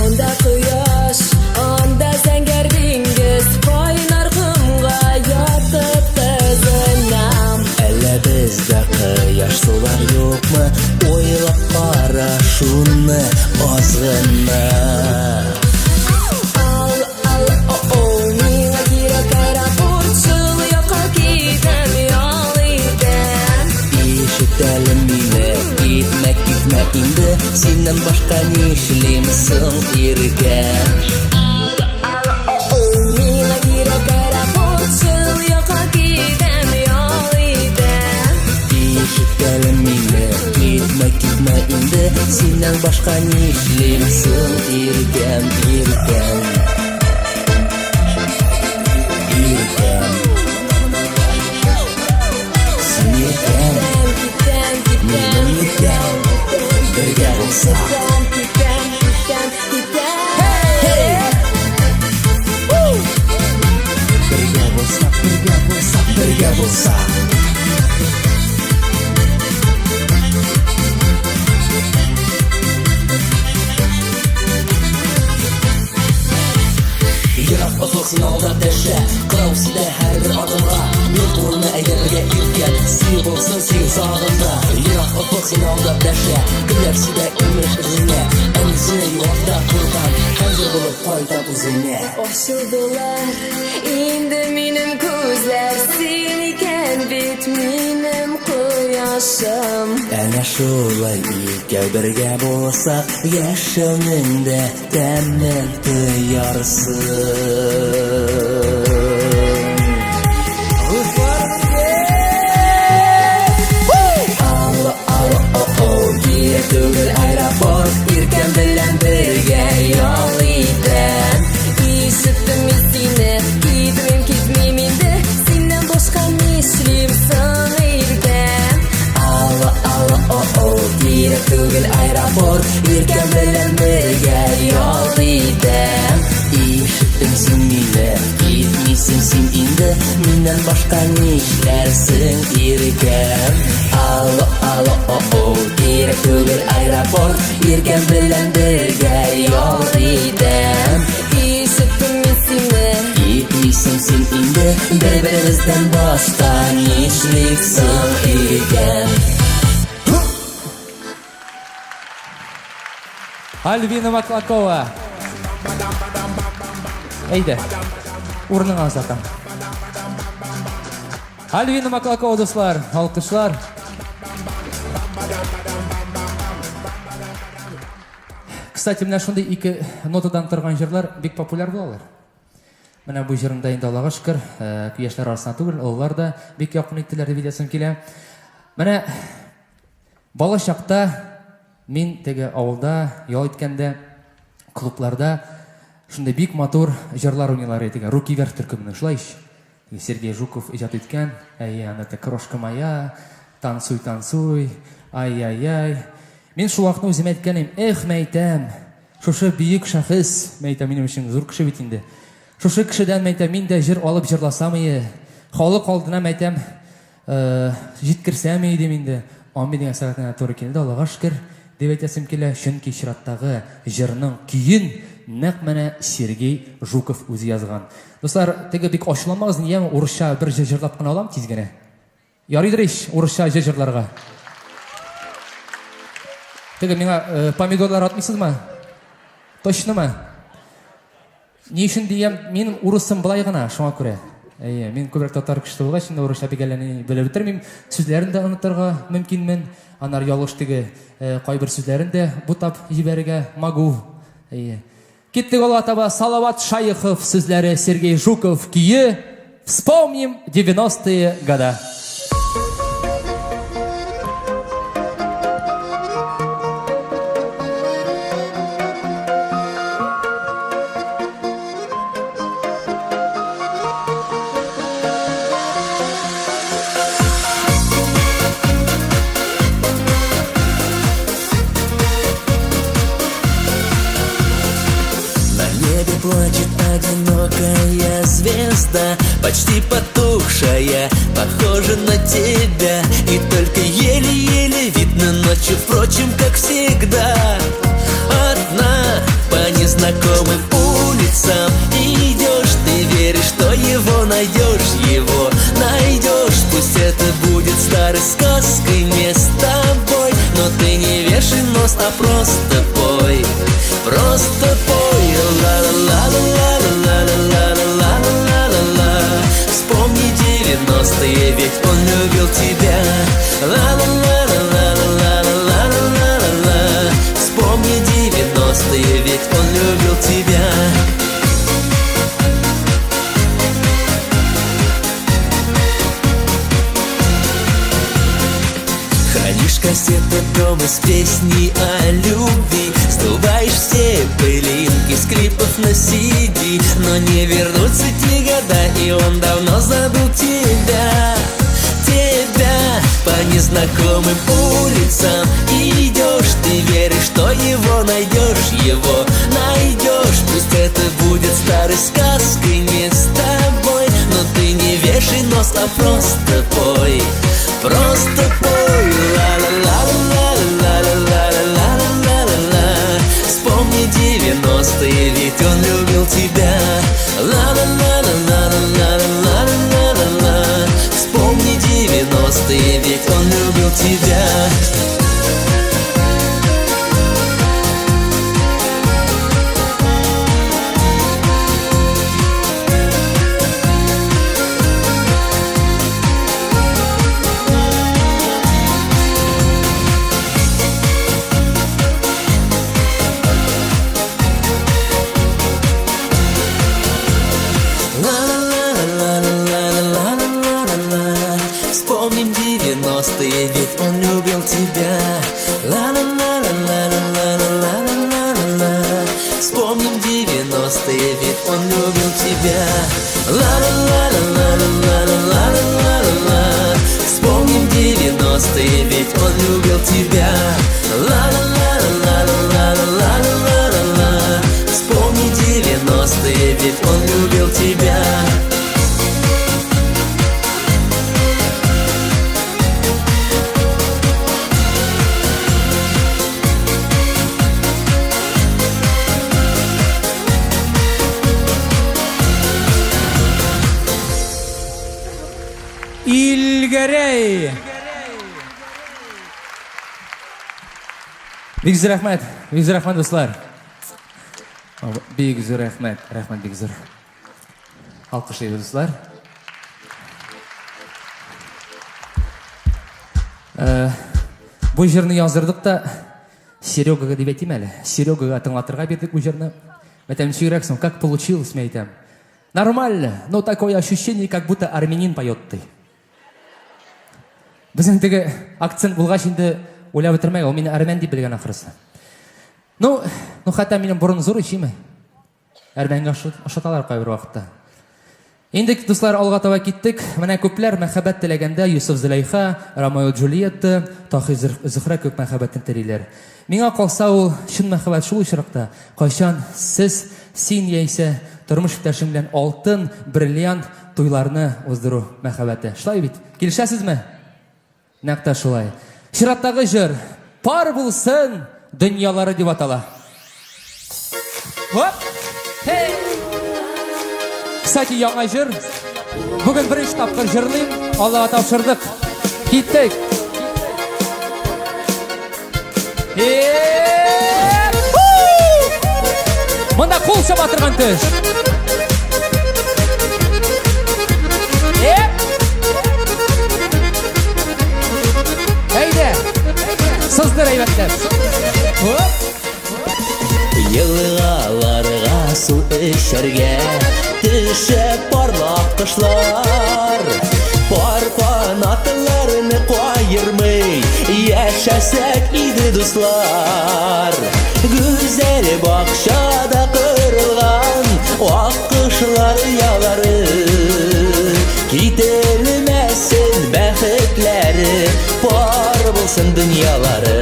Анда кояш, анда зәңгәр диңгез, кайнар комга ятып кызынам. Әллә бездә кояш сулар юкмы? Уйлап кара шуны аз гына. Алло, алло, о, о, миңа кирәк аэропорт, шул якка китәм, ял итәм. Ишет әле мине, китмә, китмә инде, синнән башка нишлим соң, иркәм? Алло, алло, о, о, миңа кирәк аэропорт, шул якка китәм, ял итәм. Ишет әле мине, китмә, китмә инде, синнән башка нишлим соң, иркәм, иркәм? Иркәм. Син иркәм, Китәм, китәм, минем иркәм, бергә булсак. китәм, китәм, китәм, китәм. Бергә булсак, бергә булсак, бергә булсак. Ерак офык сине алдап дәшә, Кырау сибә һәрбер адымга. Юл турыны әйдә бергә иркәм, Син булсын син сагында. Ерак офык сине алдап дәшә, Көннәр сибә имеш үзеңә. Ә мин сине югалта куркам, Һәм җыр булып кайтам үзеңә. Ачылдылар инде минем күзләр, син икән бит минем кояшым. тормышым. Әнә шулай икәү бергә булсак, яшәүнең дә тәмен тоярсың. Алло, алло, о, о, кирәк түгел аэропорт, Иркәм белән бергә ял итәм. Ишеттем мин сине, китмим, китмим инде, синнән башка нишлим соң, Иркәм? Алло, алло, о, о, кирәк түгел аэропорт, Иркәм белән бергә ял итәм. Ишеттең син мине, китмисең син инде, миннән башка нишләрсең, Иркәм? Алло, алло, о, о, кирәк түгел аэропорт, Иркәм белән бергә ял итәм. Ишеттем мин сине, Китмисең син инде, бер-беребездән башка нишлик соң, Иркәм? Альбина Маклакова. Әйдә, урыныңа озатам. Альбина Маклакова, дуслар, алкышлар. Кстати, менә шундый ике нотадан торган җырлар бик популяр булалар. Менә бу җырында инде Аллага шөкер, яшьләр арасында түгел, олылар да бик якын иттеләр дип әйтәсем килә. Менә бала чакта мин теге авылда ял иткәндә клубларда шундый бик матур җырлар уйныйлар иде. Руки вверх төркеменең, шулай ич? Сергей Жуков иҗат иткән, әйе, анда «Крошка моя», «Танцуй, танцуй», «Ай-яй-яй». Мин шул вакытны үземә әйткән идем, эх, мәйтәм, шушы бөек шәхес, мәйтәм, минем өчен зур кеше бит инде. Шушы кешедән, мәйтәм, мин дә җыр алып җырласам ие, халык алдына, мәйтәм, җиткерсәм идем инде. Амин дигән сәгатенә туры килде, Аллага шөкер, дип әйтәсем килә, чөнки чираттагы җырның көен нәкъ менә Сергей Жуков үзе язган. Дуслар, теге бик ачуланмагыз, нигә урысча бер җыр җырлап кына алам тиз генә. Ярыйдыр ич урысча җыр җырларга. Теге миңа помидорлар атмыйсызмы? Точномы? Ни өчен диям, минем урысым былай гына, шуңа күрә. Әйе, мин күбрәк татар кешесе булгач, инде урысча бик әллә ни белеп бетермим. Сүзләрен дә онытырга мөмкинмен. Аннары ялгыш теге кайбер сүзләрен дә бутап җибәрергә могу. Әйе. Киттек алга таба. Салават Шаехов сүзләре, Сергей Жуков көе. Вспомним 90-е года. На небе плачет одинокая звезда, почти потухшая, похожа на тебя. И только еле-еле видно ночью, впрочем, как всегда. Одна по незнакомым улицам идешь, ты веришь, что его найдешь, его найдешь. Пусть это будет старой сказкой, не с тобой, но ты не вешай нос, а просто пой, просто пой. Ла-ла-ла-ла-ла-ла-ла-ла-ла-ла-ла. Вспомни 90-е, ведь он любил тебя. Ла-ла-ла-ла-ла-ла-ла-ла-ла-ла. Вспомни 90-е, ведь он любил тебя. Хранишь кассеты дома с песней о любви, сдуваешь все пылинки с клипов на CD. Но не вернутся те года, и он давно забыл тебя, тебя. По незнакомым улицам идешь, ты веришь, что его найдешь, его найдешь. Пусть это будет старой сказкой, не с тобой, но ты не вешай нос, а просто пой, просто пой. Ла-ла-ла-ла-ла-ла-ла-ла-ла-ла. Вспомни 90-е, ведь он любил тебя. Ла-ла-ла-ла-ла-ла-ла-ла-ла-ла. Вспомни 90-е, ведь он любил тебя. Девяностые, ведь он любил тебя. Ла-ла-ла-ла-ла-ла-ла-ла-ла-ла. Вспомним девяностые, ведь он любил тебя. Ла-ла-ла-ла-ла-ла-ла-ла-ла-ла. Вспомним девяностые, ведь он любил тебя. Ла-ла-ла-ла-ла-ла-ла-ла-ла-ла. Вспомни девяностые, ведь он любил тебя. Илгәрәй! Бик зур рәхмәт, бик зур рәхмәт, дуслар. Бик зур рәхмәт, рәхмәт бик зур. Алкышлыйбыз, дуслар. Э, бу җырны яздырдык та Серегага дип әйтим әле. Серегага тыңлатырга бирдек бу җырны. Әйтәм, ничегрәк соң, как получилось, мин әйтәм. Нормально, но такое ощущение, как будто армянин поет ты. Безнең теге акцент булгач инде уйлап бетермәгә, ул мине армян дип белгән ахрысы. Ну, ну хәтта минем борын зур ичиме? Әрмәнгә ошаталар кайбер вакытта. Инде, дуслар, алга таба киттек. Менә күпләр мәхәббәт теләгәндә Юсуф Зөләйха, Ромео Джульетта, Таһир Зөхрә күп мәхәббәтен телиләр. Миңа калса, ул чын мәхәббәт шул очракта, кайчан сез, син яисә тормыш иптәшең белән алтын, бриллиант туйларны уздыру мәхәббәте. Шулай бит? Килешәсезме? Нәкъ тә шулай. Чираттагы җыр Пар булсын дөньялары дип атала. Хоп! Хей! Кстати, яңа җыр. Бүген беренче тапкыр җырлыйм. Аллага тапшырдык. Киттек. Монда кул чаба торган төш. Әйдә. Сыздыр әйбәтләп. Елгаларга су эчәргә төшә парлап кошлар. Пар канатларны каермый яшәсәк иде, дуслар. Гүзәл бакчада кырылган ак кошлар оялары. Кителмәсен бәхетләре, пар булсын дөньялары.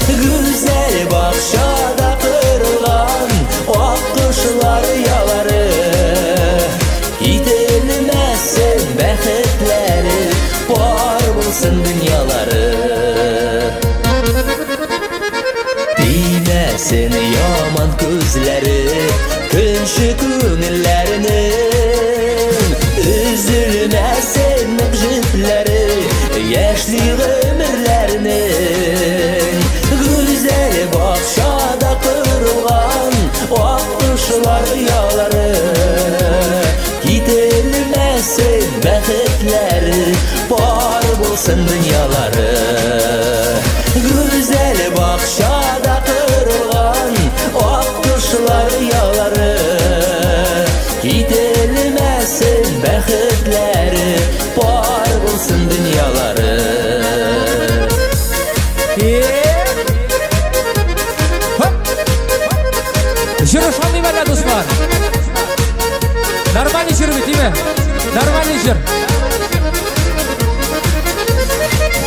Гүзәл бакчада кырылган ак кошлар оялары. Кителмәсен бәхетләре, пар булсын дөньялары. Тимәсен яман күзләре, көнче күңелләренең. Өзелмәсен нык җепләре, яшьли гомерләренең. Гүзәл бакчада корылган ак кошлар оялары. Кителмәсен бәхетләре, пар булсын дөньялары. Гүзәл бакчада корылган ак кошлар оялары. Кителмәсен бәхетләре, пар булсын дөньялары. Җыр ошамый әллә, дуслар? Нормальный җыр бит, димме? Нормальный җыр.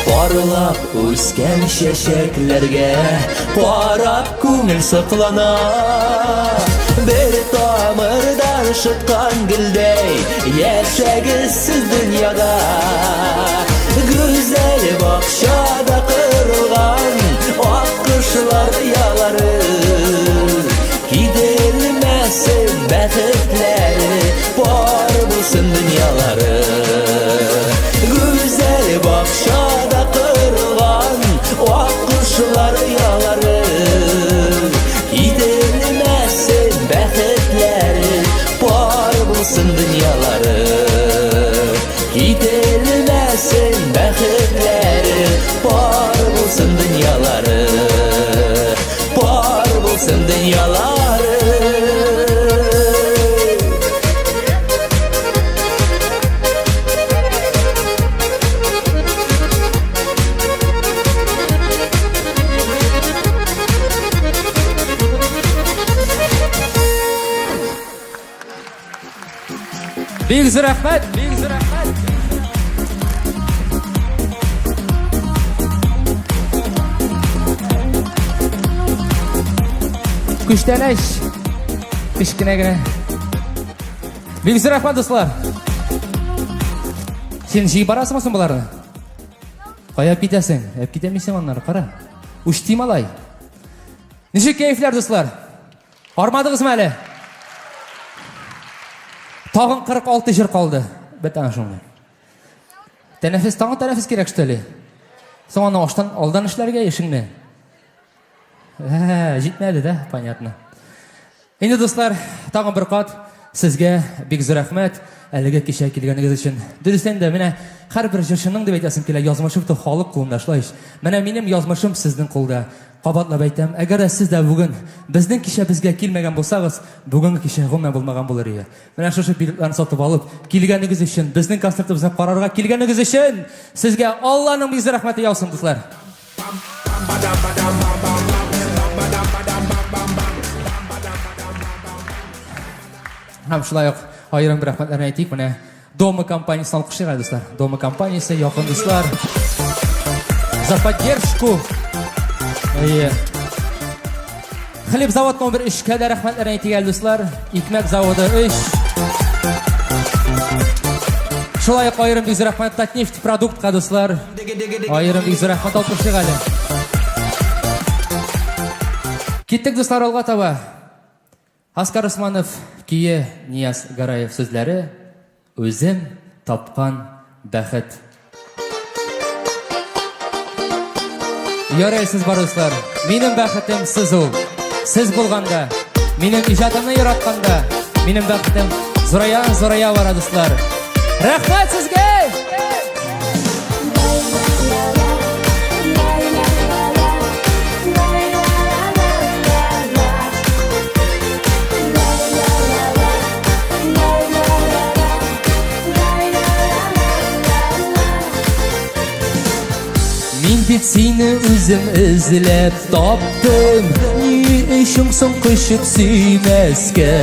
Парлап үскән чәчәкләргә карап күңел соклана. Бер тамырдан шыткан гөлдәй яшәгез сез дөньяда. Гүзәл бакчада корылган ак кошлар оялары. Киделмәсен бәхетләре, пар булсын дөньялары. Гүзәл бакчада корылган ак кошлар оялары. Киделмәсен бәхетләре, пар булсын дөньялары. Кителмәсен бәхетләре, пар булсын дөньялары. Пар булсын дөньялары. Бик зур рәхмәт, бик зур рәхмәт. Күчтәнәч. Кечкенә генә. Бик зур рәхмәт, дуслар. Син җыеп барасыңмы соң боларны? Кая китәсең? Әп китәмисең аннары, кара. Учти малай. Ничек кәефләр, дуслар? Армадыгызмы әле? Тагын 46 җыр калды. Бет ана шуңа. Тәнәфес, тагын тәнәфес кирәк что ли? Соң аны аштан алдан эшләргә эшеңне. Ә, җитмәде дә, понятно. Инде дуслар, тагын бер кат сезгә бик зур рәхмәт әлеге кичә килгәнегез өчен. Дөрестән дә, менә һәрбер җырчының дип әйтәсем килә, язмышы бит халык кулында, шулай ич. Менә минем язмышым сезнең кулда. Кабатлап әйтәм, әгәр дә сез дә бүген безнең кичәбезгә килмәгән булсагыз, бүгенге кичә гомумән булмаган булыр иде. Менә шушы билетларны сатып алып, килгәнегез өчен, безнең концертыбызны карарга килгәнегез өчен, сезгә Алланың бик зур рәхмәте яусын, дуслар. Һәм шулай ук аерым бер рәхмәтләрне әйтик, менә Дома компаниясен алкышлыйк әле, дуслар. Дома компаниясе, якын дуслар. За поддержку. Әйе. Хлеб завод номер 3-кә дә рәхмәтләрне әйтик әле, дуслар. Икмәк заводы 3. Шулай ук аерым бик зур рәхмәт Татнефть продуктка, дуслар. Аерым бик зур рәхмәт алкышлыйк әле. Киттек, дуслар, алга таба. Аскар Усманов көе, Нияз Гараев сүзләре, Үзем тапкан бәхет. Ярый сез бар, дуслар. Минем бәхетем сез ул. Сез булганда, минем иҗатымны яратканда, минем бәхетем зурая зурая бара, дуслар. Рәхмәт сезгә! Мин бит сине үзем эзләп таптым, Ни өчен соң кочып сөймәскә?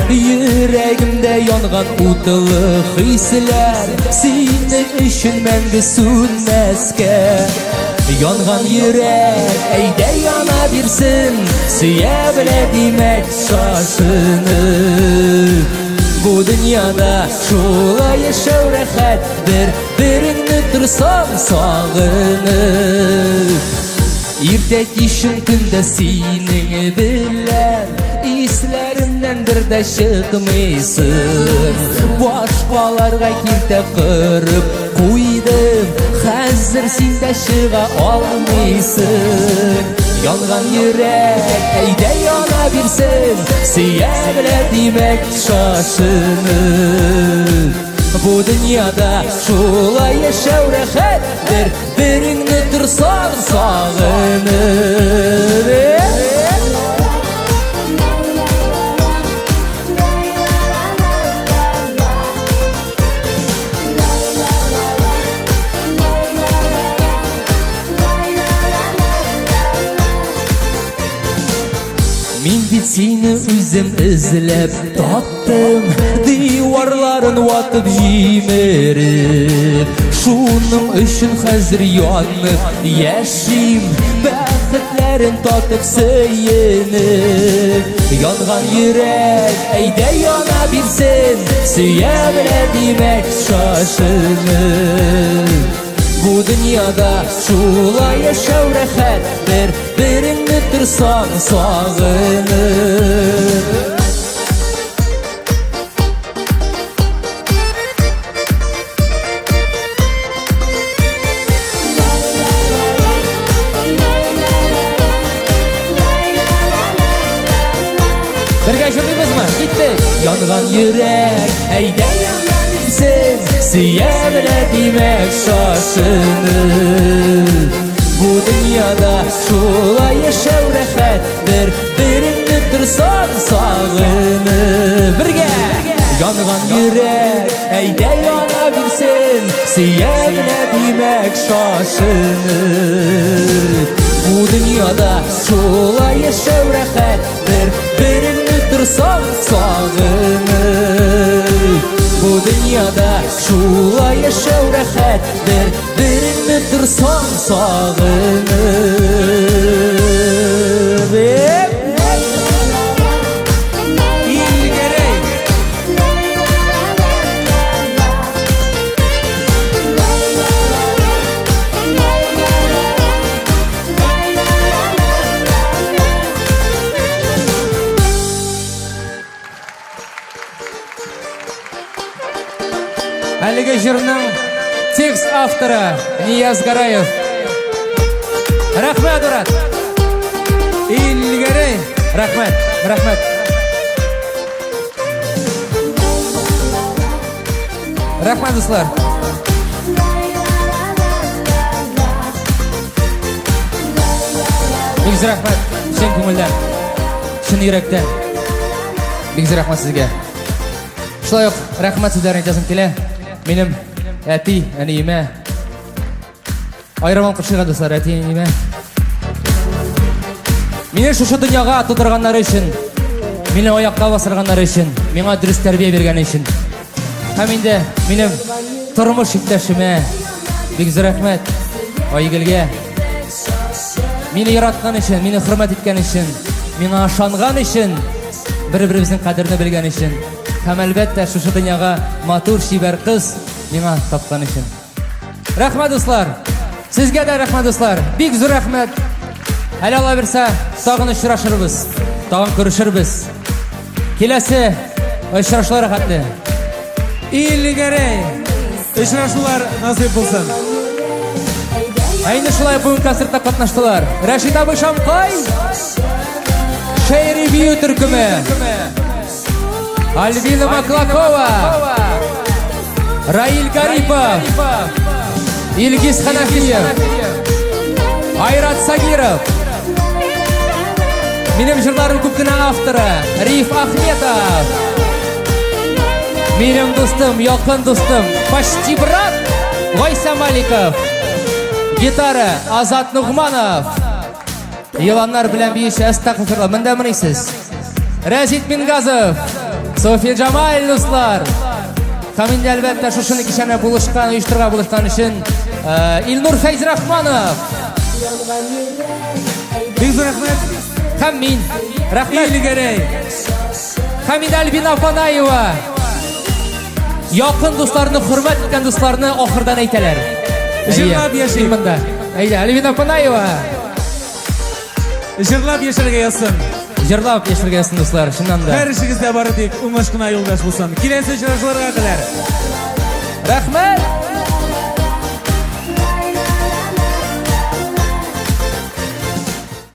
Йөрәгемдә янган утлы хисләр Синең өчен мәңге сүнмәскә. Янган йөрәк, әйдә яна бирсен, Сөя белә димәк шашынып. Бу дөньяда шулай яшәү рәхәт, Бер береңне торсаң сагынып. Иртә кичен көндә синең белән Исләремнән бер дә чыкмыйсың. Башкаларга киртә корып куйдым, Хәзер син дә чыга алмыйсың. Янган йөрәк, әйдә яна бирсен, Сөя белә димәк шашынып. Бу дөньяда шулай яшәү рәхәт, Бер береңне торсаң сагынып. Мин бит сине үзем эзләп таптым, Диварларын ватып җимереп. Шуның өчен хәзер янып яшим, Бәхетләрен татып сөенеп. Янган йөрәк, әйдә яна бирсен, Сөя белә димәк шашынып. Бу дөньяда шулай яшәү рәхәт, Бер береңне торсаң сагынып. Бергә җырлыйбызмы? Киттек! Янган йөрәк, әйдә яна бирсен, Сөя белә димәк шашынып. Бу дөньяда шулай яшәү рәхәт, Бер береңне торсаң сагынып. Бергә! Янган йөрәк, әйдә яна бирсен, Сөя белә димәк шашынып. Бу дөньяда шулай яшәү рәхәт, Бер береңне торсаң сагынып. Бу дөньяда шулай яшәү рәхәт, бер-береңне торсаң сагынып. Илгәрәй! Әлеге җырның текст авторы Нияз Гараев. Рәхмәт, Урат. Илгәрәй! Рәхмәт, рәхмәт. Рәхмәт, дуслар. Бик зур рәхмәт, чын күңелдән, чын йөрәктән. Бик зур рәхмәт сезгә. Шулай ук рәхмәт сүзләрен әйтәсем килә. Минем әти, әниемә. Аерым алкышыга, дуслар, әти, әниемә. Мине шушы дөньяга тудырганнары өчен, мине аякка басырганнары өчен, миңа дөрес тәрбия биргән өчен. Һәм инде минем тормыш иптәшемә бик зур рәхмәт. Айгөлгә. Мине яраткан өчен, мине хөрмәт иткән өчен, миңа ышанган өчен, бер-беребезнең кадерне белгән өчен һәм әлбәттә шушы дөньяга матур чибәр кыз миңа тапкан өчен. Рәхмәт, дуслар. Сезгә дә рәхмәт, дуслар. Бик зур рәхмәт. Әле Алла бирсә, тагын очрашырбыз, тагын күрешербез. Киләсе очрашулар хәтле. Илгәрәй! Очрашулар насыйп булсын. Ә инде шулай бүген концертта катнаштылар. Рәшит абый Шамкай, Шәйри бию төркеме, Альбина Маклакова, Раил Гарипов, Илгиз Ханафиев, Айрат Сагиров, Минем җырларым күп кенә авторы Риф Ахметов. Минем дустым, якын дустым, почти брат Гайса Маликов. Гитара Азат Нугманов. Еланнар белән биюче әстәгъфирулла, монда мынысыз. Рәшит Мингазов, София Джамаль дуслар. Һәм инде әлбәттә шушыны кичәне булышкан, оештырырга булышкан өчен Илнур Фәйзрахманов. Бик зур рәхмәт. Һәм мин. Рәхмәт. Илгәрәй. Һәм инде Альбина Апанаева. Якын дусларны, хөрмәт иткән дусларны ахырдан әйтәләр. Җырлап яшик. Мин монда. Әйдә, Альбина Апанаева. Җырлап яшәргә язсын. Җырлап яшәргә язсын, дуслар, чыннан да. Һәр эшегездә бары тик уңыш кына юлдаш булсын. Киләсе очрашуларга кадәр. Рәхмәт!